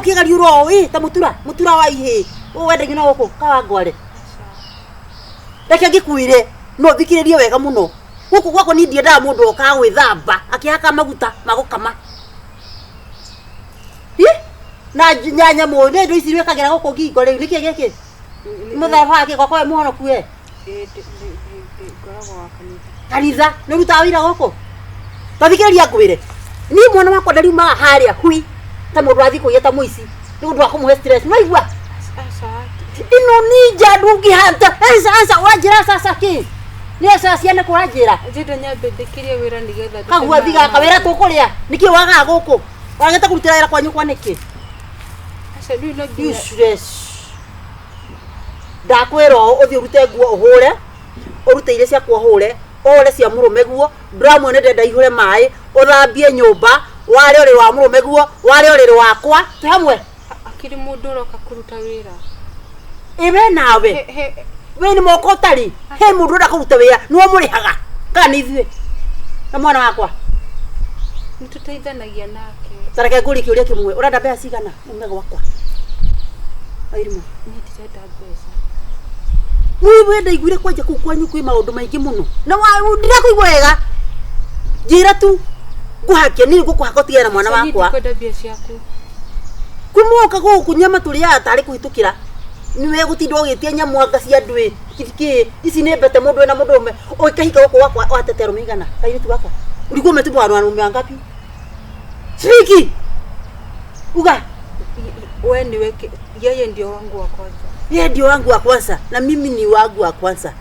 Ũkĩgariũra ũũ ĩ ta mũtura mũtura wa ihĩ ũũ wendagio na gũkũ Kawangware. Reke ngĩkwĩre no thikĩrĩrie wega mũno. Gũkũ gwakwa niĩ ndiendaga mũndũ okaga gwĩthamba akĩhaka maguta ma gũkama. Hi! Na nyamũ nĩ indo ici wĩkagĩra gũkũ ngingo rĩu nĩkĩ gĩkĩ? Mũtharaba wa kĩ gwakwa we mũhonoku we? Ngoragwo wa kanitha. Kanitha nĩ ũrutaga wĩra gũkũ? Ta thikĩrĩria ngwĩre. Niĩ mwana wakwa ndariumaga harĩa hui ta mũndũ wathiĩ kũiya ta mũici nĩ ũndũ wa kũmũhe stress. Nĩ waigua? Aca. Ĩno ninja ndũngĩhata. Aca aca ũranjĩra aca aca kĩ? Nĩ aca ciana kũ ũranjĩra? Njenda nyambe ndĩkĩrie wĩra nĩgetha ndute Kagua thiga kawĩra tũkũrĩa. Nĩkĩ wagaga gũkũ? Wagĩte kũrutĩra wĩra kwa nyũkwa nĩkĩ? Aca rĩu no nginya Useless. Ndakwĩra ũũ ũthiĩ ũrute nguo ũhũre, ũrute iria ciakwa ũhũre, ũhũre cia mũrũme guo, ndũramwĩra nĩ ndĩrenda ihũre maĩ, ũthambie nyũmba, ware ũrĩrĩ wa mũrũme guo, ware ũrĩrĩ wakwa, twĩ hamwe? Akĩrĩ mũndũ ũroka kũruta wĩra. Ĩ we nawe, He, he, we nĩ moko ũtarĩ, he mũndũ ũrenda kũruta wĩra, nĩwe ũmũrĩhaga, kana nĩ ithuĩ? Na mwana wakwa? Nĩ tũteithanagia nake. Ta reke ngũrie kĩũria kĩmwe, ũrenda mbeca cigana ume gwakwa? Wairimũ. Niĩ ndirenda mbeca. Niĩ we ndaiguire kwanja kũu kwanyu kwĩ maũndũ maingĩ mũno. Na ndirakũigua wega. Njĩra tu ngũhake, niĩ ngũkũhaka ũtigane na mwana Aca, niĩ wakwa. ndikwenda mbia ciaku. Kũmoka gũkũ nyama tũrĩaga tarĩ kũhĩtũkĩra. Nĩwe gũtinda ũgĩtia nyamũ anga cia andũ ĩ. Kĩ ici nĩ mbete mũndũ wĩna mũndũ ũmwe. Ũkĩhika gũkũ gwakwa watete arũme igana. Kairĩtu gaka. Ulikuwa umetupa wanaume wangapi? Speak! Uga. We niwe yeye ndio wangu wa kwanza. Yeye ndio wangu wa kwanza na mimi ni wangu wa kwanza.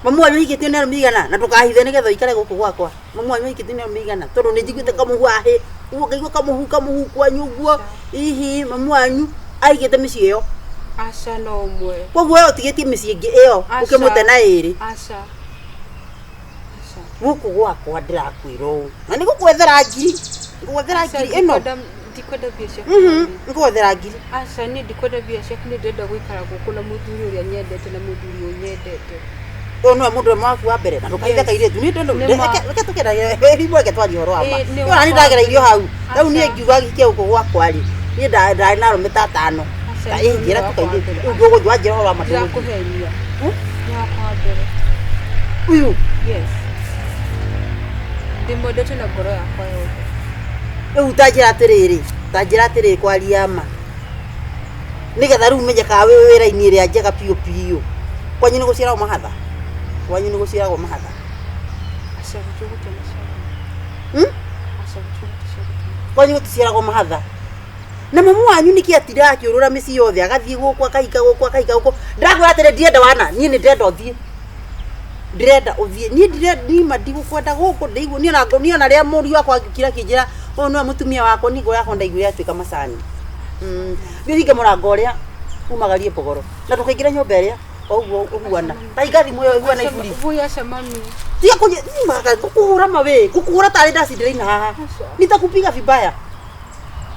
Mamu wanyu ahikĩtio nĩ arũme igana na ndũkahithe nĩgetha ũikare gũkũ gwakwa. Mamu wanyu ahikĩtio nĩ arũme igana tondũ nĩ njiguĩte kamũhu ahĩ ũguo ngaigua kamũhu kamũhu kwanyu ũguo hihi mamu wanyu ahikĩte mĩciĩ ĩyo. Aca no ũmwe. Koguo we ũtigĩtie mĩciĩ ĩngĩ ĩyo Aca. ũkĩmũte na ĩrĩ. Aca. Aca. Gũkũ gwakwa ndĩrakwĩra ũũ na nĩ gũkwethera ngiri ngũgwethera Aca, ngiri ĩno. Ndikwenda mbia ciaku. Ngũgwethera ngiri. Aca niĩ ndikwenda mbia ciaku nĩ ndĩrenda gũikara gũkũ na mũthuri ũrĩa nyendete na mũthuri ũnyendete. Ũyũ nĩwe mũndũ ũmwe waku wa mbere na ndũkahithe Yes. kairĩtu niĩ ndũ Nĩ ma. reke tũkĩragia rimwe reke twarie ũhoro wa ma. Ĩ, nĩ Niĩ ona niĩ wakwa ndagereirio hau rĩu niĩ Aca. ngiuga hikie gũkũ gwakwa rĩ niĩ ndarĩ na arũme ta atano. Aca, Ta niĩ ĩ njĩra nĩ tu wakwa wa kairĩtu mbere. rĩu ndũgũthiĩ wanjĩra ũhoro wa ma ndũgũthiĩ. Ndirakũhenia. Nĩ wakwa wa mbere. Ũyũ Yes. Ndĩmwendete na ngoro yakwa yothe. Rĩu ta njĩra atĩrĩrĩ, ta njĩra atĩrĩrĩ kwaria ma. Nĩgetha rĩu menye kana wĩ wĩra-inĩ ĩrĩa njega biũ biũ. Kwanyu nĩ gũciaragwo mahatha? Kwanyu nĩ gũciaragwo mahatha? Aca gũtirĩ gũtanaciarwo. Aca gũtirĩ gũticiarĩtwo. Kwanyu gũticiaragwo mahatha? Na mamu wanyu nĩkĩ atindaga akĩũrũra mĩciĩ yothe agathiĩ gũkũ akahika gũkũ akahika gũkũ. Ndĩrakwĩra atĩrĩ ndirenda wana, niĩ nĩ ndĩrenda ũthiĩ. Ndĩrenda ũthiĩ. Niĩ ndirenda niĩ ma ndigũkwenda gũkũ ndĩigua niĩ ona niĩ ona rĩrĩa mũriũ wakwa angĩũkire akĩnjĩra ũyũ nĩwe mũtumia wakwa niĩ ngoro yakwa ndaiguire yatuĩka macani. Thiĩ ũhinge mũrango ũrĩa umagarie mbogoro na ndũkaingĩre nyũmba ĩrĩa o ũguo ũhuana. Ta hinga thimũ ĩyo ĩhuana iburi. Voi aca mami. Tiga kũnyi ngũkũhũra ma wĩ ngũkũhũra tarĩ ndacindĩra haha. Nitakupiga vibaya.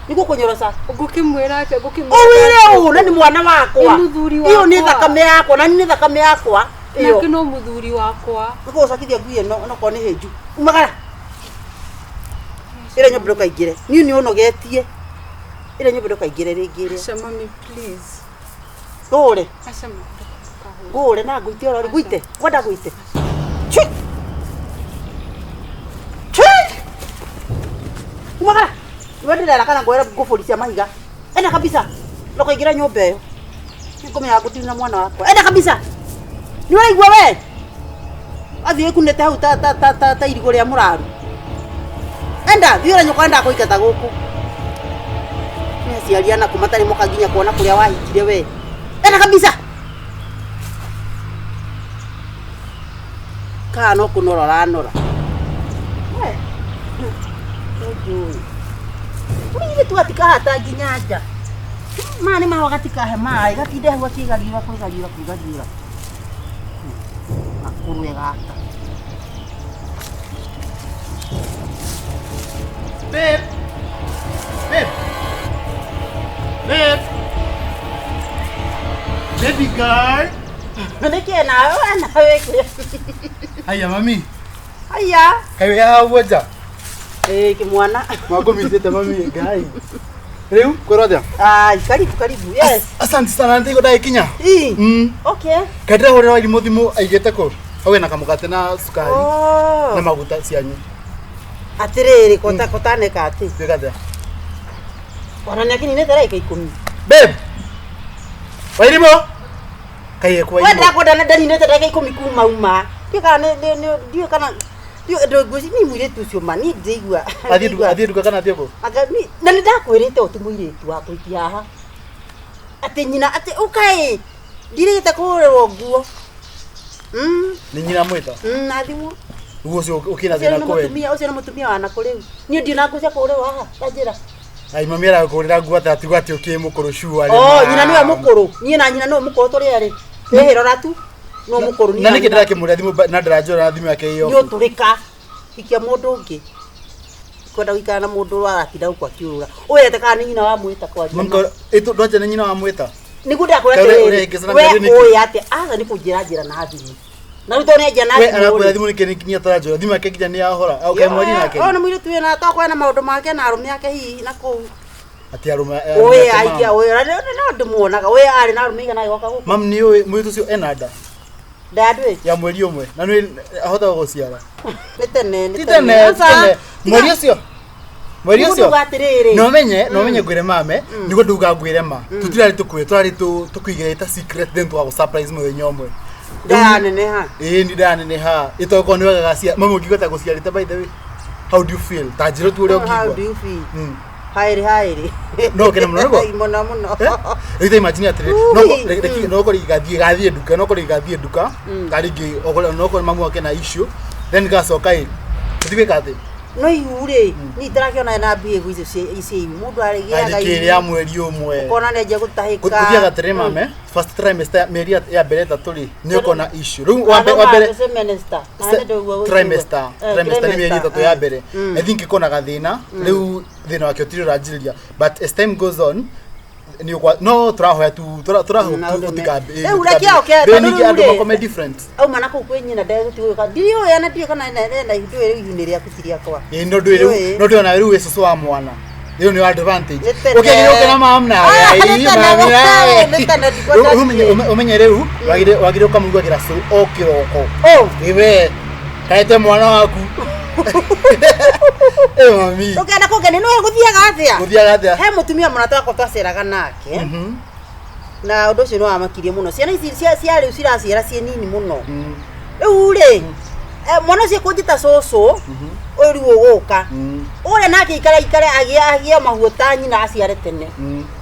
Nĩgũkũnyoroca. Ngũkĩmwĩra atĩa ngũkĩmwĩra. Ũwĩre ũũ na nĩ mwana wakwa. Ĩ mũthuri Ĩyo nĩ wakwa. thakame yakwa na nĩ thakame yakwa. Ĩyo. Nake no mũthuri wakwa. Nĩgũgũcokithia ngui ĩno onokorwo nĩ hĩnju. Umagara. Ĩrĩa nyũmba ndũkaingĩre. Niĩ nĩ ũnogetie. Ĩrĩa nyũmba ndũkaingĩre rĩngĩ ĩrĩa. Aca mami please. Ngũhũre. Aca mami ndũkahũre. Ngũhũre na ngũite oro ngũite. Ngwenda ngũite. Chui. Chui. Umagara. Wewe ndĩrera kana ngwĩre ngũbũri cia mahiga. Enda kabisa. Ndũkaingĩre nyũmba ĩyo. Nĩngũmenya ngũtirĩ na mwana wakwa. Enda kabisa. Nĩ ũraigua we? Athiĩ ĩkunĩte hau ta ta ta ta ta irigũ rĩa mũraru. Enda, thiĩ ũrĩa nyũkwa endaga kũingata gũkũ. Nĩ aciari ana kũ matarĩ moka nginya kuona kũrĩa wahikire we. Enda kabisa. Kana no kũnora ũranora. We. Ũnjũĩ. Tũirĩtu gatikahata nginya nja. Maya nĩ mahũa gatikahe maĩ gatinde hau gakĩgariũra kwĩgariũra kwĩgariũra. Gakũrwe gaka. Babe. Babe. Babe. Baby girl. Nĩkĩ nawe we nawe kĩ? Haya mami. Haya. Kaĩ wĩ haha ũguo nja? Ĩĩ kĩmwana. Mwakũmicĩte mami Ngai. Rĩu kwĩrwo atĩa? Ai, karibu karibu. Yes. Asante sana nĩndĩigua ndagĩkinya. Ii. Okay. Kaĩ ndĩrahũrĩra Wairimũ thimũ aigĩte kũ? Hau ena kamũgate na cukari Oh. na maguta cianyu. Atirĩrĩ kota kotaneka atĩ. Gwĩka atĩa? Ona nĩ akinyinĩte ndagĩka ikũmi. Babe. Wairimũ. Kaĩ ekũ We Wairimũ? ndakwenda nĩ ndaninĩte ndagĩka ikũmi kuma uma. Ndiũĩ kana nĩ nĩ nĩ ndiũĩ kana ndiũĩ ndũngwĩci ni mũirĩtu ũcio ma niĩ ndĩigua. Athiĩ nduka athiĩ nduka kana athiĩ kũ? Anga ni na nĩ ndakwĩrĩte ũti mũirĩtu wa kũikia haha. Atĩ nyina atĩ ũkaĩ ndirĩte kũhũrĩrwo nguo. Nĩ nyina mwĩta. Na thimũ. Ũguo ũcio ũkĩna Ũcio thĩna nĩ kũwe. mũtumia ũcio nĩ mũtumia wa nakũ rĩu. Niĩ ndirĩ na nguo cia kũhũrĩrwo haha ta njĩra. Ai mami arakũhũrĩra nguo atĩ atigo atĩ ũkĩ mũkũrũ sure. Oh, nyina nĩwe mũkũrũ. Niĩ na nyina nĩwe mũkũrũ tũrĩ erĩ. Twĩhĩrora tu. No mũkũrũ niĩ Na nĩkĩ nyina. ndĩrakĩmũrĩa thimũ na ndĩranjũra na thimũ yake ĩyo. Nĩ ũtũrĩka. Hikia mũndũ ũngĩ. Kwenda gũikara na mũndũ aratinda gũkũ akiũrũra. Ũyũ ete kana nĩ nyina wa mwĩta kwaria. Mami ko ndwanja nĩ nyina wa mwĩta. Nĩguo ndakwĩra Kaũrĩa- atĩrĩrĩ, ũrĩa ĩngĩcana we mĩario nĩkĩ? ũĩ atĩ aca nĩ kũnjĩra njĩra na thimũ. Na rĩu tondũ nĩ anjĩra na We thimũ arakwĩra rĩ, thimũ nĩkĩ nĩ ataranjũra thimũ yake nginya nĩ yahora. Au kaĩ mwari nake. Ũyũ nĩ mũirĩtu wĩna tokorwo ena maũndũ make na arũme ake hihi na kũu. Atĩ arũme. Ũyũ aikia ũyũ na no ndĩmuonaga ũyũ arĩ na arũme igana agĩgoka gũkũ. Mam nĩ ũĩ mũirĩtu ũcio ena nda Ndandũĩ. ya mweri ũmwe na nĩ ahota gũciara. Nĩ tene nĩ Ti tene, ti tene. Mweri ũcio. Mweri Nĩguo ũcio. nduga atĩrĩrĩ. No menye, no menye ngwĩre mame, nĩguo nduga ngwĩre ma. Tũtirarĩ tũkwĩre, tũrarĩ tũkũigĩrĩte ta secret then tũgagũ surprise mũthenya ũmwe. Ndayaneneha. Ĩĩ nĩ ndaneneha. Ĩtokorwo nĩ wega gacia. Mami ũngĩigua ta gũciarĩte by the way. How do you feel? Ta njĩra tu ũrĩa How do ũngĩigua. you feel? Mm. Haĩrĩ haĩrĩ. No ũkene mũno nĩguo? Mũno mũno. Rĩu ta imagine atĩrĩ, no Ui, no korwo gathiĩ gathiĩ nduka, no korwo gathiĩ nduka, ka rĩngĩ okorwo no korwo mamu wake na issue, then gacoka ĩ, tũthiĩ gwĩka atĩ? No ihu rĩ, niĩ itarakĩona na mbia icio cia ihu. Mũndũ arĩgĩaga Arĩ kĩrĩa mweri ũmwe. Ũkona nĩ anjia gũtahĩka. Gũthiaga atĩrĩ mame, first trimester mĩeri ya mbere ĩtatũ rĩ, nĩ ũkona issue. Rĩu wa mbere wa mbere trimester trimester nĩ mĩeri ĩtatũ ya mbere. I think ĩkona gathĩna, rĩu thĩna wake ũtirĩ ũranjĩrĩria, but as time goes on nĩ ũkwa no tũrahoya tu tũrahoya tu Rĩu reke oke, tondũ ningĩ rĩu andũ rĩ- makome different. Auma na kũu kwĩ nyina ndegũtigũka. Ndiũĩ ona ndiũĩ kana ena ihu ndũĩ rĩu ihu nĩ rĩaku ti rĩakwa. Ĩĩ no ndũĩ rĩu Ndiũĩ. no ndũĩ ona rĩu wĩ cũcũ wa mwana. Rĩu nĩ advantage. Nĩ tene. Ũkĩagĩrĩire ũke na mam nawe. Ah, nĩ Ii, tene, mami nawe. nĩ tene, ndikwenda Rĩu ũmenye athiĩ. ũmenye rĩu wagĩrĩire wagĩrĩire ũkamũrugagĩra cũrũ o kĩroko. Oh, Ĩwe kaete mwana waku. Ĩ mami. ũkenda kũngenia nĩwe gũthiaga atĩa? Gũthiaga atĩa? He mũtumia mũrata wakwa twaceraga nake. Mhm. Na ũndũ ũcio nĩ wamakirie mũno. Ciana ici cia cia rĩu ciraciara ciĩ nini mũno. Mm. Rĩu rĩ, mwana ũcio kũnjĩta cũcũ, ũyũ rĩu ũgũka. Ũrĩa nake ikare ikare agĩe agĩe mahuo ta nyina aciare tene.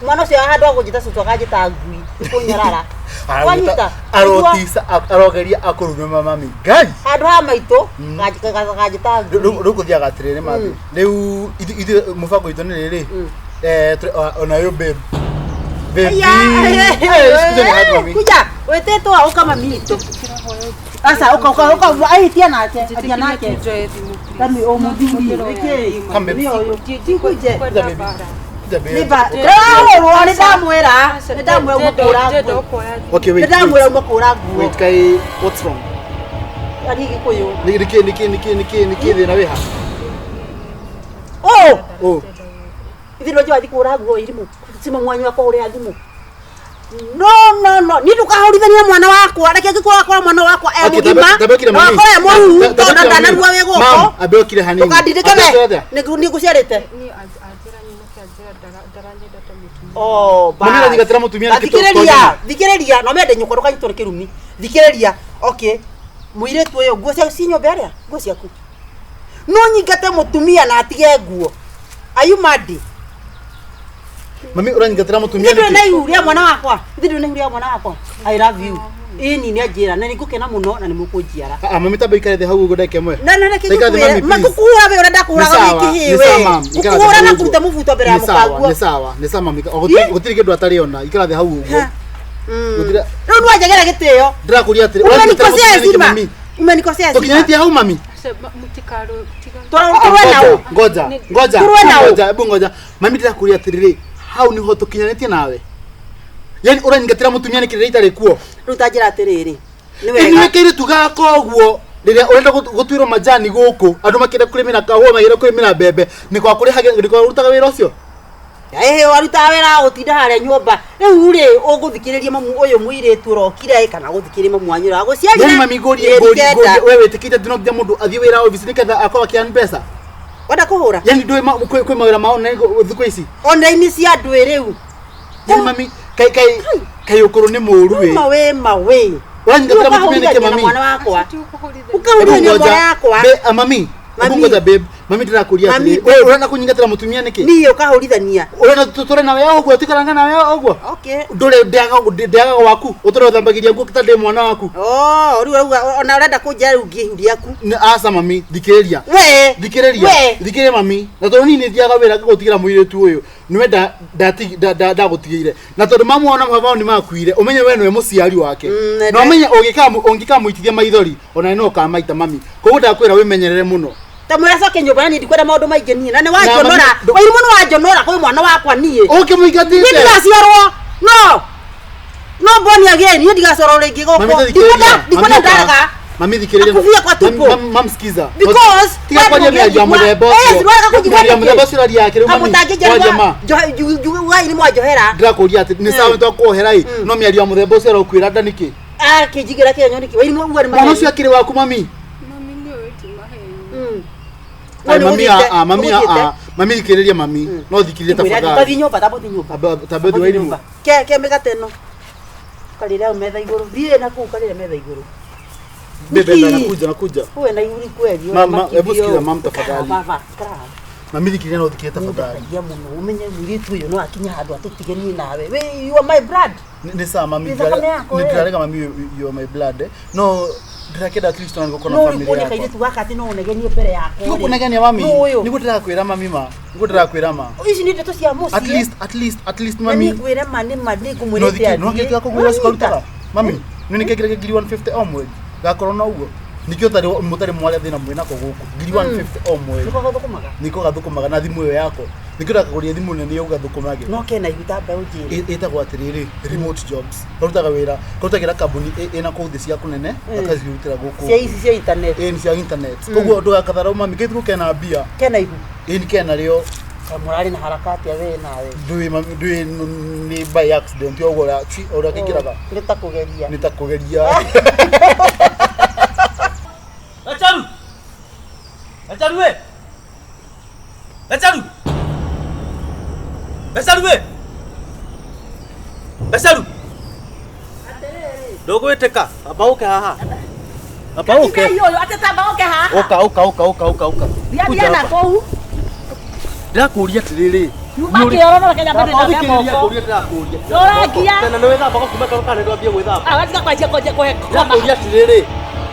Mwana ũcio handũ ha kũnjĩta cũcũ akanjĩta ngui, kũnyarara. Wanyita? Arotica arogeria akũrume mami. Ngai. Handũ ha maitũ, kanjĩta ngui. Rĩu gũthiaga atĩrĩrĩ mathi. Rĩu ithuĩ mũbango witũ nĩ rĩrĩ. Eh ona ũyũ babe. Baby. Aya, Eh, sikiza ni hadi mami. kuja wĩtĩtwo ũka mami witũ. Aca ũka ũka ũka ahitia nake, atia nake. Njoe thimũ, please. Tami o mũthuri, nĩkĩ? Come, babe. Nĩ ũyũ. Tikuje. Kuja baby. Kuja baby. Nĩ ba. Ndĩrahũrwo nĩ ndamwĩra. Nĩ ndamwĩra uma kũhũra Ndĩrenda nguo. kuoya thimũ. Okay, Nĩ wait. ndamwĩra Wait, uma kũhũra nguo. wait kai what's wrong? Ari Gĩkũyũ. Nĩ nĩkĩ nĩkĩ nĩkĩ nĩkĩ nĩkĩ thĩna wĩ ha? Oh! Oh. Ithuĩ ndũnjĩ wathiĩ kũhũra nguo irimũ. Cima mwanyu wakwa ũrĩa thimũ. No no no, niĩ ndũkahũrithania mwana wakwa. Reke angĩkorwo wakora mwana wakwa e Okay, mũgima. tambe okire Na mami. wakora e mũruru Tambe tondũ okire ndanarua mami. wĩ gũkũ. Mam, ambe okire hanini. Ndũkandindĩke Ambe okire we. atĩa? Nĩ ngũciarĩte. Niĩ anjĩra nyinũke anjĩra ndaranyenda ta mũtumia. Oh, Mami aranyigatĩra mũtumia nĩkĩ Thikĩrĩria, thikĩrĩria, no mende nyũkwa ndũkanyitwo nĩ kĩrumi. Thikĩrĩria, okay. Mũirĩtu ũyũ nguo ciaku ci nyũmba ĩrĩa? Nguo ciaku. No nyingate mũtumia na atige nguo. Are you mad? Mami ũranyigatĩra mũtumia Ithuĩ ndũrĩ na nĩkĩ? ihu rĩa mwana wakwa. Ithuĩ ndũrĩ na ihu rĩa mwana wakwa. I love you. Ĩni nĩ anjĩra na nĩ ngũkena mũno na nĩ mũkũnjiara. Ah, mami tambe ikare thĩ hau ũguo ndagĩka ĩmwe. Na na reke Ikara thĩ ngũkwĩre, mami, please. ngũkũhũra we ũrĩa ndakũhũraga Nĩ sawa, wĩ kĩhĩĩ nĩ we. sawa, ma'am. Ikara thĩ Ngũkũhũra hau na ũguo. kũruta mũbuto mbere ya Nĩ sawa, mũkanguo. nĩ sawa, nĩ sawa mami. O, Ĩ? Gũtirĩ kĩndũ atarĩ ona. Ikara thĩ hau ũguo. Gũtirĩ Rĩu nĩwanjagĩra gĩtĩo. ndĩrakũria atĩrĩ, ũranyigatĩra Umenikosea mũtumia nĩkĩ heshima. mami? Umenikosea heshima. Tũkinyanĩtie hau mami? Aca, mũtikarũe, tiga- Tũrũe nao. Ngoja, ngoja, Tũrũe nao. ngoja, hebu ngoja. Mami ndĩrakũria atĩrĩrĩ, hau nĩho tũkinyanĩtie nawe. Yaani ũranyigatĩra mũtumia nĩkĩ rĩrĩa itarĩ kuo? Rĩu ta njĩra atĩrĩrĩ. Nĩ Ĩ nĩwe wega. kairĩtu gaka ũguo rĩrĩa ũrenda gũtuĩrwo majani gũkũ andũ makĩenda kũrĩmĩra kahũa makĩenda kũrĩmĩra mbembe nĩ kwa kũrĩhagia nĩ kwa ũrutaga wĩra ũcio. Ĩhĩ warutaga wĩra wa gũtinda harĩa nyũmba rĩu rĩ ũgũthikĩrĩria mamu ũyũ mũirĩtu ũrokire kana gũthikĩrĩria mamu wanyu ũrĩa wagũciarire Yani mami ngũrie mĩeri ngũrie kenda. ngũrie we wĩtĩkĩte atĩ no nginya mũndũ athiĩ wĩra obici nĩgetha akorwo akĩearn mbeca? Wenda kũhũra? Yani ndũĩ kwĩ mawĩra ma online thikũ ici? Online cia andũ ĩ rĩu. Yani mami kai kai kai ũkũrũ nĩ mũũru wĩ. Mawe mawe. Ũranyingatĩra mũtumia nĩkĩ Ũkahũrithania na mami? mwana wakwa. Acio ti ũkũhũrithania. Ũkahũrithania mwana wakwa. Mami. Mami. Hebu ngoja babe. Mami ndĩrakũria Mami, atĩrĩrĩ. babe. We ũrenda kũnyingatĩra mũtumia nĩkĩ? Niĩ ũkahũrithania. Ũrenda tũtũre nawe ũguo tũikaranga nawe ũguo? Okay. Ndũrĩ ndĩagaga waku ũtũre ũthambagĩria nguo ta ndĩ mwana waku. Oh, rĩu ũrauga ona ũrenda kũnjĩra rĩu ngĩe ihu rĩaku. Aca mami, thikĩrĩria. We. Thikĩrĩria. We. Thikĩrĩria mami. Na tondũ niĩ nĩ thiaga wĩra ngagũtigĩra mũirĩtu ũyũ. Nĩwe ndagũtigĩire. Na tondũ mamu wao na baba wao nĩ makuire, ũmenye we nĩwe mũciari wake. Na ũmenye ũngĩkamũitithia maithori, ona no ũkamaita mami. Koguo ndakwĩra wĩmenyerere mũno. Ta mwĩra coke nyũmba na niĩ ndikwenda maũndũ maingĩ niĩ. Na nĩ Na wanjonora. mami, Wairimũ nĩ wanjonora kwĩ mwana wakwa niĩ. Ũkĩmũingatĩte. Niĩ ndigaciarwo. No. No born again, niĩ ndigaciarwo rĩngĩ Mami gũkũ. thikĩrĩria. Ndikwenda ndikwenda ndaraga. Mami thikĩrĩria. Akuvia kwa tupo. Mam sikiza. Because tiga kwaria mĩario ya mũthemba Eh, ũcio. siwaka kujigua Mĩario ya mũthemba ũcio ũraria yake rĩu mami. Kwaria ma. Kamũtangĩnjariwa nĩ mwanjohera. Ndĩrakũria atĩ nĩ sawa nĩtwakuohera ĩ, no mĩario ya mũthemba ũcio ũrakwĩra nda nĩkĩ? Akĩnjigĩra kĩenyo nĩkĩ? Wairimũ uga nĩ Mwana maheni. ũcio akĩrĩ waku mami. Mami nĩ ũĩ ti maheni. Ai, mami a mami a mami thikĩrĩria mami no thikĩrĩria Tafadhali. tafadhali. Nyũmba tambo nyũmba. Tambo thiĩ Wairimũ. Ke ke mĩgate ĩno. Karĩre hau metha igũrũ. Thiĩ na kũu karĩre metha igũrũ. Bebe Nĩkĩ? nakuja nakuja. Uwe na ihuri kweli. Mama, hebu sikiza mam tafadhali. Baba, kara. Mami thikĩrĩria no thikĩrĩria tafadhali. Ndathagia mũno ũmenye mũirĩtu ũyũ no akinye handũ atũtige niĩ nawe. We, you are my blood. Nĩ sawa mami Nĩ thakame yakwa, nĩ we. ndĩrarega mami you are my blood eh. No ndĩrakĩenda at least ona ngũkorwo na No family ũrĩ yakwa. kairĩtu gaka atĩ no ũnegenie mbere yakwa. Nĩguo kũnegenia mami. Nũ ũyũ? Nĩguo ndĩrakwĩra mami ma. Nĩguo ndĩrakwĩra ma. Ici nĩ ndeto cia mũciĩ. At least at least at least Na mami. niĩ ngwĩre ma nĩ ma nĩ No ngũmwĩrĩte thikĩ no athiĩ. kĩrĩa kũgũra cukarutaga. Mami, nĩ nĩ kĩrĩa ngiri 150 o mweri. Gakorwo na ũguo. Nikĩo ũtarĩ mũtarĩ mwaria thĩna mwĩnako gũkũ. Ngiri 150 o mweri. Nĩko gathũkũmaga. Niko gathũkũmaga na thimũ ĩyo yako. Nikĩo ndakagũria thimũ nene ũgathũkũmage. No kena ihu ta mbeũ njĩrĩ. Ĩtagwo atĩrĩrĩ remote jobs. Karutaga wĩra, karutagĩra kambuni ĩna kũu thĩ cia kũnene, akacirutĩra gũkũ. Cia ici cia internet. Ĩ nĩ cia internet. Koguo ndũgakatharau mami, gĩthukũ kena mbia. Kena ihu. Ĩ nĩ kena rĩo. Mũrarĩ na harakati a we nawe. Ndũĩ mami, ndũĩ nĩ by accident ũguo ũrĩa kĩingĩraga. Nĩ ta kũgeria. Nĩ ta kũgeria. Gacharu! Gacharu we! Gacharu! Gacharu we! Gacharu! Ndũgwĩtĩka, amba ũke haha. Amba ũke. Ũka ũka ũka ũka ũka ũka. Thiathia na kũu. Ndĩrakũria atĩrĩrĩ. Makĩoro no Kenya mbere Amba na ũthikĩrĩrie moko. ngũrie ndĩrakũria. Ũrakia. Tena nĩ wĩthambaga kuma karo kana nĩ ndwambie gwĩthamba. Agatiga kwanjia kwanjia kũhe koma. Ndĩrakũria atĩrĩrĩ.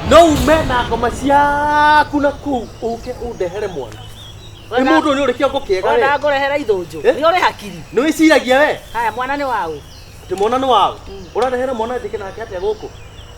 No ume na ngoma ciaku na kũu ũke ũndehere mwana. Nĩ mũndũ ũyũ nĩ ũrĩ kĩongo kĩega we. Ona ngũrehera ithũnjũ. Eh? Nĩ ũrĩ hakiri. Nĩ wĩciragia we? Haya mwana nĩ waũ. Atĩ mwana nĩ waũ? Ũrandehera mwana njĩke nake atĩa gũkũ?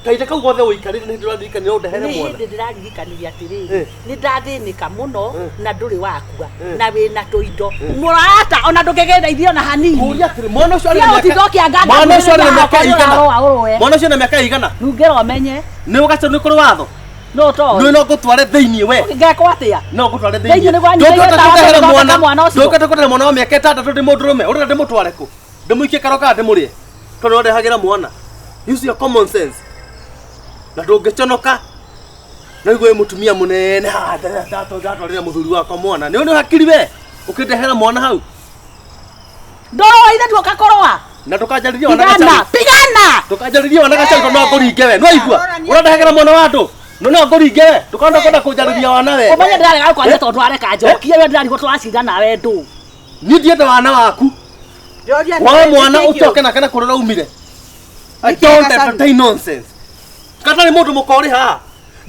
Kahinda kau gothe ũikarĩte nĩ hĩndĩ ũraririkanire ũndehere Nĩ mwana. hĩndĩ ndĩraririkanire atĩrĩrĩ Eh. nĩ ndathĩnĩka mũno Eh. na ndũrĩ wakua Eh. na wĩna tũindo mũrata ona ndũngĩgeithia ona hanini. Kũria atĩrĩ mwana ũcio arĩ na Tiga gũtinda mĩaka ũkĩanganga mwana ũcio arĩ na mwĩrĩ mĩaka wakwa, igana nĩũrarũa ũrũe. mwana ũcio na mĩaka igana Nungĩra ũmenye nĩ ũgaca nĩ kũrĩ watho no toĩ. nĩ no ngũtware thĩinĩ we Ngekwo atĩa? no ngũtware Thĩinĩ thĩinĩ nĩ gwanyu ndũngĩhota thĩinĩ kũndehera ũthondeka mwana mwana ũcio. ndũngĩhota kũndehera mwana wa mĩaka ĩtandatũ ndĩ mũndũrũme ũrenda ndĩmũtware kũ ndĩmũikie karo kana ndĩmũrĩe tondũ ũrandehagĩra mwana use your common sense na ndũngĩconoka no igue wĩ mũtumia mũnene haha ndatwarĩra mũthuri wakwa mwana nĩ ũnĩ hakiri we ũkĩndehera mwana hau Ndũrũa ithe tuoka kũrũa. na ndũkanjarĩrie wana Pigana, gacari pigana. ndũkanjarĩrie wana gacari tondũ no ngũringe we nĩwaigua ũrandehagĩra mwana wa andũ no no ngũringe we ndũkanda kwenda kũnjarĩria wana we Ũmenye ndĩrarega kwaria Eh? tondũ areka njokie we ndĩrarigwo tũracinda nawe ndũ. niĩ ndienda wana waku Ndĩroria wa nĩ- mwana nĩ kĩĩ ũcoke nake na kũrĩa ũraumire I Nĩ kĩĩ don't Gacaru? entertain nonsense katarĩ mũndũ mũkorĩ haha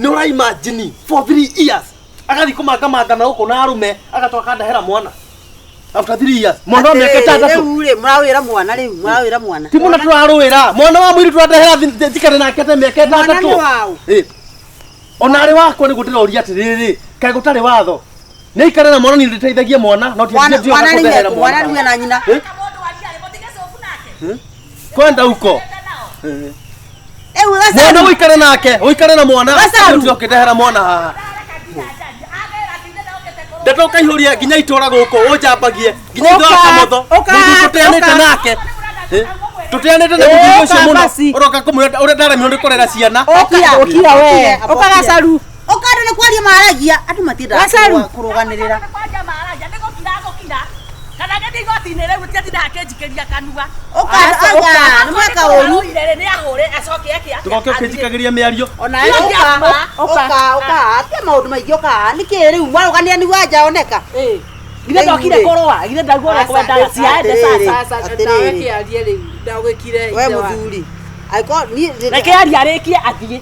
nĩ ũra imagine for 3 years agathiĩ kũmangamanga na gũkũ na arũme agatoka akandehera mwana after 3 years mwana wa mĩaka Atĩrĩrĩ, ĩtandatũ rĩu rĩ mũrawĩra mwana rĩu mũrawĩra mwana. ti mũno tũrarũĩra mwana wa mũirĩtu ũrandehera njikare nake te mĩaka Mwana ĩtandatũ nĩ waũ? Ĩ. Ona arĩ wakwa nĩguo ndĩroria atĩrĩrĩ kaĩ gũtarĩ watho nĩ aikare na mwana niĩ ndĩteithagie mwana no ti Mwana ndioka mwana nĩ kũndehera nyeko, mwana nĩ na nyina. Eh? Kwenda huko Rĩu mwana Gacaru. ũikare nake ũikare na mwana Gacaru. ũtige ũkĩndehera mwana haha Ndeto ũkaihũria nginya itũra gũkũ ũnjambagie nginya itũra Ũka, kamotho. ũka, Mũthuri tũteanĩte ũka. nake. Eh, Tũteanĩte na mũthuri ũcio Ũka mũno. basi. Ũroka kũmwĩra ũrĩa ndaremirwo nĩ kũrera ciana. Ũkira, Ũkira we. Ũka gacaru. Ũka andũ nĩ kwaria maragia, andũ matiendaga Gacaru. kũrũganĩrĩra. Kwanja maragia nĩ gũkira gũkira. Kana ngĩthiĩ igoti-inĩ rĩu gũtiatinda akĩnjikĩria kanua. Ũka anga, nĩ mweka ũru. Arũire nĩ ahũre acoke eke atĩa. Ndũgoke ũkĩnjikagĩria mĩario. Ona ũka, ũka, ũka, atia maũndũ maingĩ ũka. Nĩkĩ rĩu mwarũganĩra nĩguo anja oneka? Githĩ ndokire kũrũa, githĩ ndaguo ũrĩa kwendaga ciaende sasa. Sasa Atĩrĩrĩ. nawe kĩarie rĩu ndagwĩkire We ithe wa- mũthuri. Angĩkorwo niĩ Reke arie arĩkie athiĩ.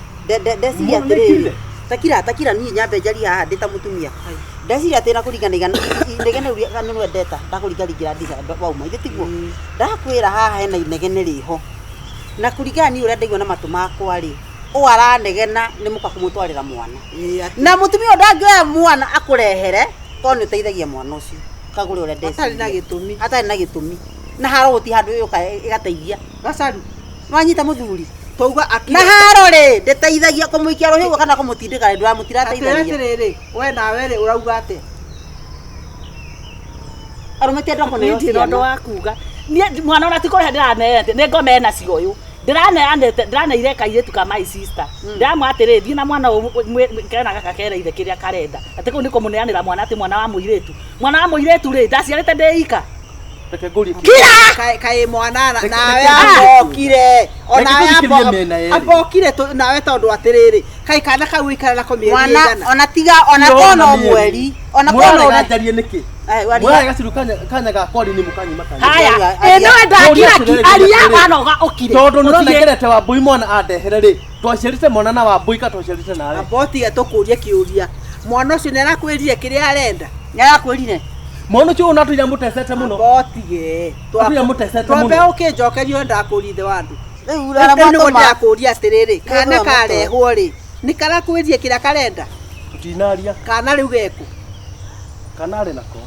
ndeciria atĩrĩrĩ takira takira niĩ nyambe njarie haha ndĩ ta mũtumia ndeciria atĩ na kũringana igana inegene rĩu nĩ rwendeta ndakũringaringĩra ndica wauma ithe tiguo ndakwĩra haha hena inegene rĩho na kũringana niĩ ũrĩa ndaigua na matũ makwa rĩ ũũ aranegena nĩ mũka kũmũtwarĩra mwana na mũtumia ũyũ ndangĩoya mwana akũrehere tondũ nĩ ũteithagia mwana ũcio kagũre ũrĩa ndeciria Hatarĩ na gĩtũmi. hatarĩ na gĩtũmi na haro gũtirĩ handũ yũka ĩgateithia Gacaru wanyita mũthuri twauga na akira haro rĩ ndĩteithagia kũmũikia rũhĩ ũguo kana kũmũtindĩka rĩ atĩrĩ ndũramũtirateithagia atĩrĩrĩ we nawe rĩ ũrauga atĩa arũme ti andũ a kũneo Niĩ ndirĩ na ũndũ ciana wa kuga. Niĩ mwana ona ti kũrĩha ndĩraneete, nĩ ngoma ena cio ũyũ. Ndĩraneanĩte, ndĩraneire kairĩtu ka my sister. Ndĩramwĩra atĩrĩ, thiĩ na mwana ũyũ kena gaka kera ithe kĩrĩa karenda. Atĩ kũu nĩ kũmũneanĩra mwana atĩ mwana wa mũirĩtu. Mwana wa mũirĩtu rĩ, ndaciarĩte ndĩ ika. Reke ngũrie kĩũria. Kira! Kaĩ mwana Reke- nawe reke- ambokire onawe Reke tũthikĩrĩrie mĩena yerĩ. ambokire nawe tondũ atĩrĩrĩ kaĩ kana kau ũikara nako mĩeri mwana ĩigana ona tiga ona kona o mweri ona kona Mũrarega njarie nĩkĩ? Eh, waria. Mũrarega ciru kanya ga kwaria nĩ mũkanyima kanya. Haya, Aria. ĩ nĩwe ndakira ki, Atĩrĩrĩ, aria atĩrĩrĩ. wanoga ũkire. Tondũ nĩ Ũtige. ũranengerete Wambũi mwana andehere rĩ, twaciarĩte mwana na Wambũi ka twaciarĩte nawe. ambotige tũkũrie kĩũria mwana ũcio nĩ arakwĩrire kĩrĩa arenda nĩ arakwĩrire Mwana ũcio ũnatũira mũtecete mũno. ambotige Atũira mũtecete twambe mũno. ũkĩnjokeria ndakũria ithe wa andũ rĩu rĩu nĩguo aramwatũma ndĩrakũria atĩrĩrĩ kana Rĩu karehwo rĩ nĩ karakwĩrire kĩrĩa karenda Tũtinaria kana rĩu geku kana arĩ nako.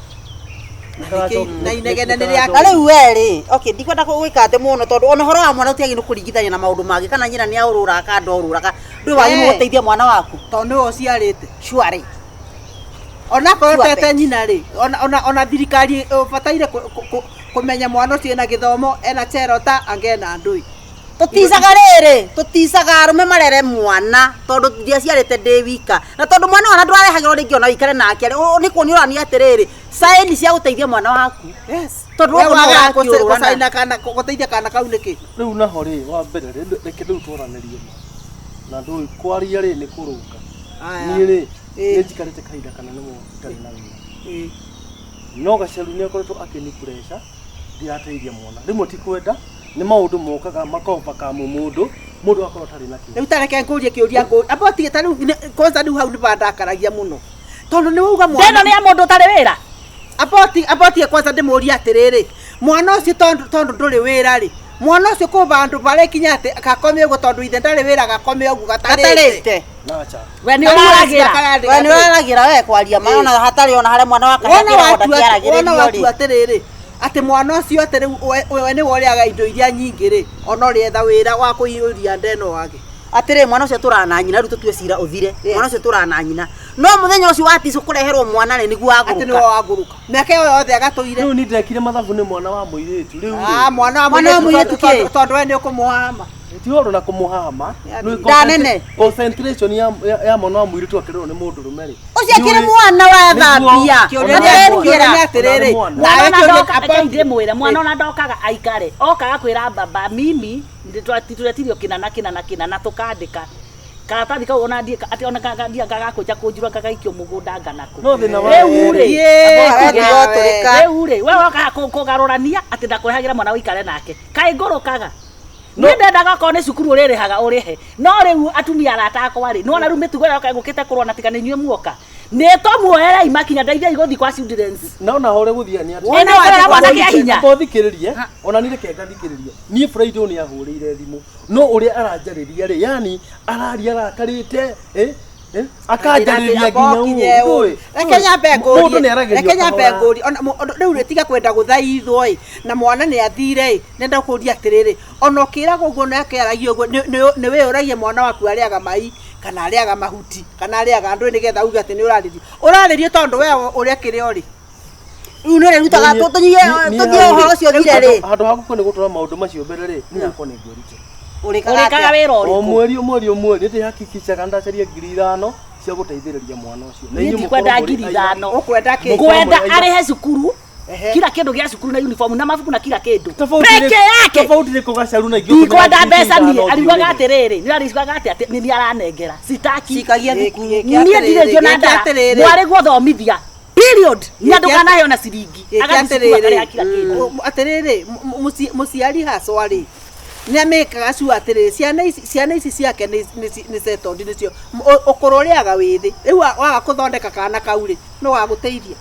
Na inegene nĩ rĩa na rĩu we rĩ okay ndikwenda gwĩka atĩ mũno tondũ ona ũhoro wa mwana ũtiagĩrĩirwo nĩ kũringithania na maũndũ mangĩ kana nyina nĩ aũrũraga kana ndorũraga ndũĩ wagĩrĩirwo Eh. gũteithia mwana waku tondũ nĩwe ũciarĩte sure onakorwo Sure tete bet. nyina rĩ ona thirikari ũbataire kũmenya mwana ũcio ena gĩthomo ena cherota angena ndũi tũticaga rĩrĩ tũticaga arũme marere mwana tondũ ndiaciarĩte ndĩ wika na tondũ mwana ona ndwarehagĩrwo rĩngĩ ona ũikare nake rĩ, nĩ kuonio ũrania atĩrĩrĩ saini cia gũteithia mwana waku yes Tondũ We ũguo no wagaga ũrakĩũrũra na- gũcaina kana gũteithia kana kau nĩkĩ Rĩu naho rĩ, wa mbere rĩ, reke rĩu twaranĩrie ma. Na ndũĩ kwaria rĩ nĩ kũrũnga. Niĩ rĩ, Ĩ. nĩ njikarĩte kahinda kanene mũno itarĩ na wĩra. Ĩ. No Gacaru nĩ akoretwo akĩni pressure ndirateithia mwana. Rĩmwe ti kwenda, nĩ maũndũ mokaga makovercome mũndũ, mũndũ akorwo atarĩ na kĩndũ. rĩu ta reke ngũrie kĩũria ngũrie amba ũtige ta rĩu kwanza rĩu hau nĩ bandakaragia mũno tondũ nĩ wauga Ndeno mwana nĩ ya mũndũ ũtarĩ wĩra. amba ũtige kwanza ndĩmũrie atĩrĩrĩ mwana ũcio tondũ tondũ ndũrĩ wĩra rĩ mwana ũcio kũ vandũ barĩkinya atĩ gakome ũguo tondũ ithe ndarĩ wĩra gakome ũguo gatarĩte gatarĩte Nacha. We nĩ ũraragĩra. we nĩ ũraragĩra we kwaria ma ona hatarĩ ona harĩa mwana wona wake wona watua atĩrĩrĩ atĩ mwana ũcio atĩ rĩu we nĩwe ũrĩaga indo iria nyingĩ rĩ ona ũrĩetha wĩra wa kũiyũria ndeno wage atĩrĩ mwana ũcio tũraga na nyina rĩu tũtue cira ũthire Yes. mwana ũcio tũraga na nyina no mũthenya ũcio waticwo kũreherwo mwana rĩ nĩguo atĩ nĩwe agũrũka wagũrũka mĩaka ĩyo yothe agatũire Rĩu niĩ ndekire mathabu nĩ mwana wa mũirĩtu. Rĩu Ah, rĩ, mwana wa Mwana wa mũirĩtu mũirĩtu kĩ? tondũ we nĩ ũkũmũhama ti ũhoro na kũmũhama. Nĩ Ndanene. Concentration ya mwana wa mũirĩtu akĩrerwo nĩ mũndũrũme rĩ. ũcio akĩrĩ mwana wa thambia Kĩũria Ona nĩ- kĩũria nĩ werugĩra. atĩrĩrĩ Mwana Mwana nawe ona kĩũria ndoka amba- reke ndĩmwĩre mwana ona ndokaga aikare okaga kwĩra baba mimi tũretirio kĩna na kĩna na kĩna na tũkandĩka karatathi kau ona ndiĩ atĩ ona ndia gagakũnja kũnjura gagaikio mũgũnda nganakũ No thĩna wa rĩu rĩ Yee, Amba nawe. ũtũrĩka. rĩu rĩ we wokaga kũgarũrania atĩ ndakũrehagĩra mwana ũikare nake kaĩ ngũrũkaga niĩ ndendaga okorwo nĩ cukuru ũrĩrĩhaga ũrĩhe no rĩu atumia arata akwa rĩ nĩwona rĩu mĩtugo ĩrĩa yoka ĩgũkĩte kũrũa tiga nĩ inyuĩ muoka nĩ tũmuoerei makinya ndeithiai gũthiĩ kwa children's No na hore gũthiĩ nĩ atĩ. Ĩ, nĩ ũkũrera mwana kĩa hinya Amba ũthikĩrĩrie, ona niĩ reke ngathikĩrĩrie. Niĩ Friday nĩ ahũrĩire thimũ. No ũrĩa aranjarĩria rĩ, yani araria arakarĩte, eh? Eh? Akanjarĩria nginya Ambokire ũũ. ũũ. Reke nyambe Mũndũ nĩ ngũrie aragerio reke nyambe kahora. ngũrie ona rĩu rĩ tiga kwenda gũthaithwo ĩ na mwana nĩ athire ĩ nenda kũria atĩrĩrĩ ona ũkĩragwo ũguo na akĩaragia ũguo nĩ wĩyũragia mwana waku arĩaga mai Kana arĩaga mahuti, kana arĩaga ndũĩ nĩgetha uge atĩ nĩ ũrarĩrio. Ũrarĩrio tondũ we ũrĩa kĩrĩa ũrĩ. Rĩu nĩ ũrĩrutaga tũthiĩ ũhoro ũcio ũthire rĩ. Handũ ha gũkũ nĩ gũtwara maũndũ macio mbere rĩ, niĩ hakwa nĩ ngwĩrutĩra. Ũrĩkaga Ũrĩkaga atĩa? wĩra O ũrĩkũ? mweri o mweri o mweri nĩ hakikishaga ndacaria 5,000 cia gũteithĩrĩria mwana ũcio. Na Niĩ inyuĩ ndikwenda mũkorwo mũrĩ ngiri aira. ithano. Ũkwenda kĩ? Ngwenda Mũkorwo mũrĩ aira. arĩhe cukuru Ehe. kila kĩndũ gĩa cukuru na uniform na mabuku na kila kĩndũ Tofauti peke nĩ- yake. Tofauti nĩ kũgacaru na ingĩ Ndikwenda mbeca niĩ. ũtũmĩra Ariugaga ngiri atĩrĩrĩ, nĩ ariugaga atĩ atĩ nĩ niĩ aranengera. Sitaki. Cikagia thukuru. Niĩ ndirĩ ngiona ndara. Mwarĩ guothomithia. Period. Na ndũkanaheo na ciringi. Agathiĩ cukuru akarĩha kila kĩndũ. Atĩrĩrĩ, mũciari hacwa rĩ, nĩ amĩkaga cua atĩrĩrĩ, ciana ici ciake nĩ settled nĩcio. Ũkũrũ ũrĩaga wĩthĩ. Rĩu waga kũthondeka kana kau rĩ, no gagũteithia.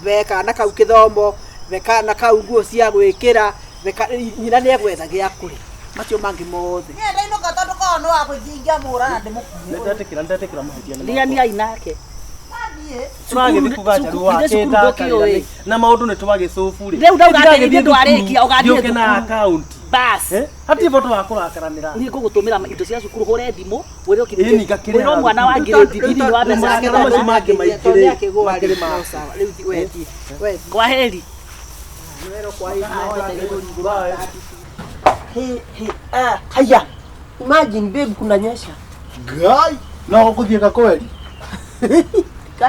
Be kana kau kĩthomo, be kana kau nguo cia gwĩkĩra, nyina nĩ egwetha gĩa kũrĩa. Macio mangĩ mothe. Niĩ ndainũka tondũ korwo nĩ wa gũthiĩ ingĩamũra na ndĩmũkuue. Nĩndetĩkĩra mahĩtia nĩ makwa. Rigania nake. Tũragĩthiĩ kũgacaru Cukuru- cukuru ndũkĩũĩ. wake na maũndũ nĩ twagĩcũbu rĩ. Rĩu ndauga atĩ ithuĩ ndwarĩkia, ũgathiĩ Ndĩũke na thukuru. akaunti. Bas. Eh? Hatirĩ bata wa kũrakaranĩra. Niĩ ngũgũtũmĩra indo cia cukuru hũre thimũ wĩre Ĩni, ngakĩrĩha wĩre mwana wa thukuru. ngirĩndi thiri wa mbeca Macio cia macio gĩthomo. mangĩ maingĩ Tondũ rĩ, nĩakĩgũa rĩ, makĩrĩ ma- no sawa. Rĩu wethiĩ, wethiĩ. Kwa heri. He, he, ah, haya. Imagine babe kunanyesha. Ngai no gũkũthiĩ gakweri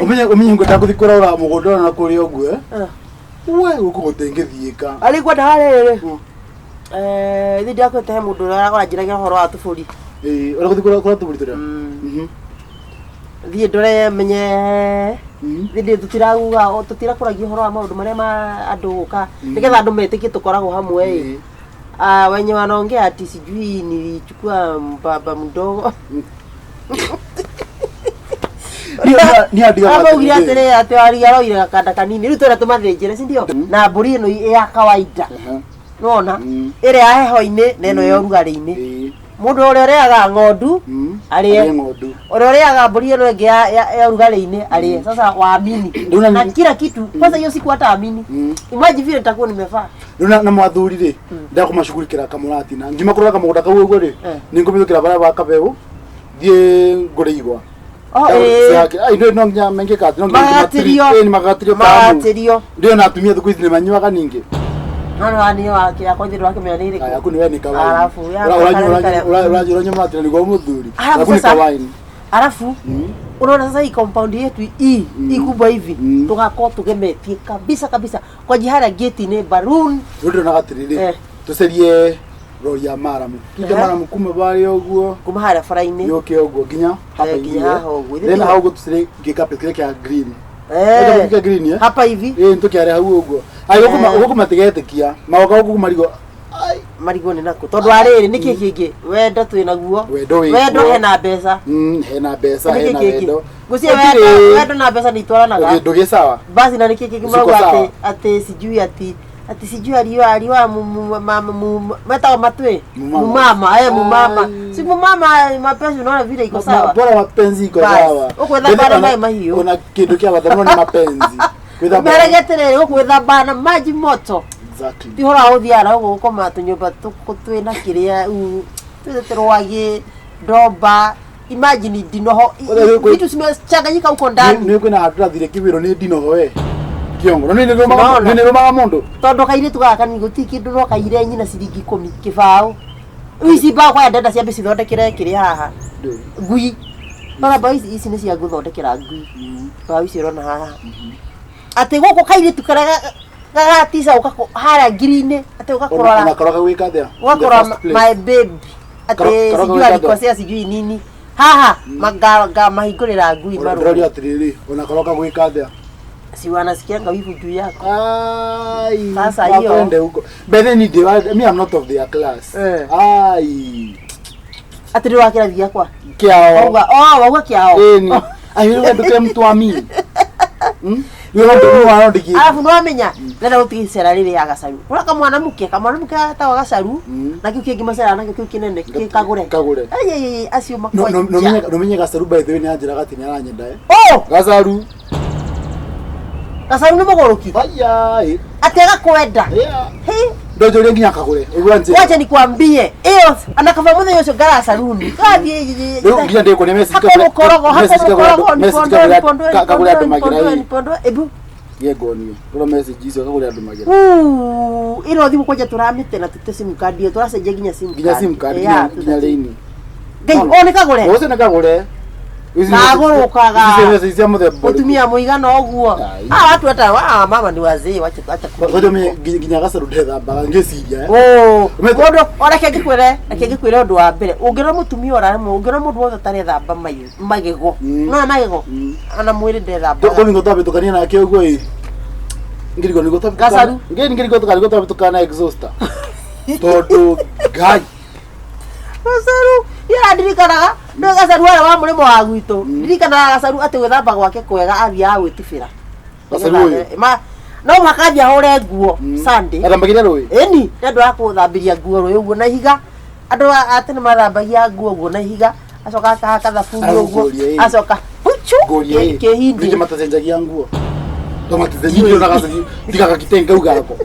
umenye umenye ngwenda gũthiĩ kũrora mũgũnda na kũrĩa ũguo eh? We gũkũ gũtingĩthiĩka. Arĩ ngwenda harĩ rĩ. Eh, ithe ndiakwĩte he mũndũ ũrĩa ũranjĩragia ũhoro wa tũbũri. Ĩĩ, ũrĩa gũthiĩ kũrora tũbũri tũrĩa. Thiĩ ndore menye thĩndĩ tũtiraguga tũtirakũragia ũhoro wa maũndũ marĩa ma andũ gũka nĩgetha andũ metĩkie tũkoragwo hamwe ĩ. Ah, wenye wanaongea ati sijui nilichukua mbaba mdogo. Niĩ andigaga Amaugire atĩrĩrĩ. atĩrĩ atĩ wariga aroire gakanda kanini rĩu twenda tũmathĩnjĩre si ndio? Na mbũri ĩno ĩ ya kawaida. Nĩwona? Ĩrĩa ya heho-inĩ na ĩno ya ũrugarĩ-inĩ. Mũndũ ũrĩa ũrĩaga ng'ondu arĩe. Arĩe ng'ondu. Ũrĩa ũrĩaga mbũri ĩno ĩngĩ ya ũrugarĩ-inĩ arĩe. Sasa waamini. Nduna Na kila kitu. Kwanza hiyo siku hata amini. Imagine vile nitakuwa nimevaa. Rĩu na mwathuri rĩ ndakũmacugurikĩra kamũratina ngiuma kũrora kamũgũnda kau ũguo rĩ nĩ ngũmĩthũkĩra barĩa ba kabeu thiĩ ngũre igwa. Oh, ĩĩ. No nginya mengĩka atĩ no nginya Magatĩrio. ĩĩ, nĩ magatĩrio kamu. Magatĩrio. Ndio na atumia thikũ ici nĩ manyuaga ningĩ. No nĩ waniĩ wake yakwa ithe ndũrakĩmenya nĩ ĩrĩkũ. Aya, yaku nĩ we nĩ kawaini. Alafu, yakwa Ũranyua mũratina nĩguo mũthuri. Alafu Yaku nĩ sasa- kawaini. Alafu unaona sasa hii compound yetu hii hii kubwa hivi tugakorwo tugemetie kabisa kabisa kwa jihara gate ni balloon. Rĩu ndĩronaga atĩrĩrĩ tũcarie rori ya maramu tute Ehe. maramu kuma barĩa ũguo kuma harĩa bara-inĩ yũke ũguo nginya hapa Eh, nginya hivi, haha ũguo. Then hau ũguo tũcarie gĩkapet kĩrĩa kĩa green. Eh. Kĩa green eh? Hapa hivi. Ĩĩ nĩtũkĩare hau ũguo. Ai Eh. gũkũ matigetĩkia magoka gũkũ marigo marigwo nĩ nakũ tondũ arĩrĩ nĩkĩ kĩngĩ wendo twĩ naguo Wendo wĩ wendo kuo. hena mbeca Hena mbeca Nĩkĩ hena kĩngĩ? wendo. Ngwĩciria Gũtirĩ- wendo na mbeca nĩ itwaranaga. Ndũgĩ sawa. Basi na nĩkĩ kĩngĩ Ziko marauga sawa. atĩ atĩ sijui ati ati sijui aliwa aliwa metagwo matwi Mumama. mumama eh mumama si mumama mapenzi unaona vile iko sawa Bora mapenzi iko Basi. sawa. Ũkwĩthamba Mbele na maĩ mahiũ. Ona kĩndũ kĩa bata mũno nĩ mapenzi. Gwĩthamba- Merege atĩrĩrĩ ũgwĩthamba na maji moto. Exactly. Ti ũhoro wa gũthiaga na gũkũ gũkoma tũnyũmba twĩna kĩrĩa twĩte rwagĩ ndomba imagine ndinoho Ũrĩa vitu zimechanganyika huko ndani. Nĩ kwĩna handũ ndathire kĩwĩrwo nĩ ndinoho we. Kĩongo. Na nĩ Unaona? nĩrũmaga mũndũ. Tondũ kairĩtu gaka kanini gũtirĩ kĩndũ no kaire nyina ciringi ikũmi kĩbaũ. Rĩu ici mbaũ kwaya ndenda ciambe cithondekere kĩrĩa haha ngui. Nona mbaũ ici ici nĩ cia gũthondekera ngui. Mbaũ ici ũrona haha. Atĩ gũkũ kairĩtu karĩa gagatica ũka harĩa ngiri-inĩ atĩ ũka kũrora Ona karoka gwĩka atĩa? In the ũgakora first place. my baby atĩ Karoka sijui gwĩka atĩa? alikosea sijui nini haha ngamahingũrĩra ngui Ona marũrũ. ndĩroria atĩrĩrĩ, ona karoka gwĩka atĩa? Si wanasikianga wivu juu yako. Ai, Sasa hiyo. wakwende huko. By then me I'm not of their class. Ai. Atĩ nĩ wa kĩrathi gĩakwa. Kĩao. Wauga, oh, wauga kĩao. Ĩni. Ai, wewe nduke mtu wa mimi. Wewe ndio mwana ndiki. Alafu nĩwamenya ndĩrenda gũtiga icera rĩrĩ ya gacaru. Ũrĩa kamwana muke gatagwo gacaru na kĩu kĩngĩ maceraga nakĩo kĩu kĩnene kĩ kagũre. Kagũre. Ai ai ai acio No no makwanja. no menye gacaru by the way nĩ anjĩraga atĩ nĩ aranyenda eh. Oh! Gacaru. Gacaru nĩ mũgũrũki. Aya. Atĩ agakwenda. Yeah. Hĩ. Ndonjorie nginya kagure. Igua njĩra. Wacha nikwambie iyo anakava muthenya ucio ngara saruni gathie Rĩu nginya ndĩkuonia message hako mukorogo hako message mukorogo message nipondo nipondo kagure andũ magira nipondo ĩ. nipondo ebu Ngiye nguonie. Rora message icio kagure andũ magira. Ino thimu kwanja turamite na tute sim card iyo turacenjia nginya sim Nginya sim card Eh, nginya ya, nginya rĩini. Ngai o nĩ kagure Ũcio nĩ kagure. Ici nĩ- Kagũrũkaga. Ici nĩ message cia mũthemba ũrĩkũ? mutumia muigana ũguo. Ai. Ah, watu hata ah, mama ni wazee, wacha wacha Ngoja mimi nginya gacaru ndethambaga ngĩciria. Oh, Umetha- mũndũ o reke ngĩkwĩre, reke ngĩkwĩre ũndũ wa mbere. Ũngĩona mũtumia ũraremwo, ũngĩona mũndũ wothe ũtarethamba magego. Nona magego? Ona mwĩrĩ ndethambaga. Tũkũringo twabĩtũkania nake ũguo ĩ. Ngiriko nĩguo twabĩtũkana. Gacaru. Ngiri ngiriko tũkarigwo twabĩtũkana na exhauster. Tondũ Ngai. Gacaru, niĩ ndirikanaga, nĩ gacaru harĩa wa mũrĩmo wa gwitũ. Ndirikanaga gacaru atĩ gwĩthamba gwake kwega athiaga gwĩtubĩra. Gacaru ũyũ? Ma no mũhaka athiĩ ahũre nguo Sunday. Athambagĩria rũĩ. Ĩni, nĩ andũ a kũthambĩria nguo rũĩ ũguo na ihiga. Andũ a tene mathambagia nguo ũguo na ihiga, acoka akahaka thabuni ũguo, Ngũrie ĩ. acoka huchu Ngũrie ĩ. kĩhindi. Ningĩ matacenjagia nguo. To matacenjagia ndionaga gacaru tiga gakitenge kau gako.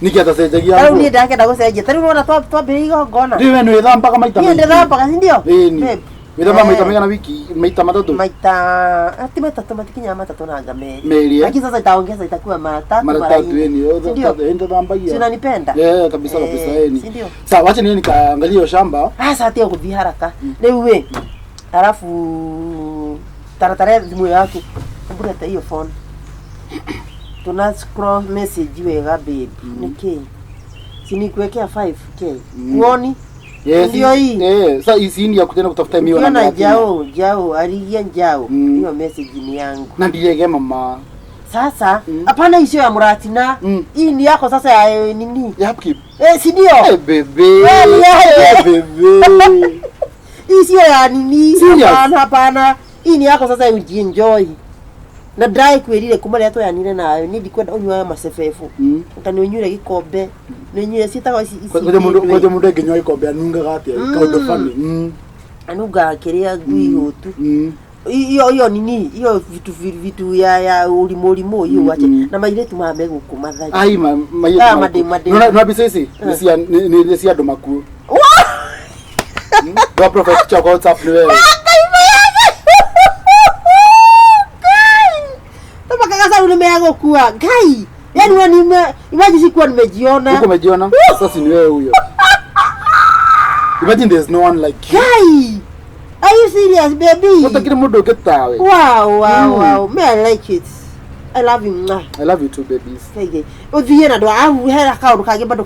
Nĩkĩ atacenjagia Tarĩu nguo? niĩ ndakenda gũcenjia, tarĩu nĩwona twambĩrĩria igongona. Rĩu we nĩwĩthambaga maita Niĩ maingĩ. ndĩthambaga, si ndio? Ĩni. Babe. Wĩthambaga maita Eh. maigana wiki maita matatũ. Maita ti matatũ matikinyaga matatũ nanga merĩ. Merĩ, eh? Lakini sasa itaongeza itakuwa mara tatu Mara mara tatu nne. ĩni. Si ndio? Ndathambagia. Si unanipenda? Eh, kabisa kabisa Eh, ĩni. si ndio? Sawa, wacha niende nikaangalie hiyo shamba. Sasa tia gũthiĩ haraka rĩu ĩ arabu taratara thimũ yaku mbũrete hiyo phone tuna scroll message wega babe nĩkĩ sinikuwekea 5k huoni Yes. Ndio hii. Eh, sasa hii ni ya kutenda kutafuta miwa na ukiona mratina. njao njao arigia njao Mm. hiyo message ni yangu Na ndirege mama. sasa hapana isio ya mratina Mm. hii ni yako sasa ya nini Ya upkeep. eh si ndio Eh, bebe. Eh, ni aje. Eh, bebe. Hii sio ya nini Serious? hapana hapana hii ni yako sasa ujienjoy na ndaikwirire kuma rĩrĩa twayanire nawe niĩ ndikwenda ũnyuaga macebebu Mm. anga nĩ ũnyuire gĩkombe nĩ ũnyuire ciĩtagwo ici ici Ngoja mundu ingĩ ngoja mundu anginyua gikombe anungaga atia kaundu funny. Mm. anungaga kĩrĩa ngui hũtu Mm. hiyo hiyo nini hiyo vitu vitu ya ũrimũ ũrimũ hiyo wache na mairĩtu maya megũkũ mathari Ai ma ma Ah, made made. Nona nona mbica ici nĩ cia nĩ cia andũ makuo. Ndwa profile picture kwa WhatsApp nĩ wewe. Mpaka nĩ megũkua Ngai yani wewe nime imagine sikuwa nimejiona Huko umejiona? Sasa ni wewe huyo. Imagine there's no one like you. Ngai are you serious baby Utakiri mundu ũngĩ tawe. wow wow wow me I like it I love you mwah. I love you too babies. Kaige uthie na ndwa au hera kaundu kangi bado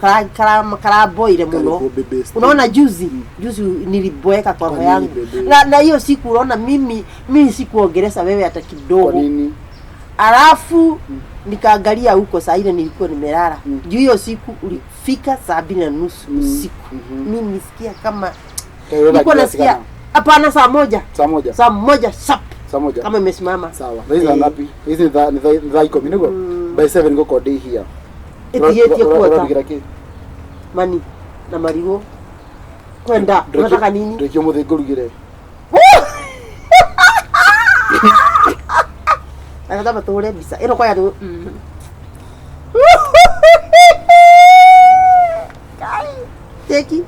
karamboire muno Karibu babies. unaona juzi juzi niliboeka kwa Kwa roho nini, yangu baby? na hiyo siku unaona mimi sikuongelesha wewe hata Kwa kidogo nini? alafu nikaangalia huko saa ile nilikuwa nimelala juu hiyo siku ulifika 7:30 usiku mimi nisikia kama nilikuwa nasikia hapana 1:00 Saa moja. 1:00 sharp Saa moja. kama imesimama Sawa. Na hizi saa ngapi? Hizi ni thaa 10 niguo? By 7 ngũkorwo ndĩ here. ĩtigĩtie kuota Ũrarugira kĩ? mani na marigũ kwenda unataka nini Ndĩkio mũthĩ ngũrugĩre. Nataka tũhũre mbica ĩno kwaya tũ teki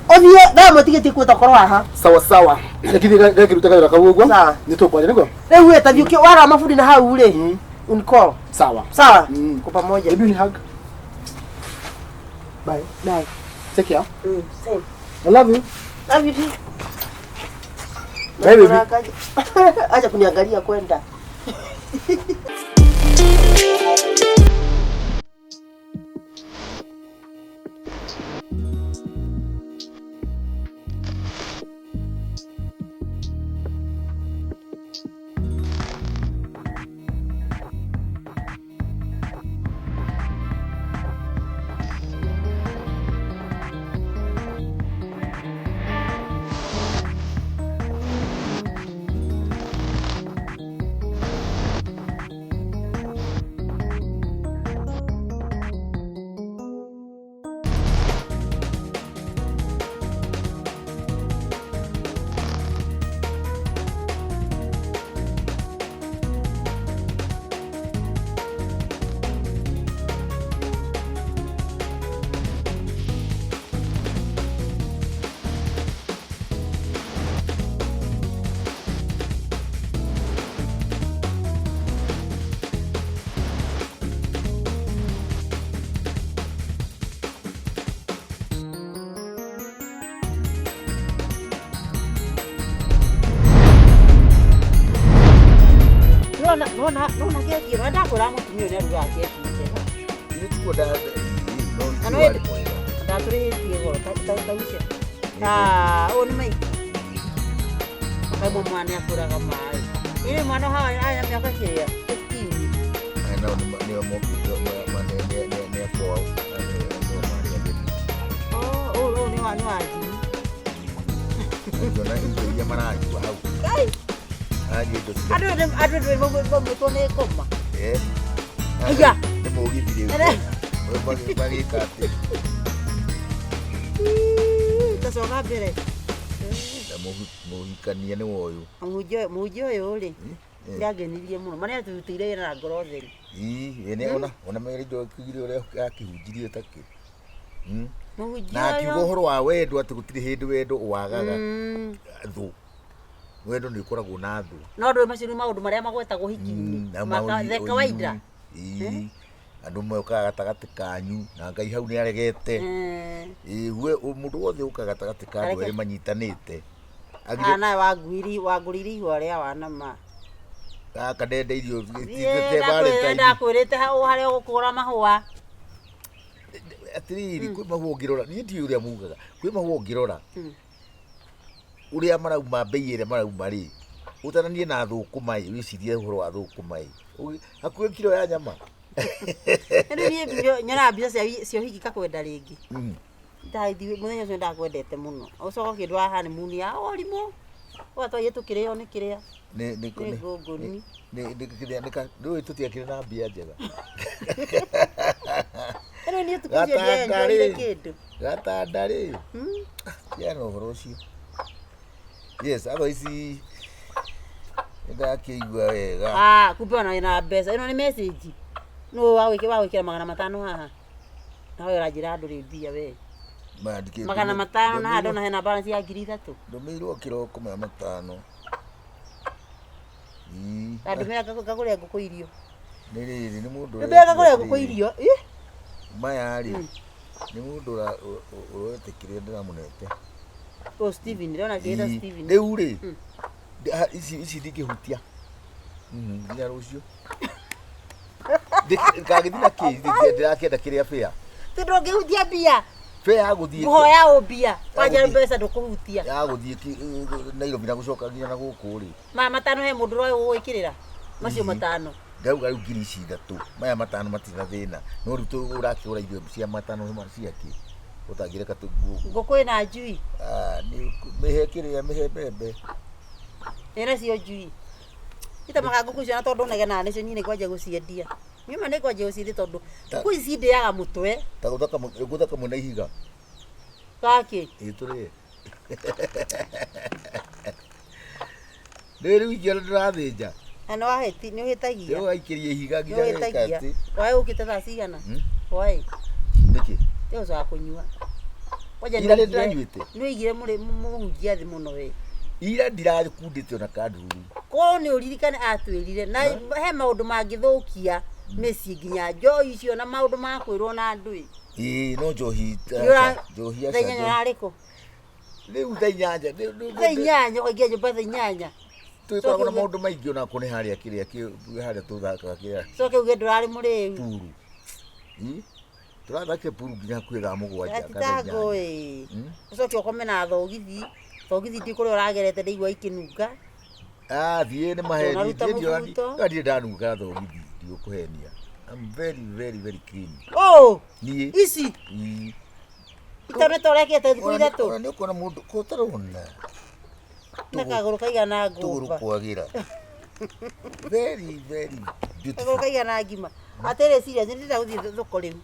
ũthiĩ thaa mũtigĩtie kuota korwo haha Sawa sawa. Lakini ngakĩruta kawĩra kau ũguo. Sawa. Nĩ tũkwaria nĩguo? rĩu ĩ tathiĩ wara mabundi na hau rĩ unicall Sawa. sawa Mm. kwa pamoja Baby, ni hug. Bye. bye Take care. Same. I love you. Love you too. Bye, baby. Acha kuniangalia kwenda. Nona nona nona keki ĩno ndakwĩra mũtumia ũyũ nĩarugaga keki njega. Ithuĩ tikuo no Na tiguo no warĩ mwega. Ndatũrĩhĩtie goro ta ucio. Ah, ũyũ nĩ maiki. Kaimwe mwana nĩakũraga maĩ. Ĩrĩ mwana haha aya mĩaka kĩrĩa 15. Aya nao nĩo mokĩte nĩ akwao, nĩo marĩ ageni. Oh, ũyũ ũyũ nĩ wa Jimmy. Ngĩona indo iria maranyua hau. Kai, Maranyua indo cia andũ andũ maumĩtwo nĩ ngoma. Eh. Aya. Nĩ mũgithi rĩu. Ere. Magĩka atĩ Tacoka mbere. na mũhikania nĩ woyũ. Mũhunjia ũyũ rĩ, Eh. nĩangenirie mũno. Marĩa atũrutĩire wĩra na ngoro theru. Ii, ĩ, nĩ ona mere indo akĩugire ũrĩa akĩhunjirie takĩ. Mũhunjia Na akiuga ũyũ. ũhoro wa wendo atĩ gũtirĩ hĩndĩ wendo wagaga thũ. Wendo nĩ ũkoragwo na thũ. No ndũĩ macio nĩ maũndũ marĩa magwetagwo hiki-inĩ. Na The kawaida. Ii, andũ mokaga gatagatĩ kanyu na Ngai hau nĩ aregete. Ĩ, we mũndũ wothe ũkaga gatagatĩ ka andũ Areke. erĩ manyitanĩte. Ah, nawe wangũrĩire wangũrĩire ihũa rĩa wana ma. Gaka ndenda irio Ndakwĩrĩte hau harĩa ũgũkũra mahũa. Atĩrĩrĩ, kwĩ mahũa ũngĩrora, niĩ ndiũĩ ũrĩa mugaga, kwĩ mahũa ũngĩrora ũrĩa marauma, mbei ĩrĩa marauma rĩ, ũtaranie na thũkũma ĩ, wĩcirie ũhoro wa thũkũma ĩ, hakuhĩ kiro ya nyama. Rĩu niĩ nyonaga mbica cia ũhiki ngakwenda rĩngĩ. Ndathi mũthenya ũcio ndakwendete mũno. Ũcoka ũkĩndwara honeymoon ya ũrimũ. Ũgatwaire tũkĩrĩo nĩ kĩrĩa. Nĩ nĩ Nĩ ngũngũni. Nĩ nĩ kĩrĩa nĩ ndũĩ tũtiakĩrĩ na mbia njega. Rĩu niĩ ũtukũ ũcio Gatanda ndienjoire rĩ. kĩndũ. Gatanda rĩ. Tiana ũhoro ũcio. Yes, otherwise nĩndakĩigua wega. Ah, kumbe ona wĩna mbeca. Ĩno nĩ message. Nũ wagwĩkĩra 500 haha. Nawe ũranjĩra ndũrĩ mbia we. Mandĩkĩte 500 na haha ndona hena balance ya 3000. Ndũmĩirwo kĩroko 500. Ii. Ndũmĩra ngagũre ngũkũ irio. Nĩ rĩrĩ nĩ mũndũ Ndũmĩra ngagũre ngũkũ irio. Ih. Maya rĩ nĩ mũndũ ũretĩkĩria ndĩramũnete. O Steven, ndĩrona kĩĩta Steven. Rĩu rĩ ici ici ndingĩhutia. Nginya rũciũ. Ngagĩthiĩ na kĩ ndĩrakĩenda kĩrĩa bĩa. Ti ndũngĩhutia mbia. Bĩa ya gũthiĩ. Ngũhoya ũ mbia. Kwanja mbeca ndũkũhutia. Ya gũthiĩ Nairobi na gũcoka nginya na gũkũ rĩ. Maya 5 he mũndũ ũroĩ gũgwĩkĩrĩra. Macio 5. Ndauga rĩu ngiri ici 3. Maya 5 matirĩ na thĩna. No rĩu ũrakĩgũra irio cia 5 ciakĩ. Ũtangĩreka Ngũkũ ĩna njui. Ah, nĩ mĩhe kĩrĩa mĩhe mbembe. Ĩna cio njui. Itamaga ngũkũ icio na tondũ negenaga nĩcio niĩ nĩngwanjia gũciendia. Niĩ ma nĩngwanjia gũciendia tondũ ngũkũ ici ndĩaga mũtwe. Ta gũtha kamwe na ihiga. Gakĩ? Ĩ tũrĩe. Rĩu ingĩona ndĩrathĩnja. Na nĩ wahĩti, nĩ ũhĩtagia. Rĩu waikĩria ihiga Nĩ nginya geka ũhĩtagia. atĩ. Waĩ ũkĩte thaa cigana? Waĩ. Nĩkĩ? Rĩu ũcoka kũnyua. Kwanja Ira nĩndĩranyuĩte. nĩ ũigire mũhunjia thĩ mũno we. Ira ndirakundĩte ona kandururu. Korwo nĩ ũririkane atwĩrire na he maũndũ mangĩthũkia mĩciĩ nginya njohi icio na maũndũ ma kwĩrwo na andũ ĩ. Ĩĩ no njohi njohi Thaa inyanya ũrarĩ kũ? Rĩu thaa inyanya. Thaa inyanya ũkaingĩra nyũmba thaa inyanya. Tũgĩkoragwo na maũndũ maingĩ onako nĩ harĩa kĩrĩa harĩa tũthakaga kĩrĩa. Coke uge ndũrarĩ mũrĩu. Puru. Tũrathakire puru nginya hakuhĩ thaa 7 kana Atitango 8. ĩ. Ũcoke ũkome na thogithi. Thogithi ndi kũrĩa ũragerete ndaigua ikĩnunga. Ah, thiĩ nĩ maheni. Ndũnaruta mũbuto. Ndirĩ ndanunga thogithi, ndigũkũhenia. I'm very very very clean. Oh! Niĩ. Ici. Itonete ũrekĩte thikũ 3. Ona nĩ ũkuona mũndũ ko ũtarona. Na kagũrũ kaigana Tũgũrũ ngũmba. kwagĩra. Very very beautiful. Kagũrũ kaigana ngima. Atĩrĩ serious, nĩ ndĩrenda gũthiĩ thoko rĩu.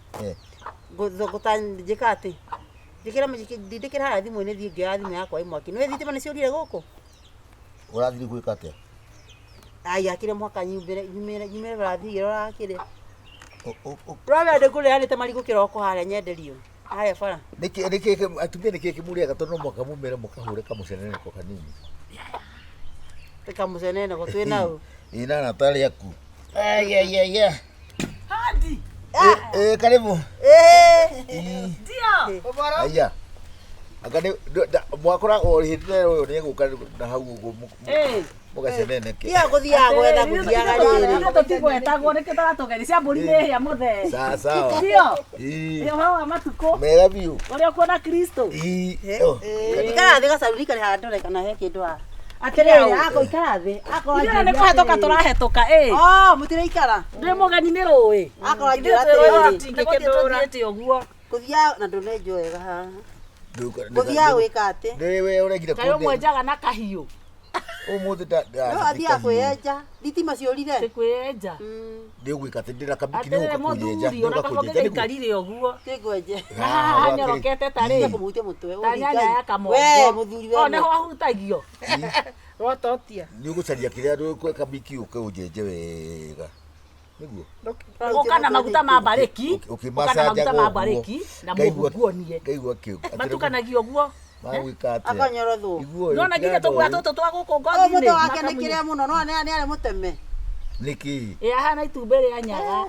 Ngũta njĩka atĩ. Njĩkĩra ndindĩkĩra harĩa thimũ-inĩ thiĩ ngĩoya thimũ yakwa ĩ mwaki. Nĩũĩ thitima nĩciũrire gũkũ? Ũrathiĩ gwĩka atĩa? Ai, akĩrĩ mũhaka nyumĩre barathiĩ ngĩroraga kĩrĩa. Ũramenya ndĩkũrĩanĩte marigũ kĩroko harĩa nyenderio. Harĩa bara. Nĩkĩ nĩkĩ atumia nĩkĩ kĩmũrĩaga tondũ no mũhaka mumĩre mũkahũre kamũceneneko kanini. Kamũceneneko twĩ nau. Ĩ na arata arĩa aku. Ai ai ai ai. Hadi. Karibu. Eh. Ndio. Aya. Anga nĩ mwakora o hĩndĩ ĩyo ũyũ nĩegũka na hau ũguo Eh. mũgaceneneke. Tiga gũthiaga gwetha gũthiaga rĩrĩ. Ithuĩ tũtigwetagwo nĩkĩo tũratũgeria cia mbũri nĩ hĩa mũthee. Sawa sawa. Ndio. Ii. Ũhoro wa matukũ Mega biũ. ũrĩa ũkuona Kristo. Ii. Oh. Ikara thĩ gacaruni karĩ haha ndore kana he kĩndũ haha. Atĩrĩrĩ, ako ikara thĩ. Akorwo Ithuĩ nĩ kũhetũka tũrahetũka ĩ. Oh, mũtiraikara. Ndĩ mũgeni nĩ rũĩ. Akorwo Ithuĩ anjĩra atĩrĩrĩ. tũtingĩkĩndũra. Ũguo. Gũthiaga na ndũnenjwo wega haha. Gũthiaga gwĩka atĩ. Nĩ we ũregire Kaĩ ũmwenjaga na kahiũ. Ũmũthĩ No athiaga kwĩyenja. Thitima ciũrire. Ti kwĩyenja. Nĩ ũgwĩka atĩ ndĩna kabiki nĩ Atĩrĩrĩ ũgũka kũnyenja. mũthuri ona kaba gĩgaikarire ũguo. Tingwenje. Na haha hanyorokete ta rĩ. Kũmũhutia mũtwe. Ta nyanya ya kamongo. We mũthuri we. O nĩho ahutagio. Rwatotia. Nĩ ũgũcaria kĩrĩa ndũgwĩka kabiki ũke ũnjenje wega. Nĩguo. Ũka na maguta ma mbarĩki. Ũka na maguta ma Ũkĩmacanjaga mbarĩki na mũhuguonie. Ngaigua kĩu. Matukanagio ũguo. Magwĩka atĩa? Akanyorothwo. Iguo Nona nginya tũgwa tũtũ twa gũkũ Ũyũ ngothi-inĩ. mũtwe wake nĩ kĩrĩa mũno no nĩ arĩ mũteme. Nĩkĩ? Ĩ ahana itumbĩ rĩa nyaga.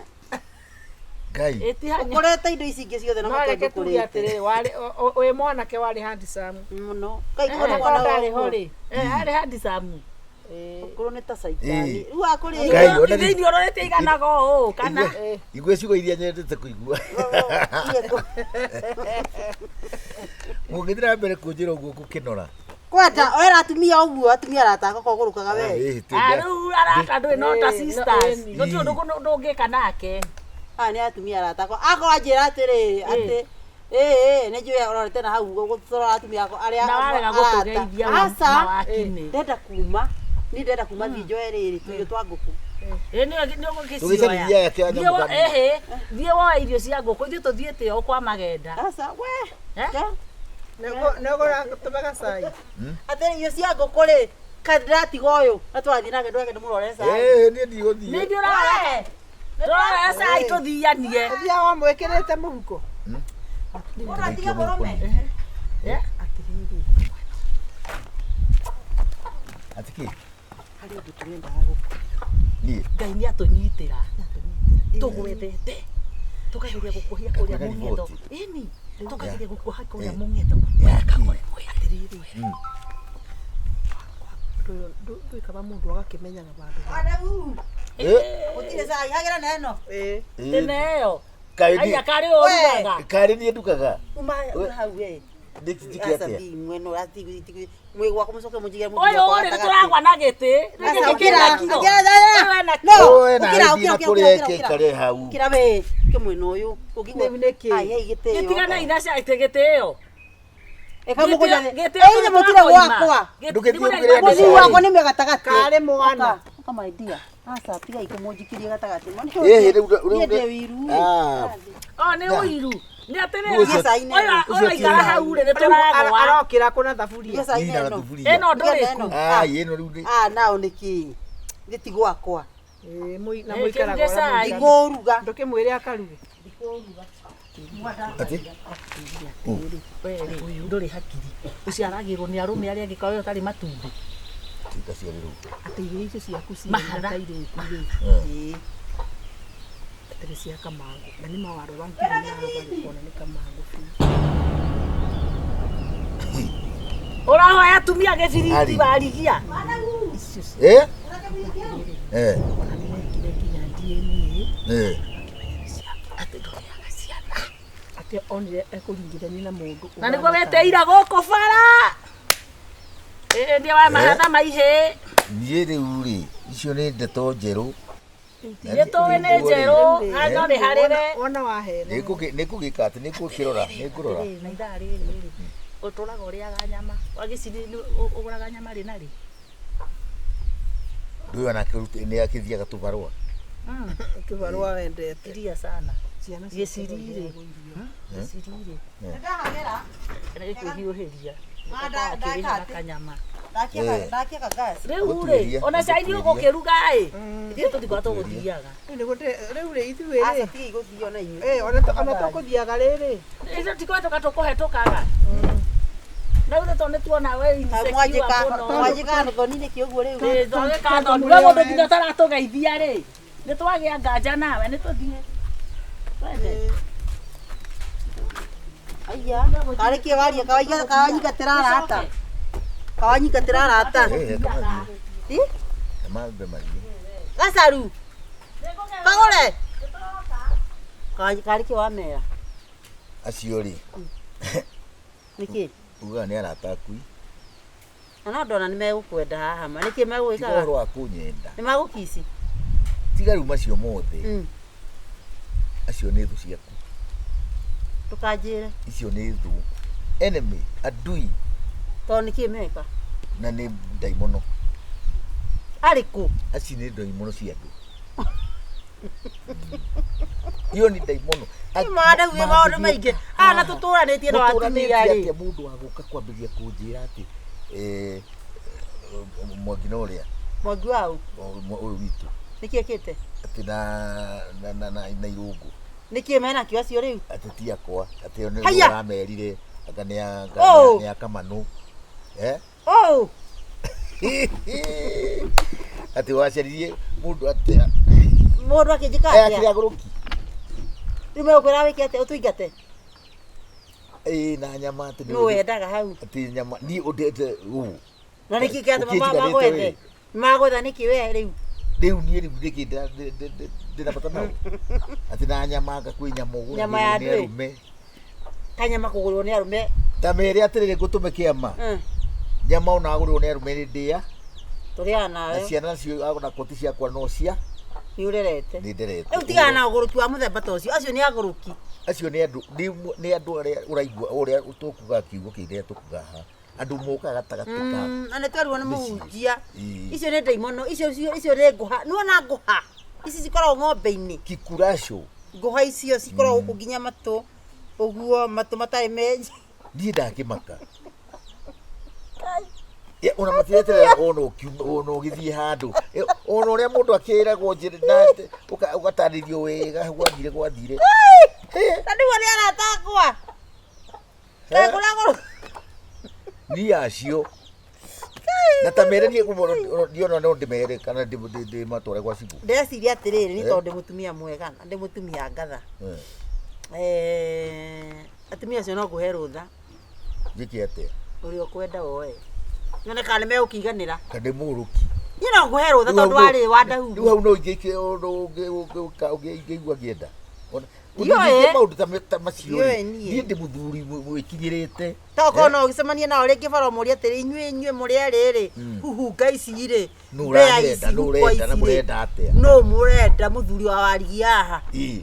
Ngai. Ĩtihanya. Ũkorete indo ici ingĩ ciothe na No mũtwe reke tuge ndũkũrĩte. atĩrĩrĩ, warĩ wĩ mwanake warĩ handsome. Mũno. Kaigua nĩ Onakorwo mwana ndarĩ ho wa rĩ. Eh, arĩ handsome. Ũkũrũ nĩ ta caitani. Ĩ. Rĩu akũrĩ. Ngai, ona Ithe irio ũrorete iganaga ũũ kana Igua ciugo iria nyendete kũigua. Mũngĩthiĩ na mbere kũnjĩra ũguo ngũkĩnora. Kwenda wera atumia ũguo atumia arataka kũgũrũkaga we. Ĩ, Ah, rĩu arata ndũĩ no ta Ĩ, no, sisters. ĩni. Gũtirĩ ũndũ ndũngĩka nake. Aya nĩ atumia aratakwa. Akorwo anjĩra atĩrĩrĩ atĩ ĩĩ nĩ njũĩ ũrorete na hau gũtũrora atumia akwa arĩa Na warega arata. gũtũgeithia wa- Aca, na wakinĩ. ndenda kuma niĩ ndenda kuma thiĩ njoe rĩrĩ tũirio twa ngũkũ. Ĩ nĩ ũgũgĩcioya. Tũgĩcaririe aya kĩa nyamũ kanini. Ĩhĩ, thiĩ woe irio cia ngũkũ ithuĩ tũthiĩte o kwa magenda. Aca we. Eh? Ke? Nĩũgũratũmaga cai. Atĩrĩ irio cia ngũkũ rĩ kaĩ ndĩratiga ũyũ na tũrathiĩ nake ndweke ndĩmũrore cai. Ĩ, niĩ ndigũthiĩ. Nĩ ithuĩ ũrarora. Ndũrarora cai tũthianie. Ũthiaga wamwĩkĩrĩte mũhuko. Ũratiga mũrũme. Eh? Atĩ kĩ? Harĩ ũndũ tũrendaga gũkũ. Niĩ. Ngai nĩ atũnyitĩra. Tũgwethete. Tũkageria gũkuohia kũrĩa Kwĩna mũng'etho. riboti. Ĩni, tũkageria gũkuoha kũrĩa Eh. mũng'etho. Yaki. Atĩrĩrĩ. Ndũikaba mũndũ agakĩmenyaga vandũ. Adamu. Ĩ, Gũtirĩ cai hagĩra na ĩno. Ĩ. ĩ, Tene ĩyo. Kaĩ niĩ- Aya karĩ ũrugaga. Karĩ niĩ ndugaga. Uma hau we. Nĩ njĩke Aca atĩa? thi mwena ũrati mwĩ gwakwa mũcoke mũnjigĩre mũthuri Ũyũ wakwa rĩ gatagatĩ. nĩtũragwa na gĩtĩ. Aca, Gĩkĩ ũkĩra, kĩna kiro. ũkĩra, Ũyũ ena No, Ũyũ ena ũkĩra, arĩthiĩ ũkĩra, na ũkĩra, kũrĩa ũkĩra, eke ũkĩra. ikare hau. Ũkĩra we, ũkĩ mwena ũyũ. Ũngĩigua- Nĩ- nĩkĩ? Ai, hei, gĩtĩo. Gĩtigana ina cia gĩtĩ ĩyo. Ĩka mũkũnjane. Gĩtĩ Ĩ, inyuĩ mũtirĩ gwakwa. Ndũgĩthiĩ ũrugĩre andũ Mũthuri cai. wakwa nĩ mwe gatagatĩ. Karĩ mwana. Ũka, ũka my dear. Aca, tigai kũmũnjikirie gatagatĩ. Ĩ, rĩu rĩu Niĩ ndĩ wiru. Ah, O nĩ ũiru. Nĩ atĩrĩrĩ. Ũcio- Cai na Ũyũ ĩno. ũyũ aikara hau rĩ nĩtũragwa. Arokĩra kũna thaburia. Irio cai ĩ, na na ĩno. thaburia. Ĩno ndũrĩ ku. Ah, ĩno rĩu nĩ Ah, nao nĩkĩ? Gĩti gwakwa. Ĩ, na Ĩ, mũikaraga kĩruge ũrĩa cai. mũikaraga. Ndikũruga. Ndũkĩmwĩre akaruge. atĩ We rĩ ndũrĩ hakiri. Ũciaragĩrwo nĩ arũme arĩa angĩ kawe ũtarĩ matumbĩ. Tikaciarĩrwo. Atĩ irio icio ciaku ciĩ Mahatha. na kairĩtu rĩ. Ĩ. Atĩrĩ cia kamangũ. Na nĩ mawarora nginya na ũkona nĩ kamangũ biũ. Ũrahoya atumia gĩbiriti Ari. warigia. Icio Eh? Eh. ona nĩ mekire nginya DNA Eh. Atĩ ndũrĩaga ciana. atĩ onire ekũringithania na mũndũ Na nĩguo weteira gũkũ bara. Ĩ nĩ wa mahatha maihĩ. Niĩ rĩu rĩ, icio nĩ ndeto njerũ. Nĩ tũĩ nĩ njerũ. No nĩ harĩre. wona wahena Nĩngũgĩka atĩ nĩngũkĩrora, nĩngũrora. Atĩrĩrĩ, na ithaa rĩrĩ rĩ ũtũraga ũrĩaga nyama wagĩciri ũgũraga nyama rĩ na rĩ Ndũyũ onake nĩ akĩthiaga tũbarũa. kĩbarũa wendete iria sana ciana gĩciri rĩ gĩciri rĩ Ndahagĩra. nĩ kwĩhiũhĩria Ma, ndeka akĩrĩha atĩ. kanyama Ndakia ndakia gas. rĩu rĩ Gũtuĩria, ona cai nĩ gũtuĩria. ũgũkĩruga ĩ ithuĩ tũtikoragwo tũgũthiaga rĩu rĩ ithuĩ Aca rĩ tigai gũthio na inyuĩ. ĩ ona tũkũthiaga rĩrĩ ithuĩ tũtikũhetũka tũkũhetũkaga na rĩu tondũ nĩ tuona we insecure Mwanjĩka mũno mwanjĩka thoni nĩkĩ ũguo rĩu? Ĩ, twagĩka thoni we mũndũ nginya ũtaratũgeithia rĩ nĩ twagĩa nganja nawe nĩ tũthiĩ twende Aya, karĩ kĩ waria kawanyingatĩra arata. Kawanyingatĩra arata. Eh, kamathiĩ. Ĩ? Kamambe mathiĩ. Gacaru. Kagũre. Karĩ kĩ wamera? Acio rĩ, Nĩkĩ? ugaga nĩ arata aku. Na no ndona nĩ megũkwenda haha ma. Nĩkĩ Tiga megũgĩkaga? ũhoro wa kũnyenda. Nĩ magũkici. Tiga rĩu macio mothe. Acio nĩ thũ ciaku. Ndũkanjĩre. Icio nĩ thũ. Enemy, adui Tondũ nĩkĩ meka? na nĩ ndaimono. Arĩ kũ? Acio nĩ ndaimono cia andũ. Iyo nĩ ndaimono. Nĩ maũndũ maingĩ. Haha na tũtũranĩtie na atumia rĩ. Atĩa mũndũ wa gũka kwambĩrĩria kũnjĩra atĩ eh, Mwangi na ũrĩa Mwangi wa ũ? ũyũ witũ Nĩkĩ ekĩte? atĩ na irũngũ Nĩkĩ menakĩo acio rĩu? atĩ ti akwa atĩ nĩ Haiya! ũramerire anga nĩ anga Oh! nĩ akamanũ eh Oh! atĩ wacaririe mũndũ atĩa Mũndũ akĩnjĩka Eh, atĩa? akĩrĩ agũrũki Rĩu megũkwĩra wĩke atĩa? Ũtũingate? ĩĩ na nyama atĩ nĩ Nũ wendaga hau? atĩ nyama niĩ ũndete ũũ Na nĩkĩ kĩratũma Ũkĩnjiganĩte magwethe? wĩ. Magwetha nĩkĩ we rĩu? rĩu niĩ rĩu nĩkĩ ndĩna bata nao atĩ na nyama anga kwĩ nyama ũgũragĩrwo Nyama ya nĩ ndwĩ. arũme Kanyama kũgũrwo nĩ arũme. ta mere atĩrĩrĩ ngũtũme kĩama nyama ona agũrĩrwo nĩ arũme nĩ ndĩa Tũrĩaga na nawe. ciana nacio ona koti ciakwa no cia Nĩ ũrerete. nĩ nderete Rĩu tigana na ũgũrũki wa mũthemba ta ũcio. Acio nĩ agũrũki. acio nĩ andũ nĩ andũ arĩa ũraigua ũrĩa tũkuga kiugo kĩrĩa tũkuga haha andũ mokaga gatagatĩ ka Na nĩ twerirwo nĩ Mĩciĩ. mũhunjia. Ĩĩ. Icio nĩ ndaimono. Icio icio nĩ ngũha. Nĩwona ngũha? Ici cikoragwo ng'ombe-inĩ. kikuraco Ngũha icio cikoragwo gũkũ nginya matũ. Ũguo matũ matarĩ menje. niĩ ndakĩmaka Ya, ona matireterera ona ũkiuma ona ũgĩthiĩ handũ ona ũrĩa mũndũ akĩragwo njĩra na ũgatarĩrio wega gwathire gwathire Na nĩguo nĩ arata akwa. Kaĩ kũrĩa gũrũ. niĩ acio na ta mere niĩ niĩ ona no ndĩmere kana ndĩmatware gwa cibũ Ndĩreciria atĩrĩrĩ nĩ Eh. tondũ ndĩ mũtumia mwega na ndĩ mũtumia ngatha. Atumia acio no ngũhe rũtha njĩke atĩa ũrĩa ũkwenda woe. Nyone kana nĩ megũkĩiganĩra. kana ndĩ mũgũrũki Niĩ no ngũhe rũtha tondũ warĩ wa rĩu ndahugu. hau no ingĩke ũngĩigua ngĩenda Ona- Ndiũĩ. ũngĩingĩkia maũndũ ta macio Ndiũĩ rĩ niĩ. niĩ ndĩ mũthuri wĩkinyĩrĩte Tokorwo no ũgĩcemanie nao rĩngĩ bara ũmũrie atĩrĩ inyuĩ inyuĩ mũrĩ erĩ rĩ huhunga ici rĩ Nũ mbĩa ũranyenda, ici nũ huko ũrenda, na ici rĩ mũrenda atĩa? nũ mũrenda mũthuri wa warigia haha Ĩ.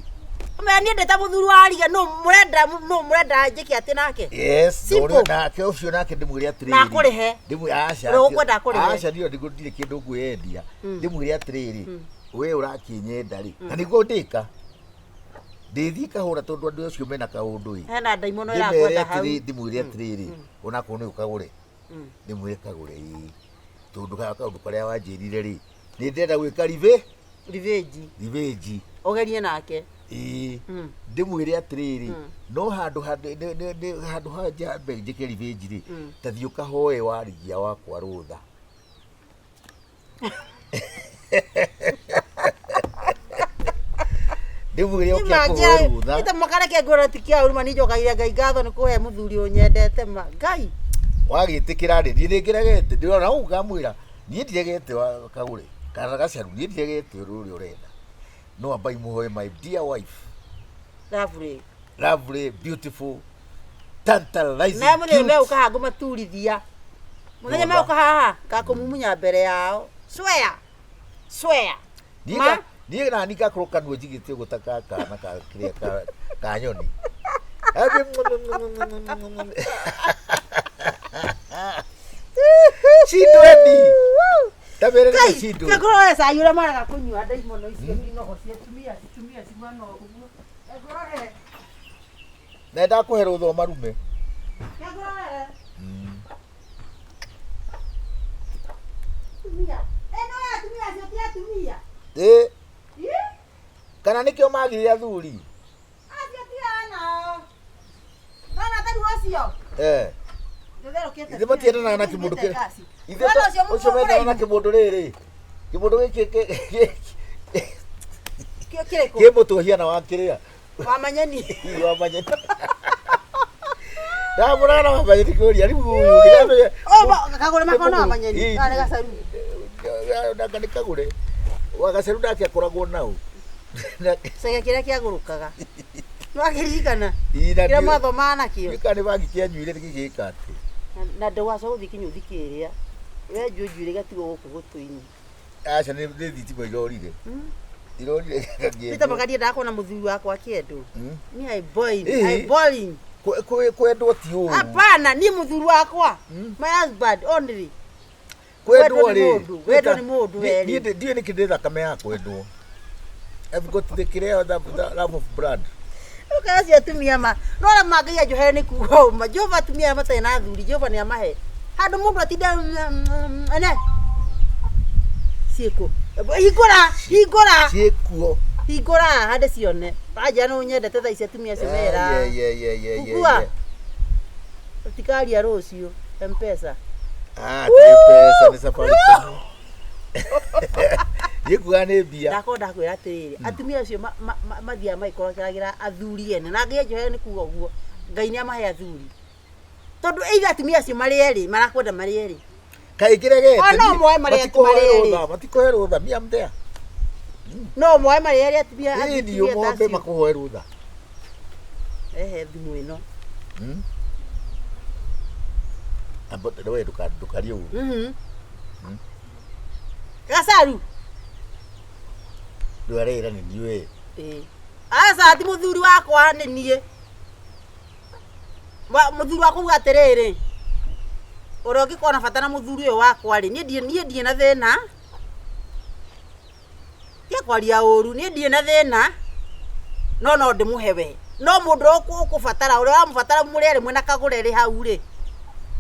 Ũmenya niĩ ndĩ ta mũthuri wa warigia nũ mũrenda nũ mũrenda njĩke atĩ nake Yes, Simple. na nake ũcio nake ndĩmwĩre atĩrĩrĩ. Na akũrĩhe. Ndĩmwĩre aca. Ũrĩa ũkwenda akũrĩhe. Aca niĩ ndirĩ kĩndũ ngwĩyendia. Ndĩmwĩre atĩrĩrĩ, we ũrakĩnyenda rĩ, na nĩguo ndĩka. Ndĩthiĩ kahũra tondũ andũ acio mena kaũndũ ĩ. Hena ndaimono Ndĩmere ĩrakwenda hau. atĩrĩ, ndĩmwĩre atĩrĩrĩ, onakorwo nĩ ũkagũre. Ndĩmwĩre kagũre ĩ. Tondũ kaũndũ karĩa wanjĩrire rĩ, nĩ ndĩrenda gwĩka Revenge. revenge. Ũgerie nake. Ĩĩ ndĩmwĩre atĩrĩrĩ no handũ handũ ha njambe njĩke revenge rĩ ta thiĩ ũkahoe warigia wakwa rũtha ndĩmwĩre oke akũhoe rũtha Ita makareke ngwĩra ti kĩa ũru ma niĩ njokagĩria Ngai ngatho nĩ kũhe mũthuri ũnyendete ma Ngai. Wagĩtĩkĩra rĩ niĩ nĩngĩregete ndĩrona ũguo ngamwĩra niĩ ndiregete kagũre kana gacaru niĩ ndiregete ũrĩa ũrenda no ambai mũhoe my dear wife. Lovely. Lovely, beautiful, tantalizing, Na mũthenya cute. megũka haha ngũmaturithia. Mũthenya Rũtha. megũka haha ngakũmumunya mbere yao. Swear. Swear. Niĩ Ma. Niĩ nani ngakorwo kanua njigĩte ũguo ta ka kana ka kĩrĩa ka nyoni cindweni ta mere Ngai, cindwe ngũrore cai ũrĩa maraga kũnyua ndaimono icio inogo cia atumia atumia ciguana ũguo. Ngũrore. Na ndakũhe rũtha ũmarume. Ngũrore. Atumia. Ĩno ya atumia acio ti atumia. Ĩ Ĩ? Kana nĩkĩo magire athuri. Acio ti anao. Nona tarĩu ũcio. Eh. Ndĩtherũkĩte. Ithe matiendanaga na kĩmũndũ kĩrĩa ithe Nona ũcio ũcio mendanaga na mũraihu. kĩmũndũ rĩrĩ kĩmũndũ gĩkĩ Kĩo kĩrĩkũ? kĩ mũtwe hiana wa kĩrĩa Wa manyeni. wa manyeni. Ndamũraga na wamanyeni kũria rĩu ũyũ. Oh, kagũre makona wamanyeni. Kana gacaru. Nanga nĩ kagũre. Wagacaru nake akoragwo nau. Cege kĩrĩa kĩagũrũkaga. Nĩwakĩririkana? Ĩ, na Kĩrĩa ndiũ- mwathomaga nakĩo. Gĩka nĩ bangi kĩanyuire gĩgĩka atĩ. Na ndũgacoka gũthiĩ kĩnyũthi kĩrĩa. Wenjwo njuĩrĩ gatigwo gũkũ gũtũ-inĩ. Aca nĩ nĩ thitima irorire. Irorire Peter gakĩendwo. Makaria ndendaga kuona mũthuri wakwa akĩendwo. Mm. Ni I boil, Ĩĩ. I boiling. Kwendwo ti ũru. Hapana, ni mũthuri wakwa. My husband only. Kwendwo Kwendwo nĩ rĩ. mũndũ, kwendwo nĩ mũndũ Niĩ- werĩ. niĩ ndiũĩ nĩkĩ ndĩ thakame ya kwendwo. I've got the kĩrĩa the love of blood. Ũkaga acio atumia ma no arĩa mangai anjohere nĩ kuga ũma Jehova atumia arĩa matarĩ na athuri Jehova nĩ amahe handũ mũndũ atinda ene ciĩkũ hingũra hingũra Ciĩkuo. hingũra hande cione anja nĩ ũnyendete thaa ici atumia acio mera Yeah, yeah, yeah, yeah, yeah, Kukua. yeah. Tũtikaria rũciũ mpesa Ah, ti pesa nĩ Safaricom. Gĩkuaga nĩ mbia. ndakorwo ndakwĩra atĩrĩrĩ atumia acio mathiaga magĩkorokeragĩra athuri ene na ngai anjohere nĩ kuga ũguo ngai nĩ amahe athuri tondũ either atumia acio marĩ erĩ marakwenda marĩ erĩ Kaĩ kĩregete. O, no moe marĩa Matikũhoe marĩ erĩ. rũtha, matikũhoe rũtha. Me I'm there. no moe marĩ erĩ atumia Ĩĩ atumia niĩ ta mombe acio. makũhoe rũtha. Ehe thimũ ĩno Amba we ndũkarie ũru. Mhm. gacaru Rĩu areĩra nĩ niĩ we. Ĩĩ. aca ti mũthuri wakwa nĩ niĩ Mũthuri wakwa uga atĩrĩrĩ ũrĩa ũngĩkorwo na bata na mũthuri ũyũ wakwa rĩ niĩ niĩ ndirĩ na thĩna tia kwaria ũru niĩ ndirĩ na thĩna no no ndĩmũhe we no mũndũ ũrĩa ũkũbatara ũrĩa ũramũbatara mũrĩ erĩ mwĩna kagũre rĩ hau rĩ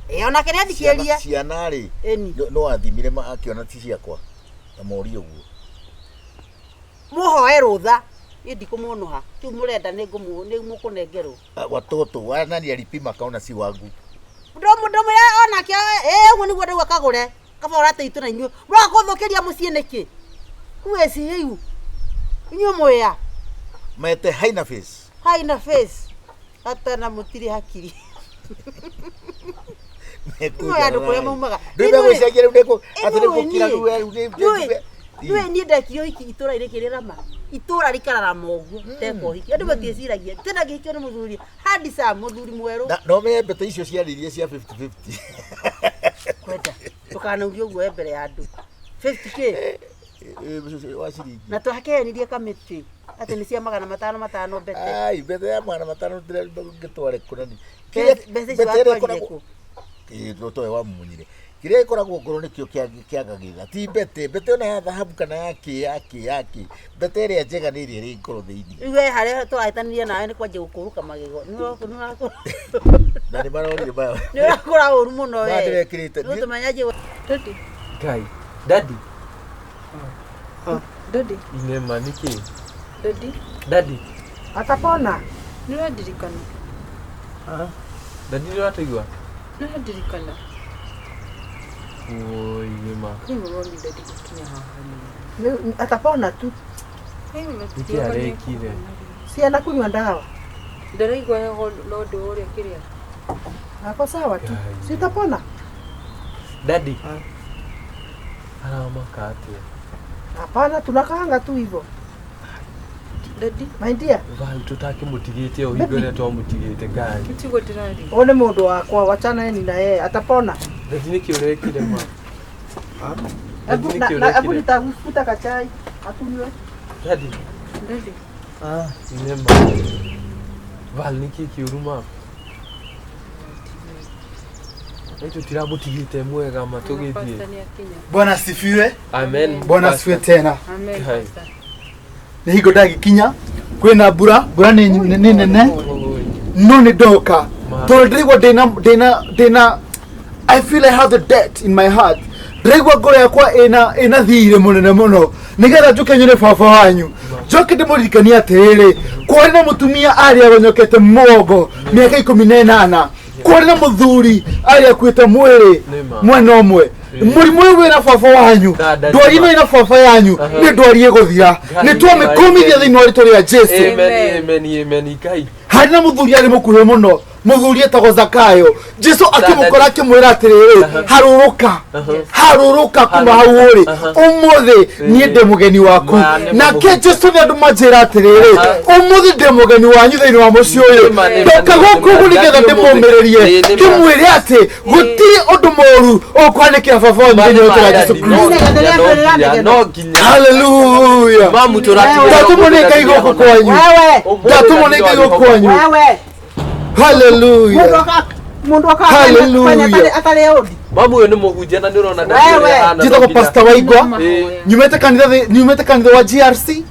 ĩ onake nĩ athikĩrĩrie Ciana rĩ Ĩni. no athimire akĩona ti ciakwa. Na morie ũguo. Mũhoe rũtha niĩ ndikũmũnũha kĩu mũrenda nĩ mũkũnengerwo. Ah, Watoto wa nani alipima akaona si wangu. Ndũmwĩra onake ĩ ũguo nĩguo ndauga kagũre kaba ũrateitũ na inyuĩ mũroka kũthũkĩria mũciĩ nĩkĩ who is you inyuĩ mwĩa Mete haina face. haina face hata na mũtirĩ hakiri Nĩmũĩ andũ kũrĩa maumaga. Rĩu megũcenjia rĩu nĩkũ atĩ nĩ gũkira rĩu rĩu nĩ Nĩũĩ niĩ ndekire ũhiki itũra rĩkĩ rĩrama itũra rikararama ũguo ndeka ũhiki andũ matiĩciragia tena ngĩhikio nĩ mũthuri handsome mũthuri mwerũ Na no menye mbete icio ciarĩirie cia 50-50. Kwenda ndũkanaurie ũguo we mbere ya andũ 50k Wa ciringi. Na twakehenirie kamĩtĩ atĩ nĩ cia 500 500 mbete. Ai, mbete ya 500 ngĩtware kũ na ni. Mbeca icio watwarire kũ? Ĩ towe wamunyire. Kĩrĩa gĩkoragwo ngoro nĩkĩo kĩagagĩrĩra. Ti mbete, mbete ona ya thahabu kana ya kĩ ya kĩ ya kĩ. Mbete ĩrĩa njega nĩ ĩrĩa ĩrĩ ngoro thĩinĩ. Rĩu we harĩa tũrahĩtanirie nawe nĩ kwanjia gũkũrũka magego. Nĩ Na nĩ marorire maya. ũrakũra ũru mũno we. Maya ndĩrekĩrĩte. Nĩ ũtũmenya nje Daddy, Ngai. Daddy. daddy, Inema nĩkĩ? daddy, Daddy. Atapona. nĩ ũrandirikana? Daddy nĩ ũratũigua? Nĩ ũrandirikana? Oi nĩma. Kwĩ mami daddy gũkinya haha nĩ. Atapona tu. Kwĩ mama Nĩkĩ arekire? Si anakunywa ndawa. Ndaraigua heho no ndũ ũrĩa kĩrĩa. Ako sawa tu. Ngai. Si utapona? Daddy. Aramaka atĩa? Hapana, tunakaanga tu hivyo. Daddy, My dear, Val tũtakĩmũtigĩte o hingo ĩrĩa twamũtigĩte Ngai. tiguo ndĩraria. huyu ni mundu wakwa, wachana ni na yeye, atapona. Daddy nĩkĩ ũrekire ma? Daddy Hebu na- nĩkĩ na- hebu ũrekire? nitafuta kachai akunywe. Daddy. Daddy, Inema. Val nĩkĩ kĩũru ma? Nĩ tũtiramũtigĩte mwega ma tũgĩthiĩ. pastor nĩ akinya. Bwana asifiwe. Amen. Bwana asifiwe tena. Amen, Ngai. pastor. Nĩ hingo ndagikinya kwĩna mbura mbura nĩ nĩ nene Oi. no nĩ ndoka Ma. tondũ ndĩraigua ndĩna ndĩna ndĩna I feel I have the debt in my heart ndĩraigua ngoro yakwa ĩna ĩna thirĩ mũnene mũno nĩgetha njũke nyone baba wanyu njoke ndĩmũririkanie atĩrĩrĩ kwarĩ na mũtumia arĩ aronyokete mũgongo mĩaka 18 kwarĩ na mũthuri arĩ akuĩte mwĩrĩ Nĩma. mwena ũmwe Ĩĩ. mũrimũ ũyũ wĩna baba wanyu Dada, ndwari ĩno nĩma. ĩna baba yanyu Aha. nĩ ndwari ĩgũthira Ngai, nĩ twamĩkũmithia thĩinĩ wa rĩtwa rĩa Jesu Amen, amen, amen. Ngai. harĩ na mũthuri arĩ mũkuhĩ mũno Mũthuri etagwo Zakayo. Jesu akĩmũkora akĩmwĩra atĩrĩrĩ, harũrũka, harũrũka kuma hau ũrĩ, ũmũthĩ niĩ ndĩ mũgeni waku. Ma, nĩ Nake mũhunjia. Jesu nĩ andũ manjĩra atĩrĩrĩ, ũmũthĩ ndĩ mũgeni wanyu thĩinĩ wa mũciĩ ũyũ. Nĩ ma, nĩ ma, Ndoka nĩ ma, gũkũ ũguo nĩgetha nĩ ma. ndĩmũmĩrĩrie, Nĩ, nĩ ma. ndĩmwĩre atĩ gũtirĩ ũndũ mũũru ũkwanĩkĩra baba wanyu thĩinĩ wa rĩĩtwa rĩa Jesu No Kristo. nginya, no nginya, no nginya. Haleluya. Mamu tũratigĩra Ndatũmwo nĩ Ngai gũkũ kwanyu. Wewe. Ndatũmwo nĩ Ngai gũkũ kwanyu. Wewe. Haleluya. Mundu aka mundu aka Hallelujah. atarĩ ũndi. Mamu ũyũ nĩ mũhunjia na nĩ ũrona ndadi Wewe. ũrĩa ahana, no Njĩtagwo nginya. Pastor Waigwa. Ĩĩ. Nyumĩte kanitha wa GRC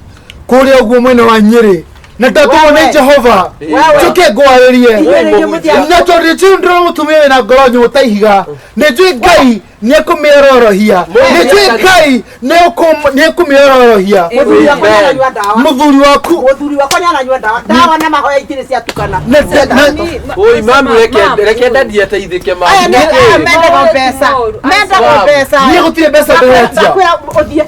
kũrĩa ũguo mwena wa Nyĩrĩ, na ndatũmwo nĩ Wewe. Jehova Wewe. njũke ngwarĩrie. Inyuĩ nĩ inyuĩ mũthiaga- Na tondũ njũĩ ndĩrona mũtumia wĩna ngoro nyũmũ ta ihiga, nĩ njũĩ Ngai nĩ ekũmĩororohia, nĩ njũĩ Ngai nĩ ekũmĩororohia. Mũthuri wakwa nĩ aranyua ndawa. Mũthuri waku. Mũthuri wakwa nĩ aranyua ndawa. Ndawa na mahoya itirĩ ciatukana. Oi, mamu reke ndadi ateithĩke mamu. Aya nĩ aya mendaga mbeca. Mendaga mbeca. Niĩ gũtirĩ mbeca ndĩretia. Ndakwĩra ũthiĩ.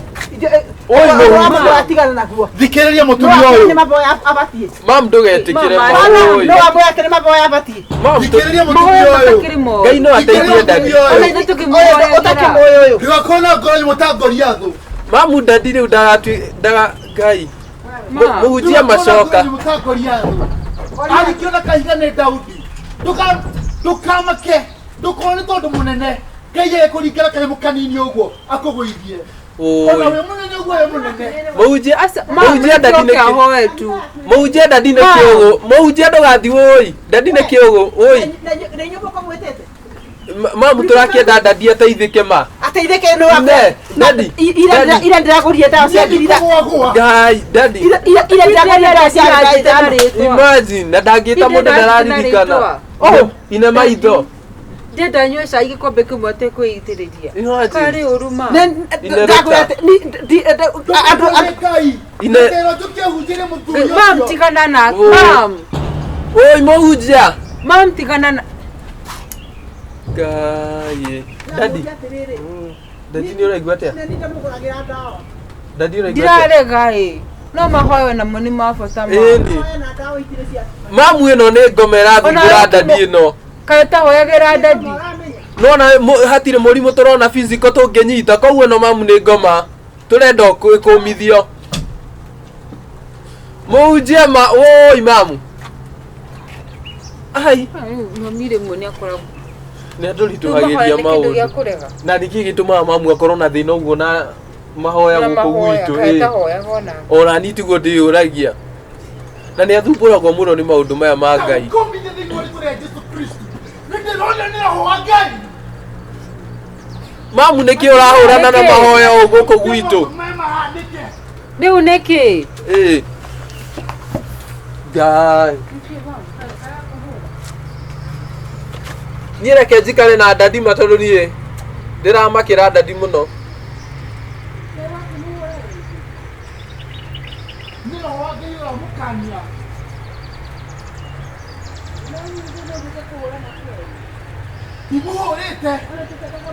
Oi, mũhunjia. Atigana naguo. Thikĩrĩria mũtumia Nĩ ũyũ. maboya abatiĩ. Mamu ndũgetĩkĩre Mama, ma, oi. No maboya atĩ nĩ maboya abatiĩ. Mamu Thikĩrĩria mũtumia ũyũ. Ngai no ateithie ndadi. Thikĩrĩria mũtumia ũyũ. Ũtakĩmũĩ ũyũ. Ndũgakorwo na ngoro nyũmũ ta Goliathũ. Mamu ndadi rĩu ndagatui ndaga Ngai. Mũhunjia macoka. Arikio na kahiga nĩ Daudi. Ndũkamake, ndũkorwo nĩ tondũ mũnene Ngai agĩkũringĩra kanyamũ kanini ũguo akũgũithie. Ona Oi. wĩ mũnene ũguo wĩ mũnene. Mũhunjia mũhunjia ndadi nĩ kĩ- ahoe tu. mũhunjia ndadi nĩ kĩũgũ. Mũhunjia ndũgathiĩ wũi. Ndadi nĩ kĩũgũ. Wũi. Na inyuĩ mũkamwĩtĩte. Mamu tũrakĩenda ndadi ateithĩke ma. Ateithĩke nĩ wakwa. Ne, ndadi. Ndadi. Ira ndĩragũrire ndawa cia ngiri Kũgũagũa. Ngai, ndadi. Ira ndĩragũrire ndawa cia ngiri ithano. Imagine, na ndangĩta mũndũ ndararirikana. Oh. Ine maitho. Ndenda nyue cai gĩkombe kĩmwe atekwĩitĩrĩria. Imagine. Karĩ ũru ma. Ndagũra andũ Ngai. Ine- Ndĩrwo njũke hunjĩrie mũthuri Mam ũcio. tigana na Oi. mam. Oi mũhunjia. Mam tigana na Ngai. Ndadi. Ndadi nĩ ũraigua atĩa? Ndadi ũraigua atĩa? Ndirarega ĩ. No mahoya namo nĩ ma bata ma. Ĩni. Mamu ĩno nĩ ngoma ĩrathumbũra Ona ndadi ĩno. Kaĩ ũtahoyagĩra ndadi? Nona hatirĩ mũrimũ tũrona physical tũngĩnyita koguo ĩno mamu nĩ ngoma tũrenda kũmithio. Mũhunjia ma woi mamu. Ai, Mami rĩmwe nĩ akoragwo. nĩ Rĩu atũritũhagĩria mahoya nĩ kĩndũ gĩa maũndũ. kũrega. Na nĩkĩ gĩtũmaga mamu akorwo na thĩna ũguo na mahoya Na gũkũ mahoya gwitũ? kaĩ ĩ. ũtahoyaga onake. Ona niĩ tiguo ndĩyũragia. Na nĩ athumbũragwo mũno nĩ maũndũ maya ma Ngai. Kũmithia thĩinĩ wa rĩĩtwa rĩa Jesu Kristo. Nĩ ndĩrona nĩ roho wa Ngai. Mamu nĩkĩ ũrahũrana na Nĩkĩ? mahoya ũũ gũkũ gwitũ? Maũndũ maya mahanĩke. Rĩu nĩkĩ? Ĩ. Ngai. Niĩ reke njikare na ndadi ma tondũ niĩ ndĩramakĩra ndadi mũno. Nĩ roho wa Ngai ũramũkania. Ndimũhũrĩte.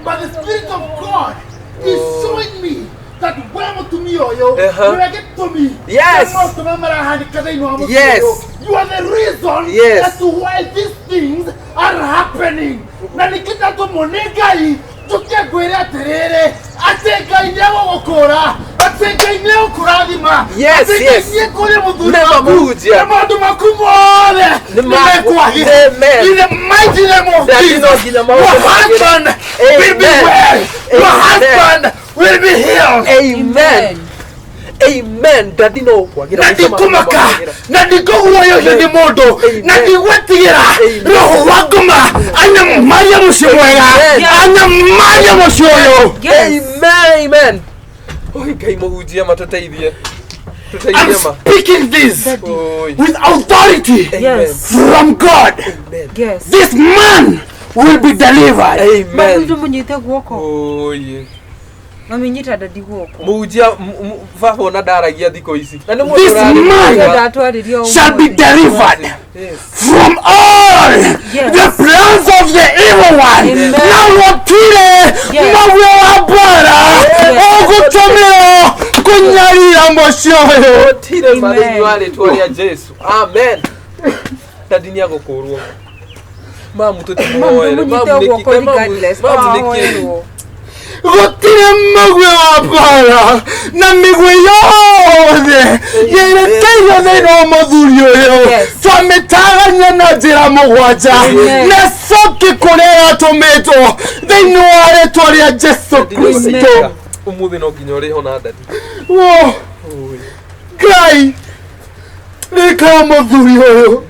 But the Spirit of God is showing me that we mũtumia ũyũ Ehe. nĩwe gĩtũmi Yes. kĩa maũndũ marĩa marahanĩka thĩinĩ wa mũciĩ Yes. ũyũ. You are the reason Yes. as to why these things are happening. Na nĩkĩ ndatũmwo nĩ Ngai njũke ngwĩre atĩrĩrĩ, atĩ Ngai nĩegũgũkũra, atĩ Ngai nĩegũkũrathima, Yes, atĩ Ngai yes. nĩekũria mũthuri Nĩ ma waku, mũhunjia. na maũndũ maku mothe Nĩ ma- nĩmekwagĩra. Amen. In the mighty name of Daddy, Jesus, no nginya your maũndũ magĩre. husband will be Amen. well. Your Amen. husband will be healed. Amen. Amen. Ndadi no kwagĩra Na maica maku ndikũmaka, magĩra. na ndikũguoyohio nĩ mũndũ, na Amen. ndigwĩtigĩra Amen. roho wa ngoma anyamaria mũciĩ mwega, Amen. anyamaria mũciĩ ũyũ. Amen. Amen. Oi Ngai mũhunjia matũteithie. I'm Tũteithie ma. speaking this Oi. with authority Amen. from God. Yes. This man will be delivered. Amen. Mami mũnyite guoko. Oi. Mami nyita ndadi guoko. Mũhunjia baba ona ndaragia thikũ ici. Na nĩ mũndũ This ũrarĩ man mwega. Ndatwarĩrio shall be delivered Yes. from all Yes. the plans of the evil one. Amen. Na gũtirĩ Yes. maguo wa mbara ũgũtũmĩrwo kũnyarira mũciĩ ũyũ. Gũtirĩ ma Amen. thĩinĩ wa rĩtwa rĩa Jesu. Amen. Ndadi nĩ agũkũrwo. Mamu tũtimũhoere. Mamu, Mamu ndũmũnyite nĩkĩ? guoko Mamu regardless. mamu nĩkĩ? Ahoerwo. Gũtirĩ mũguĩ wa mbara na mĩguĩ yothe yerekeirio thĩinĩ wa mũthuri ũyũ Yes. twamĩtagania na njĩra mũgwanja Amen. na coki kũrĩa yatũmĩtwo thĩinĩ wa rĩtwa rĩa Jesu Kristo. Ũmũthĩ no nginya ũrĩho na ndadi. Wo, Ngai ririkana mũthuri ũyũ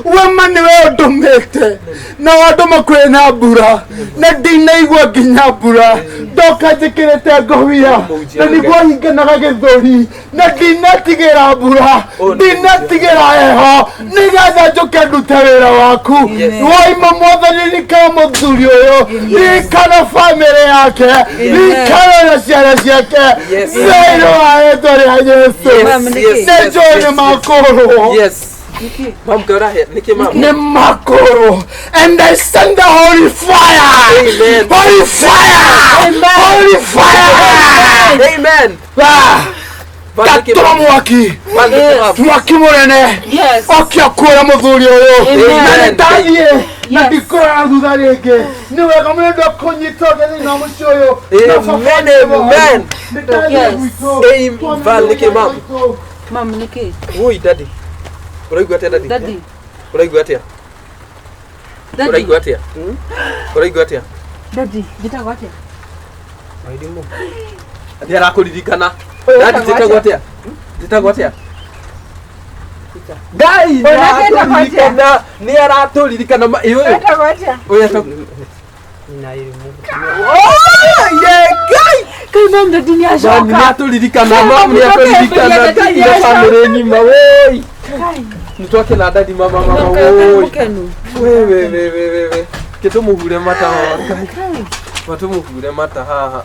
wema nĩwe ũndũmĩte na wandũma kwĩ na mbura na ndinaigua nginya mbura ndoka njĩkĩrĩte ngobia na nĩguo hinganaga gĩthũri na ndinatigĩra mbura ndinatigĩra heho nĩgetha njũke ndute wĩra waku. Waima mwathani ririkana mũthuri ũyũ, ririkana bamĩrĩ yake, ririkana na ciana ciake Yes. thĩinĩ wa rĩtwa rĩa Jesu. Mamu, nĩkĩ? Nĩ njũĩ nĩ makũrwo Yes. Mamu kĩorahe nĩkĩ mamu? nĩ makũrwo and I send the holy fire. Amen. Holy fire. Holy fire. Amen. Ah, Bandĩke gatũra mamu. mwaki Bandĩke mamu. mwaki mũnene Yes. okia kuoya mũthuri ũyũ Amen. na nĩ ndathiĩ na Yes. ndikũrora thutha rĩngĩ. Nĩ wega mũno ndũ kũnyita ũgeni thĩinĩ wa mũciĩ ũyũ. Amen, amen. Nĩ ndathiĩ Yes. gwitũ. Amen. Val, nĩkĩ mamu? Mamu, nĩkĩ? Woi daddy. Ũraigua atĩa daddy? Daddy. Ũraigua atĩa? Daddy. Ũraigua atĩa? Ũraigua atĩa? Daddy, njĩtagwo atĩa? Nĩ arakũririkana. Daddy njĩtagwo atĩa? Njĩtagwo atĩa? Ngai nĩ Ũrĩa njĩtagwo atĩa? aratũririkana. Nĩ aratũririkana. Ĩ ũyũ. Njĩtagwo atĩa? Ũyũ etagwo Oh, ye Ngai! Kai mamu, daddy nĩ Mamu nĩ acoka. atũririkana. Mamu nĩ atũririkana. Daddy nĩ Na acoka. bamĩrĩ ng'ima woi. Kai. Nĩ twakena daddy mama mama Mamu, kaĩ ũtarĩ woi. mũkenu? We we we we we we. Ke tũmũhure mata haha. Ngai. Matũmũhure mata haha.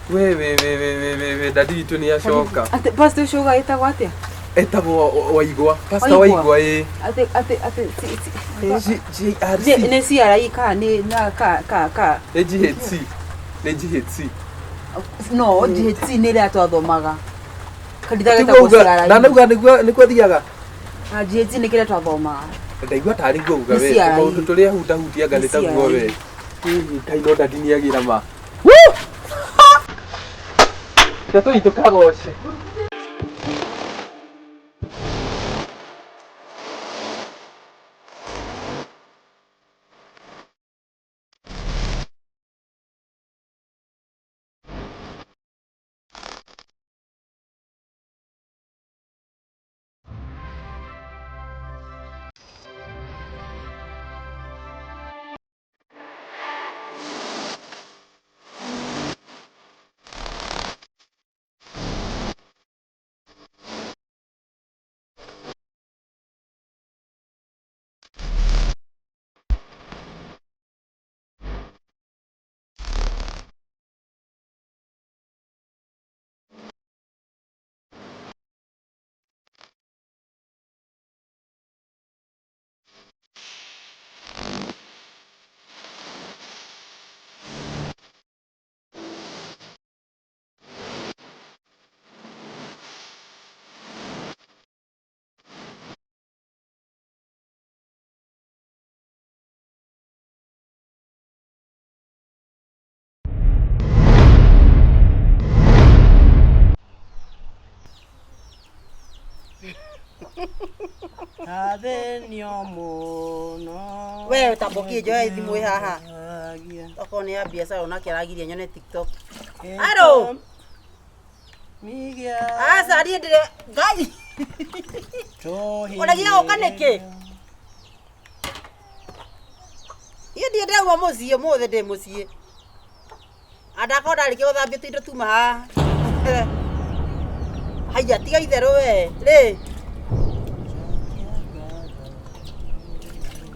We we we we we we we daddy witũ nĩ acoka. Atĩ pastor ũcio uga ĩtagwo atĩa? Etagwo Waigwa. Pastor Waigwa? Waigwa ĩ. Atĩ atĩ atĩ G G R J- C. nĩ CRE ka nĩ na ka ka ka Nĩ GHC. Nĩ GHC. No GHC nĩ ĩrĩa twathomaga kanitha Tiguo getagwo uga CRE. ndanauga nĩguo nĩkuo thiaga. Na GHC nĩ kĩrĩa twathomaga. Ndaigua tarĩ guo uga Nĩ we. CRE. Maũndũ tũrĩa hutahutianga nĩ taguo CRE. we. Ngai no daddy nĩ agĩra ma. Reke tũthiĩ tũkagoce. We tambokie njoe thimũ ĩ haha okorwo nĩ ya biacara onake aragiria nyone TikTok. Aro aca niĩ ndĩre Ngai ũragia gũka nĩkĩ? Niĩ ndirĩ ndĩrauma mũciĩ ũmũthĩ ndĩ mũciĩ andakorwo ndarĩkia gũthambia tũindo tuma haha. Haiya tiga itherũ we rĩ.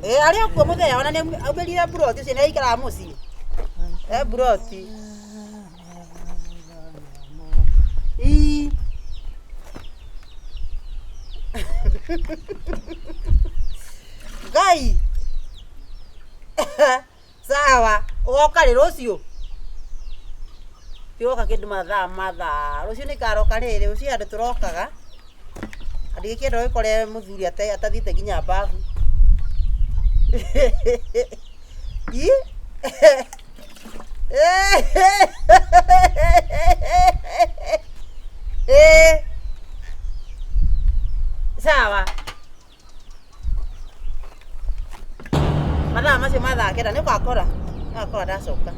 Ĩ arĩ o kuo mũthenya ona nĩ aumĩrire mburoti ũcio nĩ aikaraga mũciĩ e mburoti. Ii. Ngai sawa ũgoka rĩ rũciũ? Tiroka kĩndũ mathaa mathaa rũciũ nĩ karoka rĩrĩ rũciũ andũ tũrokaga ndigĩkĩenda ũgĩkore mũthuri atathiĩte nginya babu. Ĩ? Ĩ. Sawa. Mathaa macio ma thaa kenda nĩ ũgakora. Nĩ ũgakora ndacoka.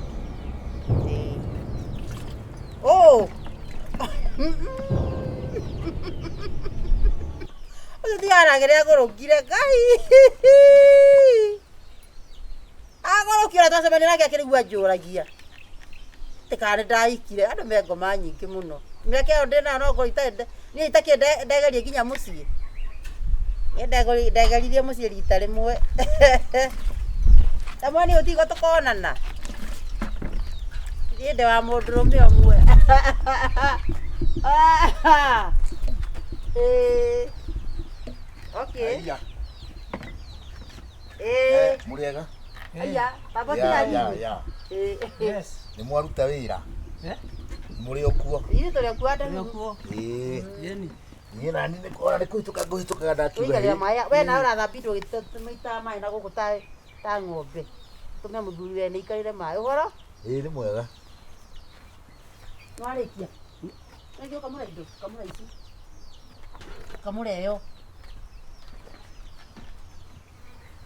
Ĩ. Oh. Ũcio ti aragĩrĩ agũrũkire Ngai. Agũrũkire ũrĩa twacemania nake akĩrigwo anjũragia. Atĩ kana nĩ ndaikire. Andũ me ngoma nyingĩ mũno. Mĩaka ĩyo ndĩnayo no ngorwo itarĩ niĩ itakĩrĩ ndegerie nginya mũciĩ. Niĩ ndegeririe mũciĩ rita rĩmwe. Ta mwena ũyũ tigo tũkonana. Niĩ ndĩ wa mũndũrũme ũmwe. Ĩĩ. Okay. Aya. Ĩĩ. Mũrĩega? Aya, baba Ya, ti ya, ya. Yes. Nĩ mwaruta wĩra? Mũrĩ o kuo? Ithuĩ tũrĩ o kuo andũ. Ĩĩ. Niĩ nani nĩ ona nĩ kũhĩtũka ngũhĩtũkaga ndakiuga Tũikarĩra hĩ. maĩ. We nawe ũrathambia indo ũgĩtũmaitaga maĩ na gũkũ ta ta ng'ombe. Tũme mũthuri we nĩ aikarĩre maĩ. Ũhoro? Ĩĩ nĩ mwega. Nĩwarĩkia? Rĩngĩ ũkamũra indo, ũkamũra ici. Ũkamũra ĩyo.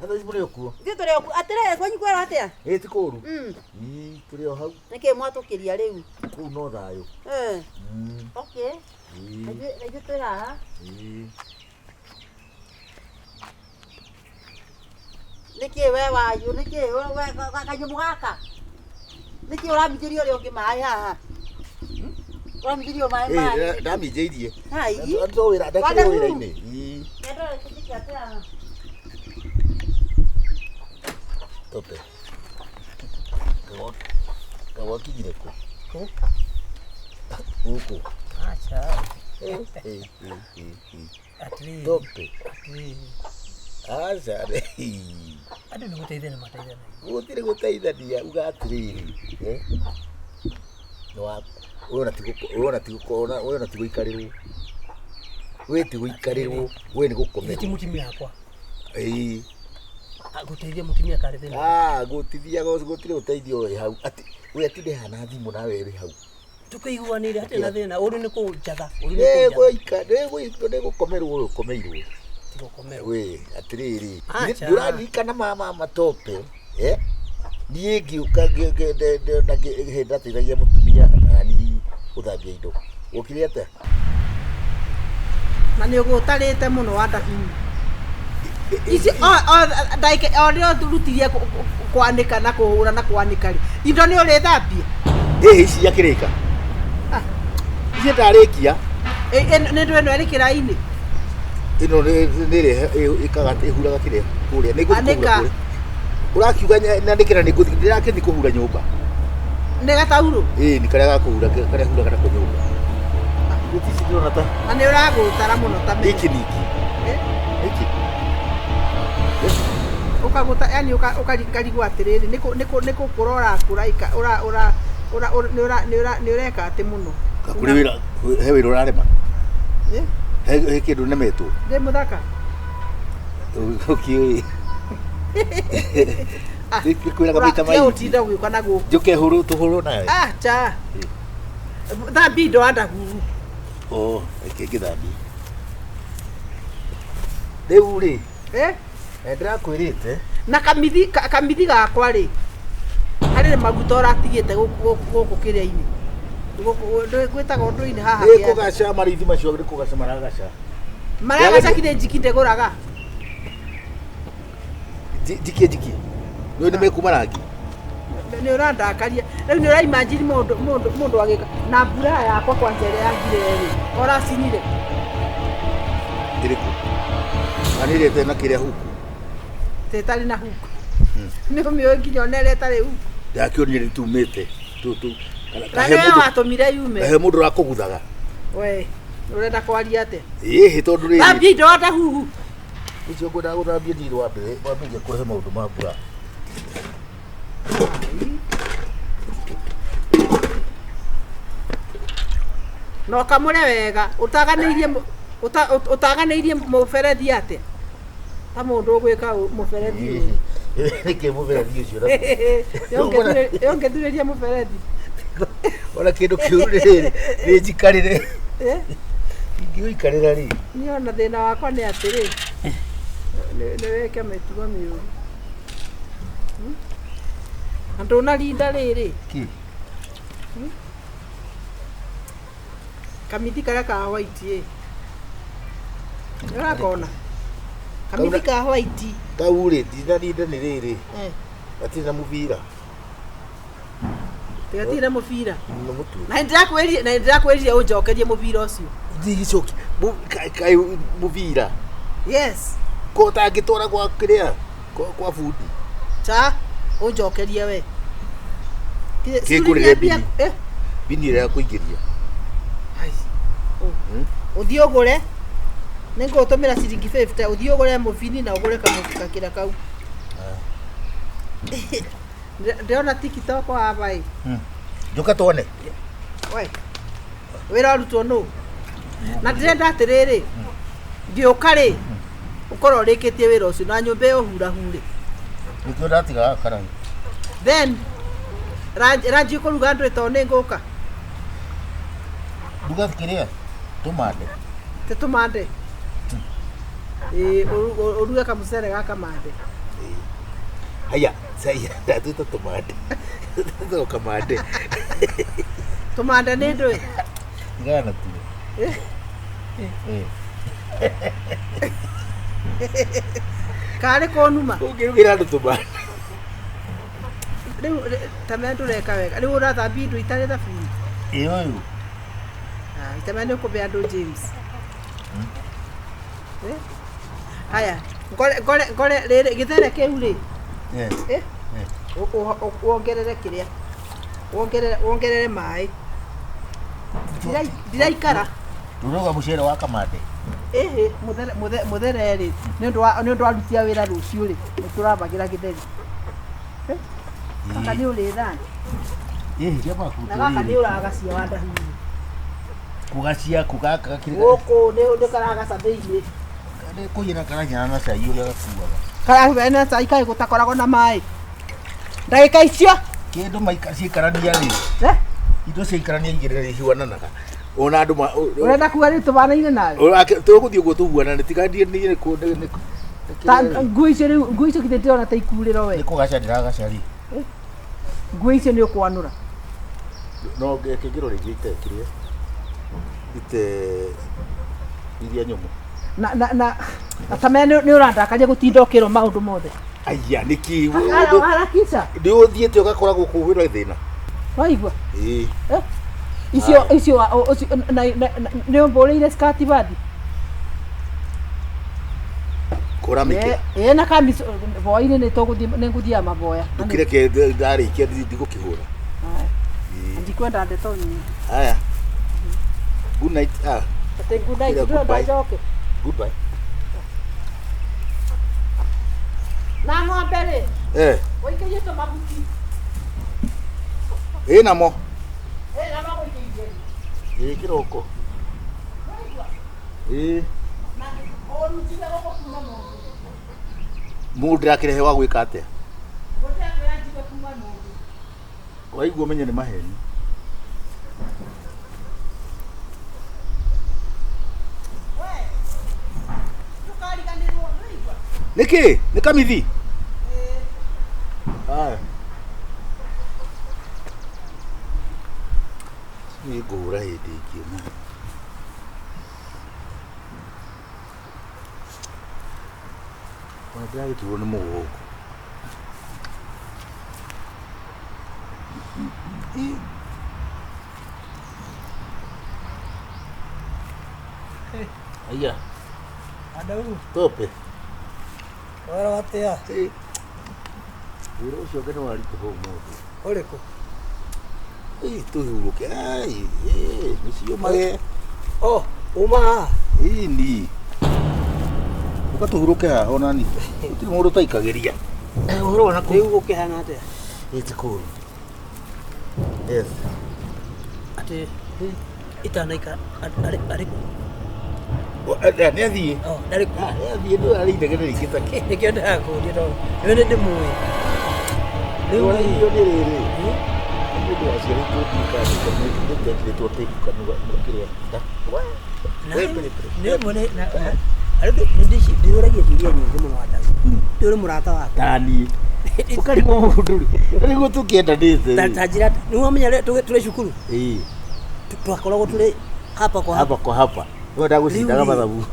Na thaa ici mũrĩ o kuo? Ithuĩ tũrĩ o kuo. Atĩrĩrĩ, kwanyu kwĩrwo atĩa? Ĩĩ ti kũũru. Mm. Ĩĩ tũrĩ o hau. Nĩkĩ mwatũkĩria rĩu? Kũu no thayũ. Eh. Mm. Okay. Ĩĩ. Na ithuĩ twĩ haha. Ĩĩ. Nĩkĩ we wayũ? Nĩkĩ we kanyamũ gaka? Nĩkĩ ũraminjĩria ũrĩa ũngĩ maĩ haha? Ũraminjĩrio maĩ maĩ. Ĩĩ ndaminjĩirie. Hai. Andũ wĩra ndakĩrĩ wĩra-inĩ. Ĩĩ. Tope. Kawakinyire kũ? Gũkũ. Acha. Ĩ, ĩ, ĩ, ĩ. Atĩrĩrĩ. Tope. Atĩrĩrĩ. Aca. Andũ nĩ gũteithania mateithanagia. Gũtirĩ gũteithania uga atĩrĩrĩ. Eh? Nĩ ũyũ ona ti gũikarĩrwo. We ti gũikarĩrwo, we nĩ gũkomerwo. Ti mũtumia wakwa. Ĩĩ. Gũteithia mũtumia karĩ thĩna. Ah, gũtithiaga gũtirĩ ũteithio wĩ hau. Atĩ we atinde hana thimũ nawe wĩ hau. Tũkĩiguanĩire hatirĩ na thĩna. Ũru nĩ kũnjatha. Ũru nĩ kũnjatha. Nĩ gũkomerwo ũyũ ũkomeirwo. Ti gũkomerwo. We atĩrĩrĩ. Acha. Ndũraririkana mama matope. Eh? Niĩ ngĩũka hĩndĩ ndateithagia mũtumia nani gũthambia indo. Wokire atĩa? Na nĩ ũgũtarĩte mũno wandahu. Ici ndagĩka o rĩrĩa ũrutirie kwanĩka na kũhũra na kwanĩka rĩ, indo nĩ ũrĩthambia? Ĩĩ ici akĩrĩka. Ici ndarĩkia. Nĩ ndũ ĩno ĩrĩ kĩraĩ-inĩ? Ĩno nĩ ĩrĩa ĩkaga ĩhuraga kĩrĩa kũrĩa. Nĩ ngũthiĩ kũhura Anĩka. kũrĩa. Ũrakiuga nyandĩkĩra nĩ ngũthiĩ ndĩrakĩthiĩ kũhura nyũmba. Nĩ gataurũ? Ĩĩ nĩ karĩa ga kũhura karĩa huraga nako nyũmba. Gũtirĩ ici ndĩrona ta Na nĩ ũragũtara mũno ta menya. Gĩkĩ nĩkĩ? Gĩkĩ? Ũkagũta yani ũkarigwo atĩrĩrĩ nĩ kũkũra ũrakũra nĩ ũreka atĩ mũno. Kũrĩ wĩra he wĩra ũrarema? Eh? He kĩndũ nemetwo? Ndĩ mũthaka? Ũkĩũĩ. Kwĩraga maita Tiga maingĩ. gũtinda ũgĩũka na gũkũ. Njũke hũrwo tũhũrwo nawe. Acha. Thambia indo wandahuru. Oh, reke ngĩthambie. Rĩu rĩ, Eh? ndĩrakwĩrĩte Na kamithi kamithi gakwa rĩ, harĩ maguta ũratigĩte gũkũ kĩrĩa-inĩ. Gũkũ gwĩtagwo ũndũ-inĩ haha. Nĩ kũgaca marĩithi macio nĩ kũgaca maragaca. Maragaca kinya njiki ndĩgũraga. Njikie njikie. Nĩ nĩ mekuma rangi. Nĩ ũrandakaria. Rĩu nĩ ũraimagine mũndũ mũndũ mũndũ agĩka na mbura yakwa kwanja ĩrĩa yagire rĩ, ũracinire. Ĩrĩkũ? Na nĩ ĩrĩa ĩtarĩ na kĩrĩa huku. Ĩtarĩ na huku. Nĩ ũmĩũĩ nginya ona ĩrĩa ĩtarĩ huku. Ndakĩonire nĩ tumĩte. Na nĩwe watũmire yume. He mũndũ ũrakũguthaga. We, ũrenda kwaria atĩa? Ĩhĩ tondũ rĩrĩ. Thambia indo watahuhu. Ũcio ngwendaga gũthambia ndirĩ wa mbere wambĩrĩria kũrehe maũndũ ma mbura. Na ũkamũre wega ũtaganĩirie ũtaganĩirie mũberethi atĩa? Ta mũndũ ũgwĩka mũberethi ũyũ. Nĩkĩ mũberethi ũcio Yongethurĩria mũberethi. Ona kĩndũ kĩũru rĩrĩ nĩ njikarĩre. Eh? Ingĩũikarĩra rĩ. Niĩ ona thĩna wakwa nĩ atĩrĩ, nĩ wĩke mĩtugo mĩũru. Na ndũnarinda rĩrĩ. Kĩ? Kamithi karĩa ka white ĩ. Nĩũrakona? Kamithi ka white. Kau rĩ ndinarinda nĩ rĩrĩ. Eh. Gatirĩ na mũbira. Gatirĩ na mũbira. Nĩ mũtwe. Na nĩndĩrakwĩrire na nĩndĩrakwĩrire ũnjokerie mũbira ũcio. Ndigĩcoki kaĩ mũbira. Yes. Ko ũtangĩtwara gwa kĩrĩa kwa bundi. Ta ũnjokerie we. Kĩngũrĩre bini. Bini ĩrĩa ya kũingĩria. Ũthiĩ ũgũre nĩngũgũtũmĩra ciringi 50 ũthiĩ ũgũre mũbini na ũgũre kamũkakĩra kau. Ndĩrona TikTok haha ĩ. Njũka tuone. We. Wĩra ũrutwo nũ? Na ndĩrenda atĩrĩrĩ, ngĩũka rĩ, ũkorwo ũrĩkĩtie wĩra ũcio na nyũmba ĩyo hurahure. Nĩkĩo ndatigaga karai. Then ranji ũkũruga ndũĩ tondũ nĩ ngũka. Ruga kĩrĩa? Tũmande. Te tũmande. Ĩĩ ũruge kamũcere ga kamande. Haya, sai ndatwĩta tũmande. Tũtagwo kamande. Tũmande nĩ ndũĩ? Tigana na tuo. Karĩ kũnuma. Ũngĩrugĩra andũ tũmande. Rĩu ta menya ndũreka wega. Rĩu ũrathambia indo itarĩ thabuni. Ĩ ũyũ. Itamenya nĩ ũkũbe andũ James. Haya, ngore ngore ngore rĩrĩ gĩthere kĩu rĩ. Eh? Wongerere kĩrĩa. Wongerere wongerere maĩ. Ndiraikara. Ndũroga mũcere wa kamande. Ĩhĩ, mũthere mũthere rĩ, nĩ ũndũ wa nĩ ũndũ aruti a wĩra rũciũ rĩ, nĩ tũrabagĩra gĩtheri. Gaka nĩ ũrĩ thani. Ĩhĩ, kĩa maku. Na gaka nĩ ũragacia wa ndahuru. Kũgacia kũgaka gakĩrĩ. Gũkũ nĩ karagaca thĩinĩ. Nĩ kũiyana karanyana na cai ũrĩa gakuaga. Karahana cai kaĩ gũtakoragwo na maĩ. Ndagĩka icio. Kĩndũ maika ciikarania rĩ. Indo ciaikarania igĩrĩ nĩ ihuananaga. Ona andũ ũrenda kuga rĩu tũbanaine nawe. Tũgũthiĩ ũguo tũhuanane tigandie nĩ nĩ Ta nguo icio rĩu nguo icio githĩ ndĩrona ta ikurĩro we. Nĩ kũgaca ndĩragaca rĩ. Nguo icio nĩ ũkwanũra. No ngĩkĩrwo rĩngĩ ite kĩrĩa. Ite iria nyũmũ. Na na na atamenya nĩ ũrandakaria gũtinda ũkĩrwo maũndũ mothe. Aya nĩkĩ harakisha. Nĩ ũthiĩte ũgakora gũkũ wĩna thĩna. Waigua? Ĩĩ. Icio icio na nĩ ũmbũrĩire skati bathi. Kũra mĩkĩra. Ĩĩ na kamico boa-inĩ nĩ tũgũthiĩ nĩ ngũthiaga maboya. Ndũkĩreke ndarĩkia ndigũkĩhũra. Ndikwenda ndeto nyingĩ. Haya. Good night. Ah. Atĩ good night ndũrenda njoke. Goodbye. Na ng'ombe rĩ? Eh. Ũikĩrie tũmahuti. Ĩ namo. Ĩ namo gũikĩirie. Ĩ kĩroko. Ĩ. Na ũrutire gũkũ kuma mũndũ. Mũndũ ndĩrakĩrehe wa gwĩka atĩa? Gũtĩakwĩra njigue kuma mũndũ. Waigua ũmenye nĩ maheni. Nĩkĩ? Nĩ kamithi? Haya. Nĩ ngũhũra hĩndĩ ĩngĩ ũmũthĩ. Ona ndĩragĩturwo nĩ mũgongo. Aya. Andau. Tope. Wara atia? Wĩra ũcio ũngĩ nĩ waritũha ũmũthĩ. Ũrĩkũ? Ĩ tũhurũke. Ai, nĩ ciũmage. Oh, uma haha? Ĩni. Ũka tũhurũke haha ona ni. Gũtirĩ mũndũ ũtaikagĩria. Ũhoro wa nakũu? Rĩu gũkĩhana atĩa? Ĩ ti kũũru. Yes. Atĩ itanaikara arĩ kũ? Nĩ athiĩ. Oh, ndarĩ kuo. Nĩ athiĩ ndũ arĩ inegene rĩingĩ ta kĩ. Nĩkĩo ndĩrakũria tondũ nĩwe nĩ ndĩmũĩ. Rĩu rĩ, Rĩu nĩ rĩrĩ. Nĩ mũndũ waciarĩtwo ndikandĩkĩtwo tape kanua kĩrĩa. na rĩmwe ndĩũragia ciũria nyingĩ mũno Adamu. Ndĩ ũrĩ mũrata wakwa. Tani. Ũkarigwo mũndũ rĩ. Nĩguo tũkĩendanĩte. Ta njĩra nĩ wamenya rĩ tũrĩ cukuru Ĩĩ. twakoragwo tũrĩ hapa kwa hapa. Hapa kwa hapa. Wewe ndagũcindaga Rĩu rĩ, mathabu.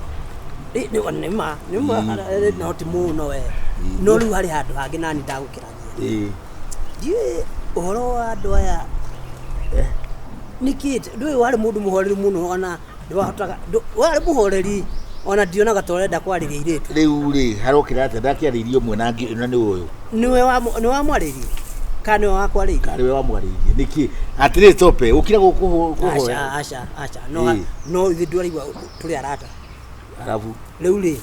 Nĩ ma nĩ ma no ti mũno we. No rĩu harĩ handũ hangĩ nani ndagũkĩragia. Ĩĩ. Ndiũĩ ũhoro wa andũ aya nĩkĩ ndũĩ warĩ mũndũ mũhoreru mũno ona ndwahotaga warĩ mũhoreri ona ndionaga ta ũrenda kwarĩria airĩtu. Rĩu rĩ harokĩra atĩa ndakĩarĩirie ũmwe na na nĩ ũyũ. Nĩwe wamwarĩirie kana nĩwe wakwarĩirie? Karĩ we wamwarĩirie nĩkĩ? Atĩrĩ tope ũkira gũkũhoya. Aca aca aca no no ithuĩ ndwaraigua tũrĩ arata. Arabu. Rĩu rĩ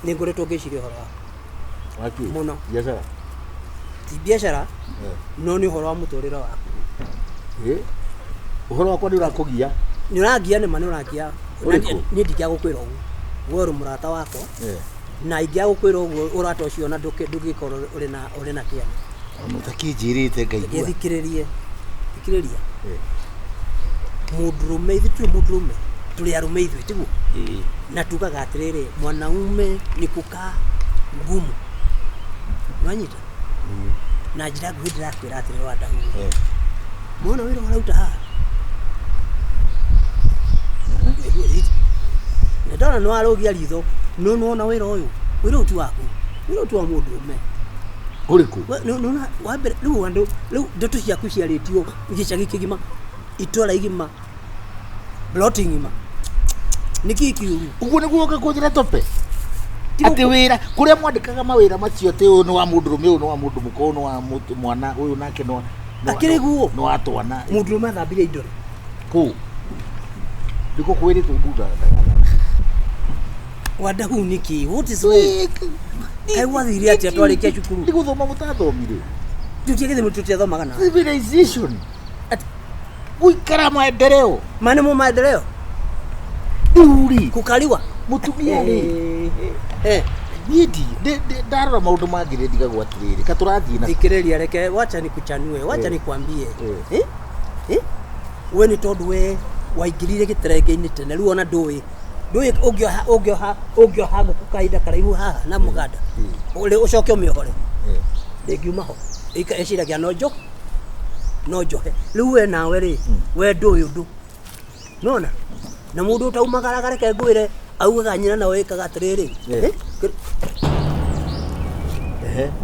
nĩ ngoretwo ngĩciria ũhoro waku. Waki? Mũno. Biacara? Ti biacara no nĩ ũhoro wa mũtũrĩre waku. Ũhoro wakwa nĩ ũrakũgia? Nĩ ũrangia nĩma nĩ ũrangia. Ũrĩkũ? Niĩ ndingĩaga gũkwĩra ũguo. We ũrĩ mũrata wakwa na ingĩaga gũkwĩra ũguo ũrata ũcio ona ndũngĩkorwo ũrĩ na ũrĩ na kĩene. Ona ũtakĩnjĩrĩte ngaigua. Thikĩrĩrie. Thikĩrĩria. Mũndũrũme ithuĩ tũrĩ mũndũrũme tũrĩ arũme ithuĩ tiguo? Na tugaga atĩrĩrĩ mwanaume ni kukaa ngumu. Nĩwanyita? Na njĩra nguhĩ ndĩrakwĩra atĩrĩrĩ Wadamu. Mwana wĩra ũrauta haha. Na ndona nĩ warũgia ritho no nĩwona wĩra ũyũ wĩra ũyũ ti waku wĩra ũyũ ti wa mũndũrũme. Ũrĩkũ? Nĩwona wa mbere rĩu andũ rĩu ndeto ciaku ciarĩtio gĩcagi kĩgima itũra igima ploti ng'ima nĩkĩĩ kĩũru? Ũguo nĩguo ũka kũnjĩra tope? Atĩ wĩra kũrĩa mwandĩkaga mawĩra macio atĩ ũyũ nĩ wa mũndũrũme ũyũ nĩ wa mũndũ mũka ũyũ nĩ wa mwana ũyũ nake nĩ wa Akĩrĩ guo? Nĩ wa twana. Mũndũrũme athambirie indo rĩ? Kũ? Ndiko kwĩrĩtwo mbunda. Wadahu nĩkĩ? What is wrong? Kaĩ gwathire atĩa twarĩkia cukuru? Nĩ gũthoma mũtathomire. Tũtiagĩthĩ tũtiathomaga na. Civilization. Gũikara maendeleo. Ma nĩmo maendeleo? Rĩu rĩ. Kũkariwa. Mũtumia rĩ. Niĩ ndarora maũndũ mangĩ nĩ ndigagwo atĩrĩrĩ ka tũrathiĩ na Thikĩrĩria reke wacha nikuchanue wacha nikwambie. We nĩ tondũ we waingĩrire gĩterenge-inĩ tene rĩu ona ndũĩ ndũĩ ũngĩoha ũngĩoha ũngĩoha ngũkũ kahinda karaihu haha na mũganda ũcoke ũmĩohore ndĩngiuma ho ĩciragia no njo no njohe rĩu we nawe rĩ we ndũĩ ũndũ nona na mũndũ ũtaumagaraga reke ngwĩre augaga nyina nawe ĩkaga atĩrĩrĩ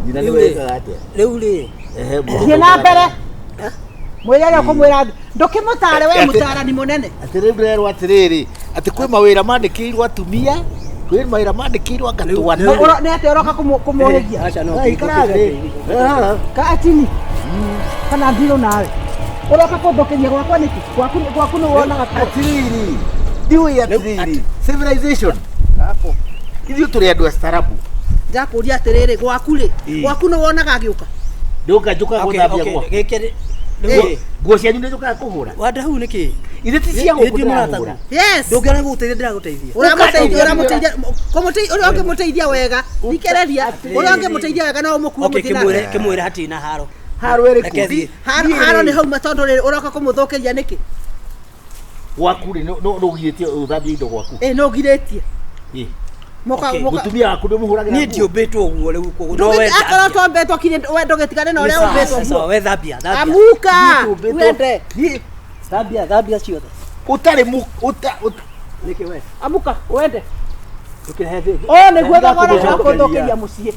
nyina nĩwe ĩkaga atĩa? Rĩu rĩ Thiĩ na mbere mwĩre ũrĩa ũkũmwĩra ndũkĩmũtare we mũtarani mũnene. Atĩ rĩu ndĩrerwo atĩrĩrĩ atĩ kwĩ mawĩra mandĩkĩirwo atumia kwĩ mawĩra mandĩkĩirwo anga twana. Nĩ atĩa ũroka kũmũhĩgia? Ikara thĩ. Ka atini kana ndirũ nawe ũroka kũthũkĩria gwakwa nĩkĩ? Gwaku nĩ wonaga atĩrĩrĩ ndiũĩ atĩrĩrĩ civilization ithuĩ tũrĩ andũ astarabu. Ndakũria atĩrĩrĩ gwaku rĩ gwaku nĩ wonaga agĩũka? Ndũka njũkaga gũthambia gwakwa. Nguo cianyu nĩ njũkaga kũhũra. Wadahu nĩkĩ? Ithe ti cia gũkũ ndĩrahũra. Yes. Ndũngĩona gũgũteithia ndĩragũteithia. Ũramũteithia ũramũteithia kũmũteithia ũrĩa ũngĩmũteithia wega thikĩrĩria ũrĩa ũngĩmũteithia wega no ũmũkue Okay mũtĩ kĩmwĩre kĩmwĩre hatirĩ na haro. Haro ĩrĩkũ? Reke thiĩ. Haro nĩ hauma tondũ rĩrĩ ũroka kũmũthũkĩria nĩkĩ? Gwaku rĩ nĩ ũgirĩtie ũthambie indo gwaku? Ĩ nĩ ũgirĩtie. Mũtumia waku ndũmũhũragĩra Niĩ ndiũmbĩtwo ũguo rĩu koguo no we Akorwo tombetwo kinya we ndũgĩtigane na ũrĩa ũmbĩtwo sawa we thambia thambia. Amuka wende. Thambia thambia ciothe. Ũtarĩ Nĩkĩ we? Amuka wende. Ndũkĩrehe thĩ. Ũyũ nĩguo thogora wa kũthũkĩria mũciĩ.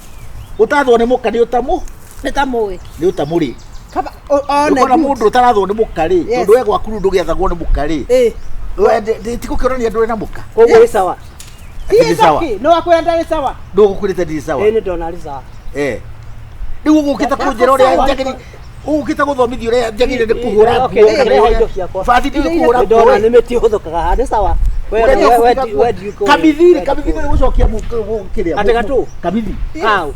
Ũtathwo nĩ mũka nĩ ũtamũ? Nĩ tamũĩ. Nĩ ũtamũrĩ. Kaba one Ũkona mũndũ ũtarathwo nĩ mũka rĩ tondũ we gwaku rĩu ndũgĩathagwo nĩ mũka rĩ. Tigũkĩonania ndũrĩ na mũka. Koguo ĩ sawa. Nĩ sawa. Nĩ wakwĩra ndarĩ sawa. Ndũgũkwĩrĩte ndirĩ sawa. Ĩ nĩ ndona arĩ sawa. Rĩu ũgũkĩte kũnjĩra ũrĩa njagĩrĩire ũgũkĩte gũthomithia ũrĩa njagĩrĩire nĩ kũhũra nguo. Bathi ndiũĩ kũhũra nguo. Ndona nĩ mĩtĩ ĩhũthũkaga haha nĩ sawa. Kamithi rĩ kamithi nĩ gũcokia kĩrĩa. Atĩ gatũ? Kamithi. Hau.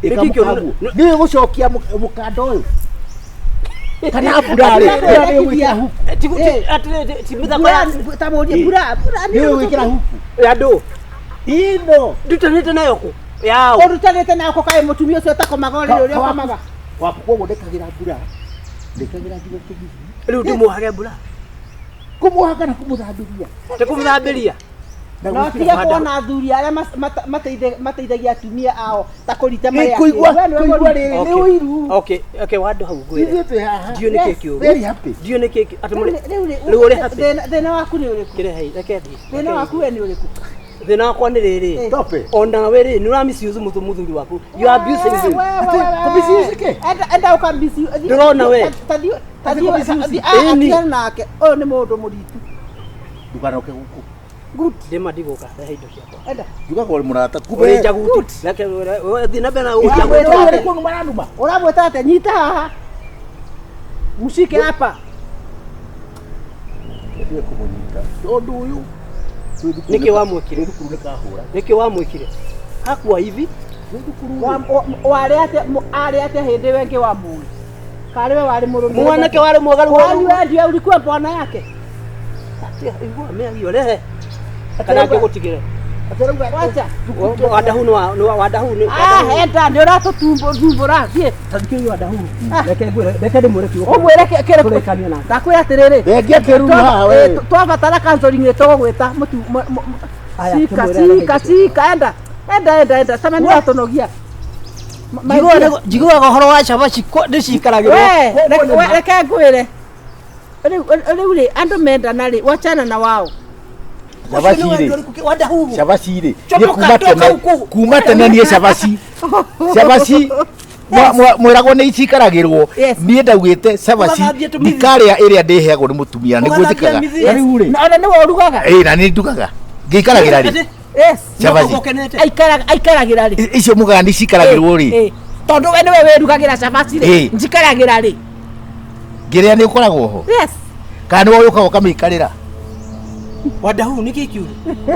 Nĩ gũcokia mũkanda ũyũ. Kana mbura rĩ mbura nĩ ũgwĩkĩra huku. Ti mĩthako ya Tamũrie mbura mbura Nĩ ũgwĩkĩra huku. Ya ndũ. Ino. Ndutanĩte nayo kũ? Yao. Ũrutanĩte nayo kũ kaĩ mũtumia ũcio ũtakomaga ũrĩrĩ ũrĩa ũkomaga? Waku koguo ndekagĩra mbura. Ndekagĩra nginya kĩgigi. Rĩu ndĩmuohage mbura. Kũmuoha kana kũmũthambĩria? Ti kũmũthambĩria. No tige kuona athuri arĩa mateithagia atumia ao ta kũrita marĩa. Kũigua kũigua rĩrĩ nĩ ũiru. Okay, okay, wandũ hau ngwĩre. Ithuĩ twĩ haha. Ndiũĩ nĩkĩ kĩũru. Very happy. Ndiũĩ nĩkĩ atĩ mũrĩ. Rĩu Rĩu ũrĩ happy. Thĩna waku nĩ ũrĩkũ? Kĩrehei, reke thiĩ. Thĩna waku we nĩ ũrĩkũ? Thĩna wakwa nĩ rĩrĩ. Stop it. Onawe rĩ, nĩ ũra misuse mũthuri waku. You are abusing him. Kũmisuse kĩ? Enda ũka misuse. Ndĩrona we. Tathiĩ Ĩni. atigane nake. Ũyũ nĩ mũndũ mũritu. Ndũganoke gũkũ. Good. Ndĩma ndigũka, rehe indo ciakwa. Enda. Njugaga ũrĩ mũrata. Ũrĩ njaguti. Reke thiĩ na mbere na Ũramwĩta ũnjaguti. atĩa? Maranuma. Ũramwĩta atĩa? Nyita haha. Mshike hapa. Ndiye kũmũnyita. Tondũ ũyũ Nĩkĩ wamwĩkire? Twĩ thukuru nĩ kahũra. Nĩkĩ wamwĩkire? Hakua hivi. Twĩ thukuru. Warĩ atĩa arĩ atĩa hĩndĩ ĩyo ĩngĩ wa mũĩ? Karĩ we warĩ mũrũme. Mwanake warĩ mwega rĩu Kwani we ndiwe ulikuwa bwana yake? Igua mĩario rehe. Kana ngĩgũtigĩre. Wacha. Wadahu nĩ wa wadahu nĩ. Ah, enda nĩ ũratũtumbũra thiĩ. Tathikĩrĩria wadahu. Reke ngwĩre, reke ndĩmwĩre kiugo. Ũmwĩre kĩrĩkũ? Tũrĩkanie nake. Ndakwĩra atĩrĩrĩ. Thengia kĩruru haha we. Twabatara counseling nĩ tũgũgwĩta mũtu. Aya, Cika kĩmwĩre cika cika enda. Enda enda enda. Sama nĩ ũratũnogia. Njiguaga ũhoro wa cabaci ndĩcikaragĩrwo. We, reke ngwĩre. Rĩu rĩ andũ mendana rĩ wachana na wao. Cabaci rĩ. Wadahu. Cabaci rĩ. Chomoka, Niĩ kuma toka tene. huku. Kuma tene niĩ cabaci. Cabaci. Mwĩragwo nĩ icikaragĩrwo. Niĩ ndaugĩte cabaci Ũgathambia tũmĩthi. ndikarĩa ĩrĩa ndĩheagwo nĩ mũtumia nĩguo Ũgathambia njĩkaga. mĩthi. Na rĩu rĩ. Na ona nĩwe ũrugaga. Ĩĩ na nĩ ndugaga. Ngĩikaragĩra rĩ. Yes. Cabaci. Aikaragĩra rĩ. Icio mugaga nĩ cikaragĩrwo rĩ. Ĩ, Tondũ we nĩwe wĩrugagĩra cabaci rĩ. Ĩ. Njikaragĩra rĩ. Ngĩrĩa nĩ ũkoragwo ho. Yes. Kana nĩwe ũkaga ũkamĩikarĩra. Wadahu nĩkĩ kĩũru?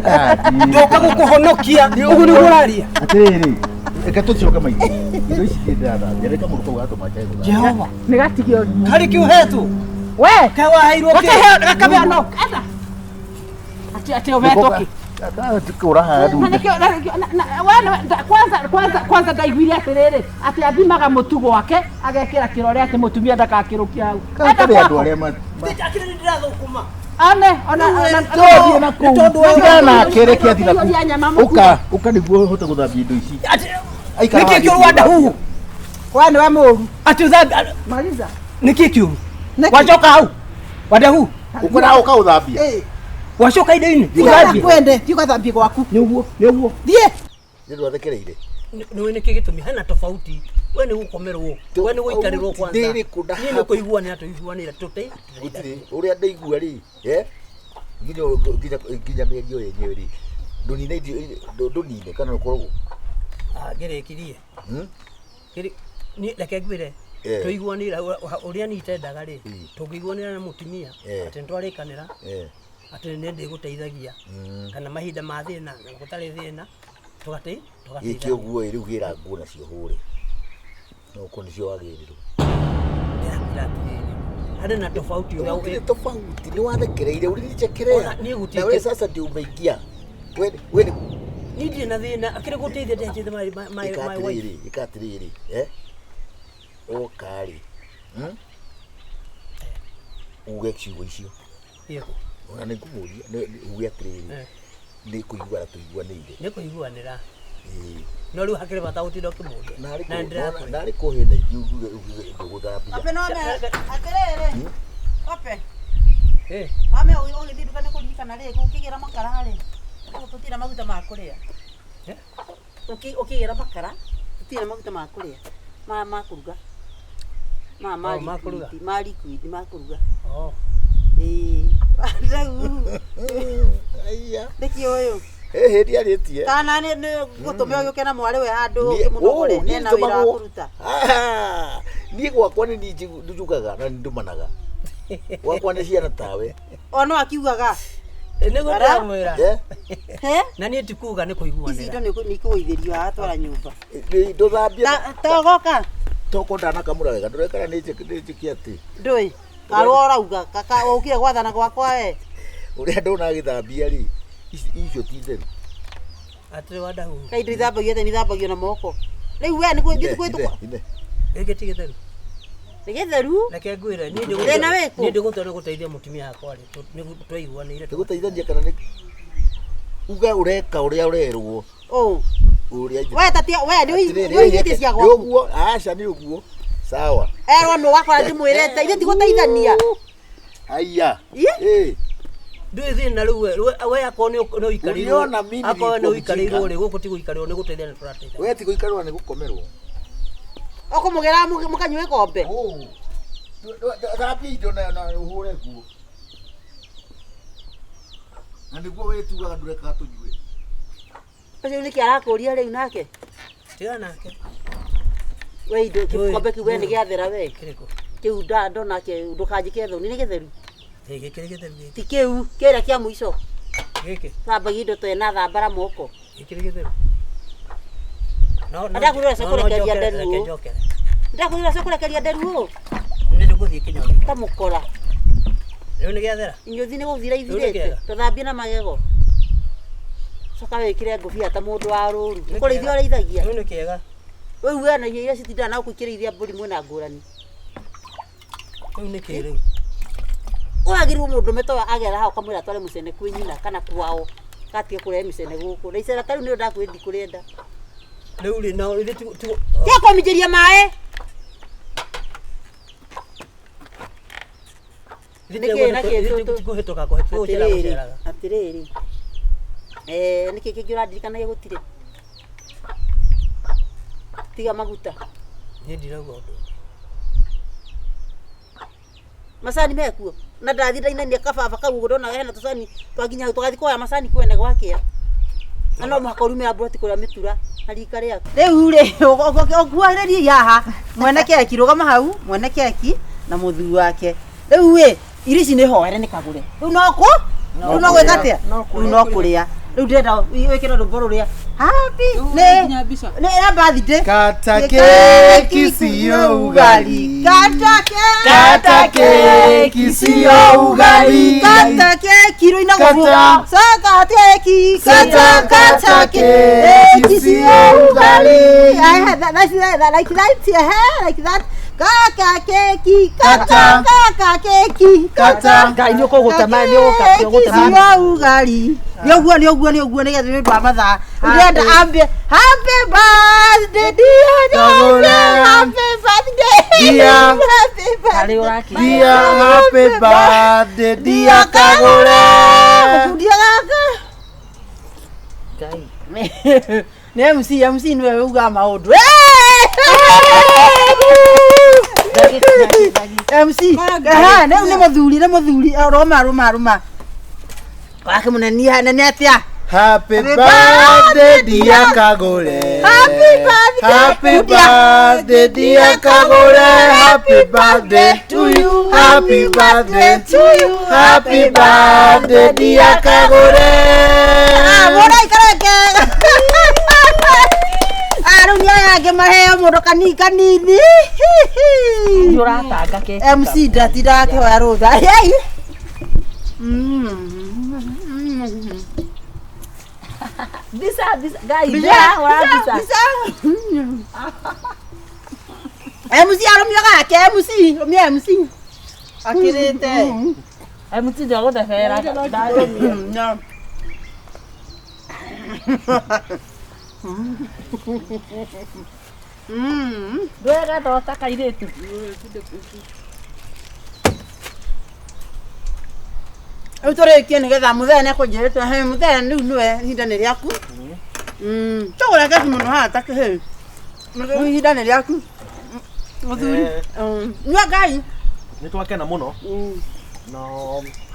Ah, Ndoka gũkũhonokia. Ũguo nĩguo ũraria. Atĩrĩrĩ, reke tũcoke maitũ. Indo ici ndĩ ndĩrathambia, reke mũndũ kau gatũma njage gũthambia. Jehova. Nĩ gatigio. Harĩ kĩ ũhetwo? We. Kaĩ waheirwo kĩ? Gakaheo gakaheo no. Enda. Ati ati ũhetwo kĩ? Kũra haha Na nĩkĩo na nĩkĩo na we nĩwe kwanza kwanza kwanza ndaiguire atĩrĩrĩ atĩ athimaga mũtu gwake agekĩra kĩrore atĩ mũtumia ndagakĩrũkia hau. Enda Karĩ andũ gwakwa. arĩa ma Akĩrĩ nĩ ndĩrathũkũma. One ona ona Tũthiĩ na kũu. Tigana nake reke athiĩ na Kũiyũria nyama kũu. mũtu. Ũka, ũka nĩguo ũhote gũthambia indo ici. Aikara Nĩkĩ haha kĩũru Wadahu? We nĩwe mũru. Atĩ ũthambia Maliza. nĩkĩ kĩũru? Wacoka hau. Wadahu. Ũkwenda ũka ũthambia. Wacoka indo-inĩ. Tiga Ũthambie. kwende, tiga ũgathambie gwaku. Nĩguo, nĩguo. Thiĩ. Nĩ ndwathekereire. Nĩũĩ nĩkĩ gĩtũmi hena tofauti. We nĩ gũkomerwo, we nĩ gũikarĩrwo kwanza. Ndĩrĩ kũ na Niĩ nĩ kũiguanĩra tũiguanĩra tũte. Gũtirĩ ũrĩa ndaigua rĩ, eh? Nginya nginya nginya mĩario yenyewe rĩ. Ndũnine irio ndũnine kana ũkoragwo. Ah, ngĩrĩkirie. Hmm? Ngĩrĩ niĩ reke ngwĩre Eh. tũiguanĩra ũrĩa niĩ itendaga rĩ tũngĩiguanĩra na mũtumia Eh. atĩ nĩtwarĩkanĩra Eh. atĩ nĩ ndĩgũteithagia kana mahinda ma thĩna na gũtarĩ thĩna tũgate Gĩkĩ tũgateithania. ũguo ĩ rĩu gĩra nguo nacio hũre. No ũkorwo nĩcio wagĩrĩrwo. Ndĩrakwĩra atĩrĩrĩ harĩ na tofauti ũrĩa Gũtirĩ tofauti nĩ wathekereire ũrinichekelea. Ona niĩ gũtirĩ Na we kĩ- sasa ndio umeingia. We we nĩ niĩ ndirĩ na thĩna akĩrĩ gũteithia ndĩteithia my ĩka my wife. atĩrĩrĩ, ĩka atĩrĩrĩ, eh? Oka rĩ. Hmm? Uge ciugo icio. Yego. Ona nĩ ngũmũria, uge atĩrĩrĩ. Eh. Nĩ kũiguana tũiguanĩire. Nĩ kũiguanĩra Ĩĩ. no rĩu hakĩrĩ bata gũtinda ũkĩmũria Narĩ na nĩndĩrakwĩra. narĩ kũhĩna ingĩ uge uge ndũgũthambia. Ope no me atĩrĩrĩ. Ope. Eh. Mame ũgĩthiĩ nduka nĩ kũririkana rĩ ũkĩgĩra makara rĩ. Tũtirĩ maguta ma kũrĩa. Ũkĩgĩra makara tũtirĩ maguta ma kũrĩa. Ma ma kũruga. Ma ma Oh, ma kũruga. liquid, ma liquid ma kũruga. Oh. Ĩĩ. Rĩu. Aiya. Nĩkĩ ũyũ? Ĩhĩ ndiarĩtie. Kana nĩ gũtũme ũgĩũke na mwarĩ we handũ Niĩ- ũkĩmũnogore oh, niĩ ena wĩra wa ndũmagwo. kũruta. Ah, niĩ gwakwa nĩ niĩ njugaga na nĩ ndũmanaga. Gwakwa nĩ ciana tawe. O no akiugaga. Nĩguo Ara? ndĩramwĩra. Eh? Na niĩ ti kuga nĩ Ici kũiguanĩra. indo nĩ ikũgũithĩrio haha twara nyũmba. Ndũthambie. Togoka. Toko ndanakamũra wega ndũrekana nĩ njĩke atĩ. Ndũĩ. Karwo ũrauga kaka ũkire gwathana gwakwa we. Ũrĩa ndona agĩthambia rĩ, ici Icio ti theru. Atĩrĩ wandahu. Kaĩ indo ithambagio atĩa nithambagio na moko. Rĩu we nĩ gwĩtwo. Gĩkĩ ti gĩtheru. Nĩ gĩtheru. Reke ngwĩre niĩ Thĩna wĩkũ? Niĩ ndĩgũtua nĩ gũteithia mũtumia wakwa rĩ twaiguanĩire. Nĩ gũteithania kana nĩ uga ũreka ũrĩa ũrerwo. Ũ. Ũrĩa We tatia we nĩ ũigĩtie cia gwaku. Nĩ ũguo, aca nĩ ũguo. Sawa. Erwo nũ wakora ndĩmwĩrĩte ithe ti gũteithania. Aya. Eh. Ndũĩ thĩna rĩu we akorwo nĩ ũikarĩirwo Uliona mimi akorwo nĩ nilikuwa ũikarĩirwo mjinga. rĩ gũkũ ti gũikarĩrwo nĩ gũteithania tũrateithania. We ti gũikarĩrwo nĩ gũkomerwo. Ũkũmũgĩra mũkanyue kombe. Thambia indo na ũhũre nguo. Na nĩguo wĩtuaga ndũrekaga tũnyue. Ũcio nĩkĩ arakũria rĩu nake? Tigana nake. We indo gĩkombe kĩu we nĩ gĩathera we. Kĩrĩkũ? Kĩu ndona ndũkanjĩke thoni nĩ gĩtheru. Gĩkĩ kĩrĩ gĩtheru gĩkĩ. Ti kĩu kĩrĩa kĩa mũico. Gĩkĩ. Thambagia indo ta na thambara moko. Gĩkĩ nĩ gĩtheru. No no. Ndakwĩra ũcio kũrekeria nderu Reke ũũ. njokere. Ndakwĩra ũcio kũrekeria nderu ũũ. Nĩ ndĩgũthiĩ kĩnyoni. Ta mũkora. Rĩu nĩ gĩathera. Inyuthi nĩ gũthira Rĩu nĩ ithirĩte. kĩega. Tũthambie na magego. Coka wĩkĩre ngũbia ta mũndũ wa rũru. Kũrĩithia ũrĩithagia. Rĩu nĩ kĩega. Rĩu we na irio iria citindaga na gũkũ ikĩrĩithia mbũri mwĩna ngũrani. Rĩu nĩ kĩ rĩu? Wagĩrĩirwo mũndũ ũmwe agera hau ũkamwĩra atware mũcene kwĩ nyina kana kwao gatige kũrehe mĩcene gũkũ. Na icera ta rĩu nĩrĩo ndakwĩrire ndikũrĩenda. Rĩu rĩ no ithuĩ ti Tiga kũminjĩria maĩ. Nĩkĩ na kĩ kũhĩtũka kũhĩtũka gũcera Atĩrĩrĩ, gũceraga. atĩrĩrĩ. Nĩkĩ kĩngĩ ũrandirikanagia gũtirĩ? Tiga maguta. Niĩ ndirauga ũndũ. Macani mekuo. Na ndathi ndainania kababa kau ũguo ndona hena tũcani twakinya hau tũgathiĩ kuoya macani kwene gwakĩa. Na no mũhaka ũrume amburoti kũrĩa mĩtura na rika rĩaku. Rĩu rĩ ũkuhĩrĩriei haha mwene keki rũgama hau mwene keki na mũthuri wake. Rĩu ĩ irio ici nĩ hoere nĩ kagũre. Rĩu no kũ? Rĩu no gwĩka atĩa? Rĩu no kũrĩa. Rĩu ndĩrenda wĩkĩre rwĩmbo rũrĩa happy nĩ nĩ ya birthday. Kata keki sio ugali. Kata keki. Kata keki sio ugali. Kata keki rũina Kata. gũbuo. Kata keki. Kata, kata keki sio ugali. I had that, that's that, like that, yeah, like that. Kaka keki, kata, Kata. kaka keki, Kata. Ngai nĩ ũkũgũte maĩ nĩ ũgũka nĩ ũgũte maĩ. sio ugali. Nĩ ũguo nĩ ũguo nĩ ũguo nĩgetha nĩ ũndũ wa mathaa. Ndĩrenda ambe happy birthday dear Kagũre. happy birthday Dear. happy birthday. Dear happy birthday dear Kagũre. Mũkundia gaka. Nĩ MC MC nĩwe ugaga maũndũ. MC ehe rĩu nĩ mũthuri nĩ mũthuri rũma rũma rũma. Wake mũnene nene atĩa? Happy birthday dear Kagũre. Happy birthday. Happy birthday dear Kagũre. Happy birthday to you. Happy birthday to you. Happy birthday dear Kagũre. Ah, mũndũ aikare kega. Ah, rĩu nĩ aya angĩ maheo mũndũ kanini kanini. Nĩ ũratanga keki. MC ndatindaga akĩhoya rũtha. Hey. Mbica mbica Ngai Mbica, ndĩrahũra mbica. MC arũmia gake MC rũmia MC. Akĩrĩte. MC ndegũthebera. No. Ndwega thota kairĩtu. Rĩu tũrĩkie nĩgetha mũthee nĩekũnjĩrĩte he mũthee rĩu nĩwe ihinda nĩ rĩaku. Tũgũre keki mũno haha ta kĩhĩ. Rĩu ihinda nĩ rĩaku. Mũthuri. Nyua Ngai. Nĩ twakena mũno. Na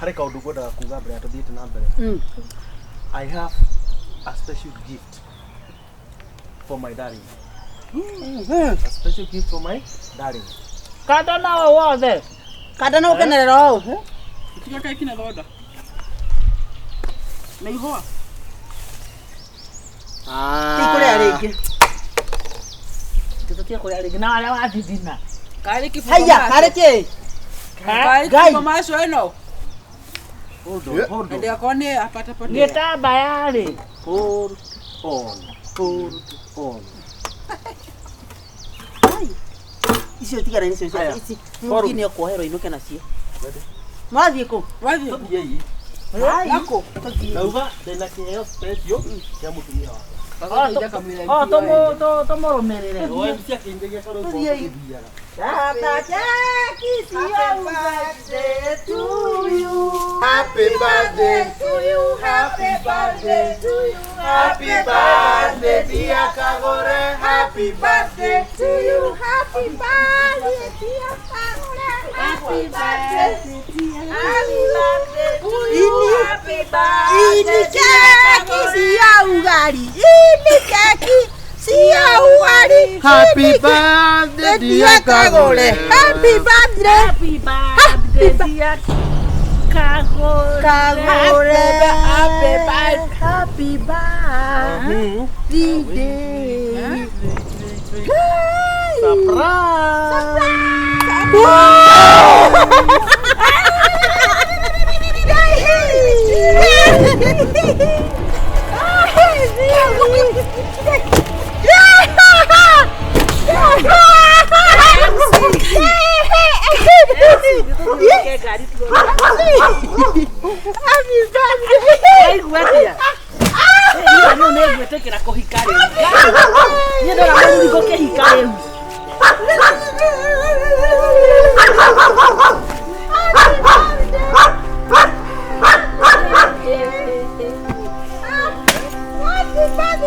harĩ kaũndũ ngwendaga kuga mbere ya tũthiĩte na mbere. I have a special gift for my darling. A special gift for my darling. Kanda no wothe. Kanda no ũkenerera ũũ. Tiga keki na thonda. Na ihũa. Ti kũrĩa rĩngĩ. Tũtige kũrĩa rĩngĩ na harĩa wathithina. Karĩ kĩbungo Haiya, macio. karĩ kĩ? Karĩ Ngai. kĩbungo macio ĩno. Hold on, hold on. Ndĩgakorwo nĩ apatapotea. Gĩtambaya rĩ. Hold on. Hold on. Icio tigana nicio Aya. ici. Forum. Mũngĩ nĩ ũkuoherwo inũke nacio. Mwathiĩ kũ? Wathiĩ Tũthiĩ. Nako. Ndauga ndĩna kĩheo special kĩa mũtumia wakwa. O tũmũrũmĩrĩre. O MC akĩingagia karũgamo Tũthiĩ. tũthiaga. Happy birthday to you, happy birthday to you, Happy birthday dear Kagore. Happy birthday to you, happy birthday dear Kagore, happy birthday, happy birthday to you, happy birthday. Ini keki cia ugari. Ini keki cia ugari. Happy birthday dear Kagore. Happy birthday. Happy birthday dear Kagore. Kagore. Happy birthday. Happy birthday. Waigua atĩa? Niĩ rĩu nĩ ngwĩtĩkĩra kũhika rĩu. Niĩ ndona mũthuri ngũkĩhika rĩu.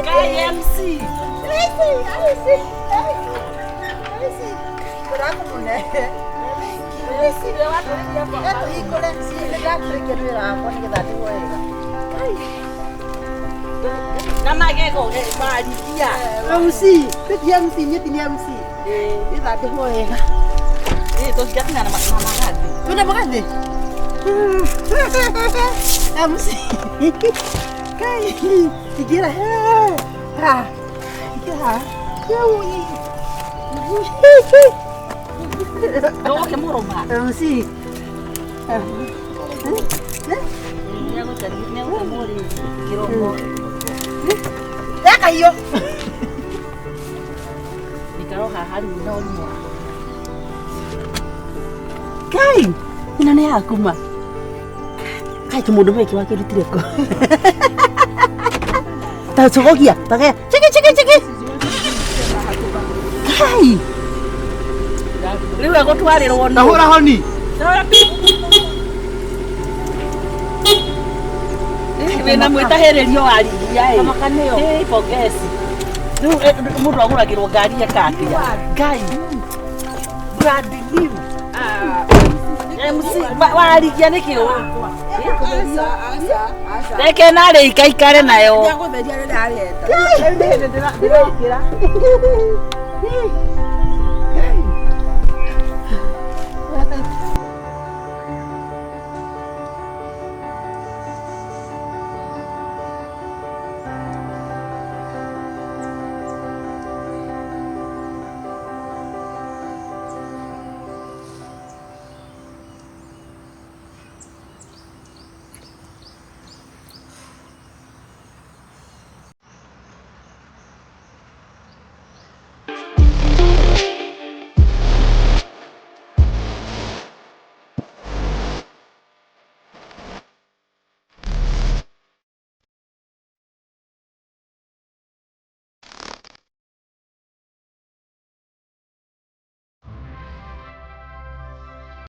KMC. Na magego marigia. MC, ti MC, niĩ ti MC. Ĩthandĩhwo wega. Ĩ tũngĩatina na magathi. Twĩna magathĩ? MC. Kai, ingĩra ha. Ingĩra ha. Ndũgũkĩmũrũma. MC. Nĩegũtemũrĩ kĩromo. Reka hiyo. Ikaro haha rĩu na ũrimũ. Kai, ĩno nĩ yaku ma. Kai tũmũndũ meki wakĩrutire kũ? Ta cogogia, ta chiki chiki chiki. Kai. Rĩu egũtwarĩrwo nũ? Tahũra honi. Tahũra pi. Wĩna mwĩtahĩrĩrio wa rigia ĩ. Kamakanĩo. Ĩ pongezi. Rĩu mũndũ agũragĩrwo ngari eka atĩa? Ngai. Brand new. MC warigia nĩkĩ ũũ? Reke narĩ ikaikare nayo. Ndagũtheria rĩrĩa arenda. Rĩu nĩ hĩndĩ ndĩrekĩra.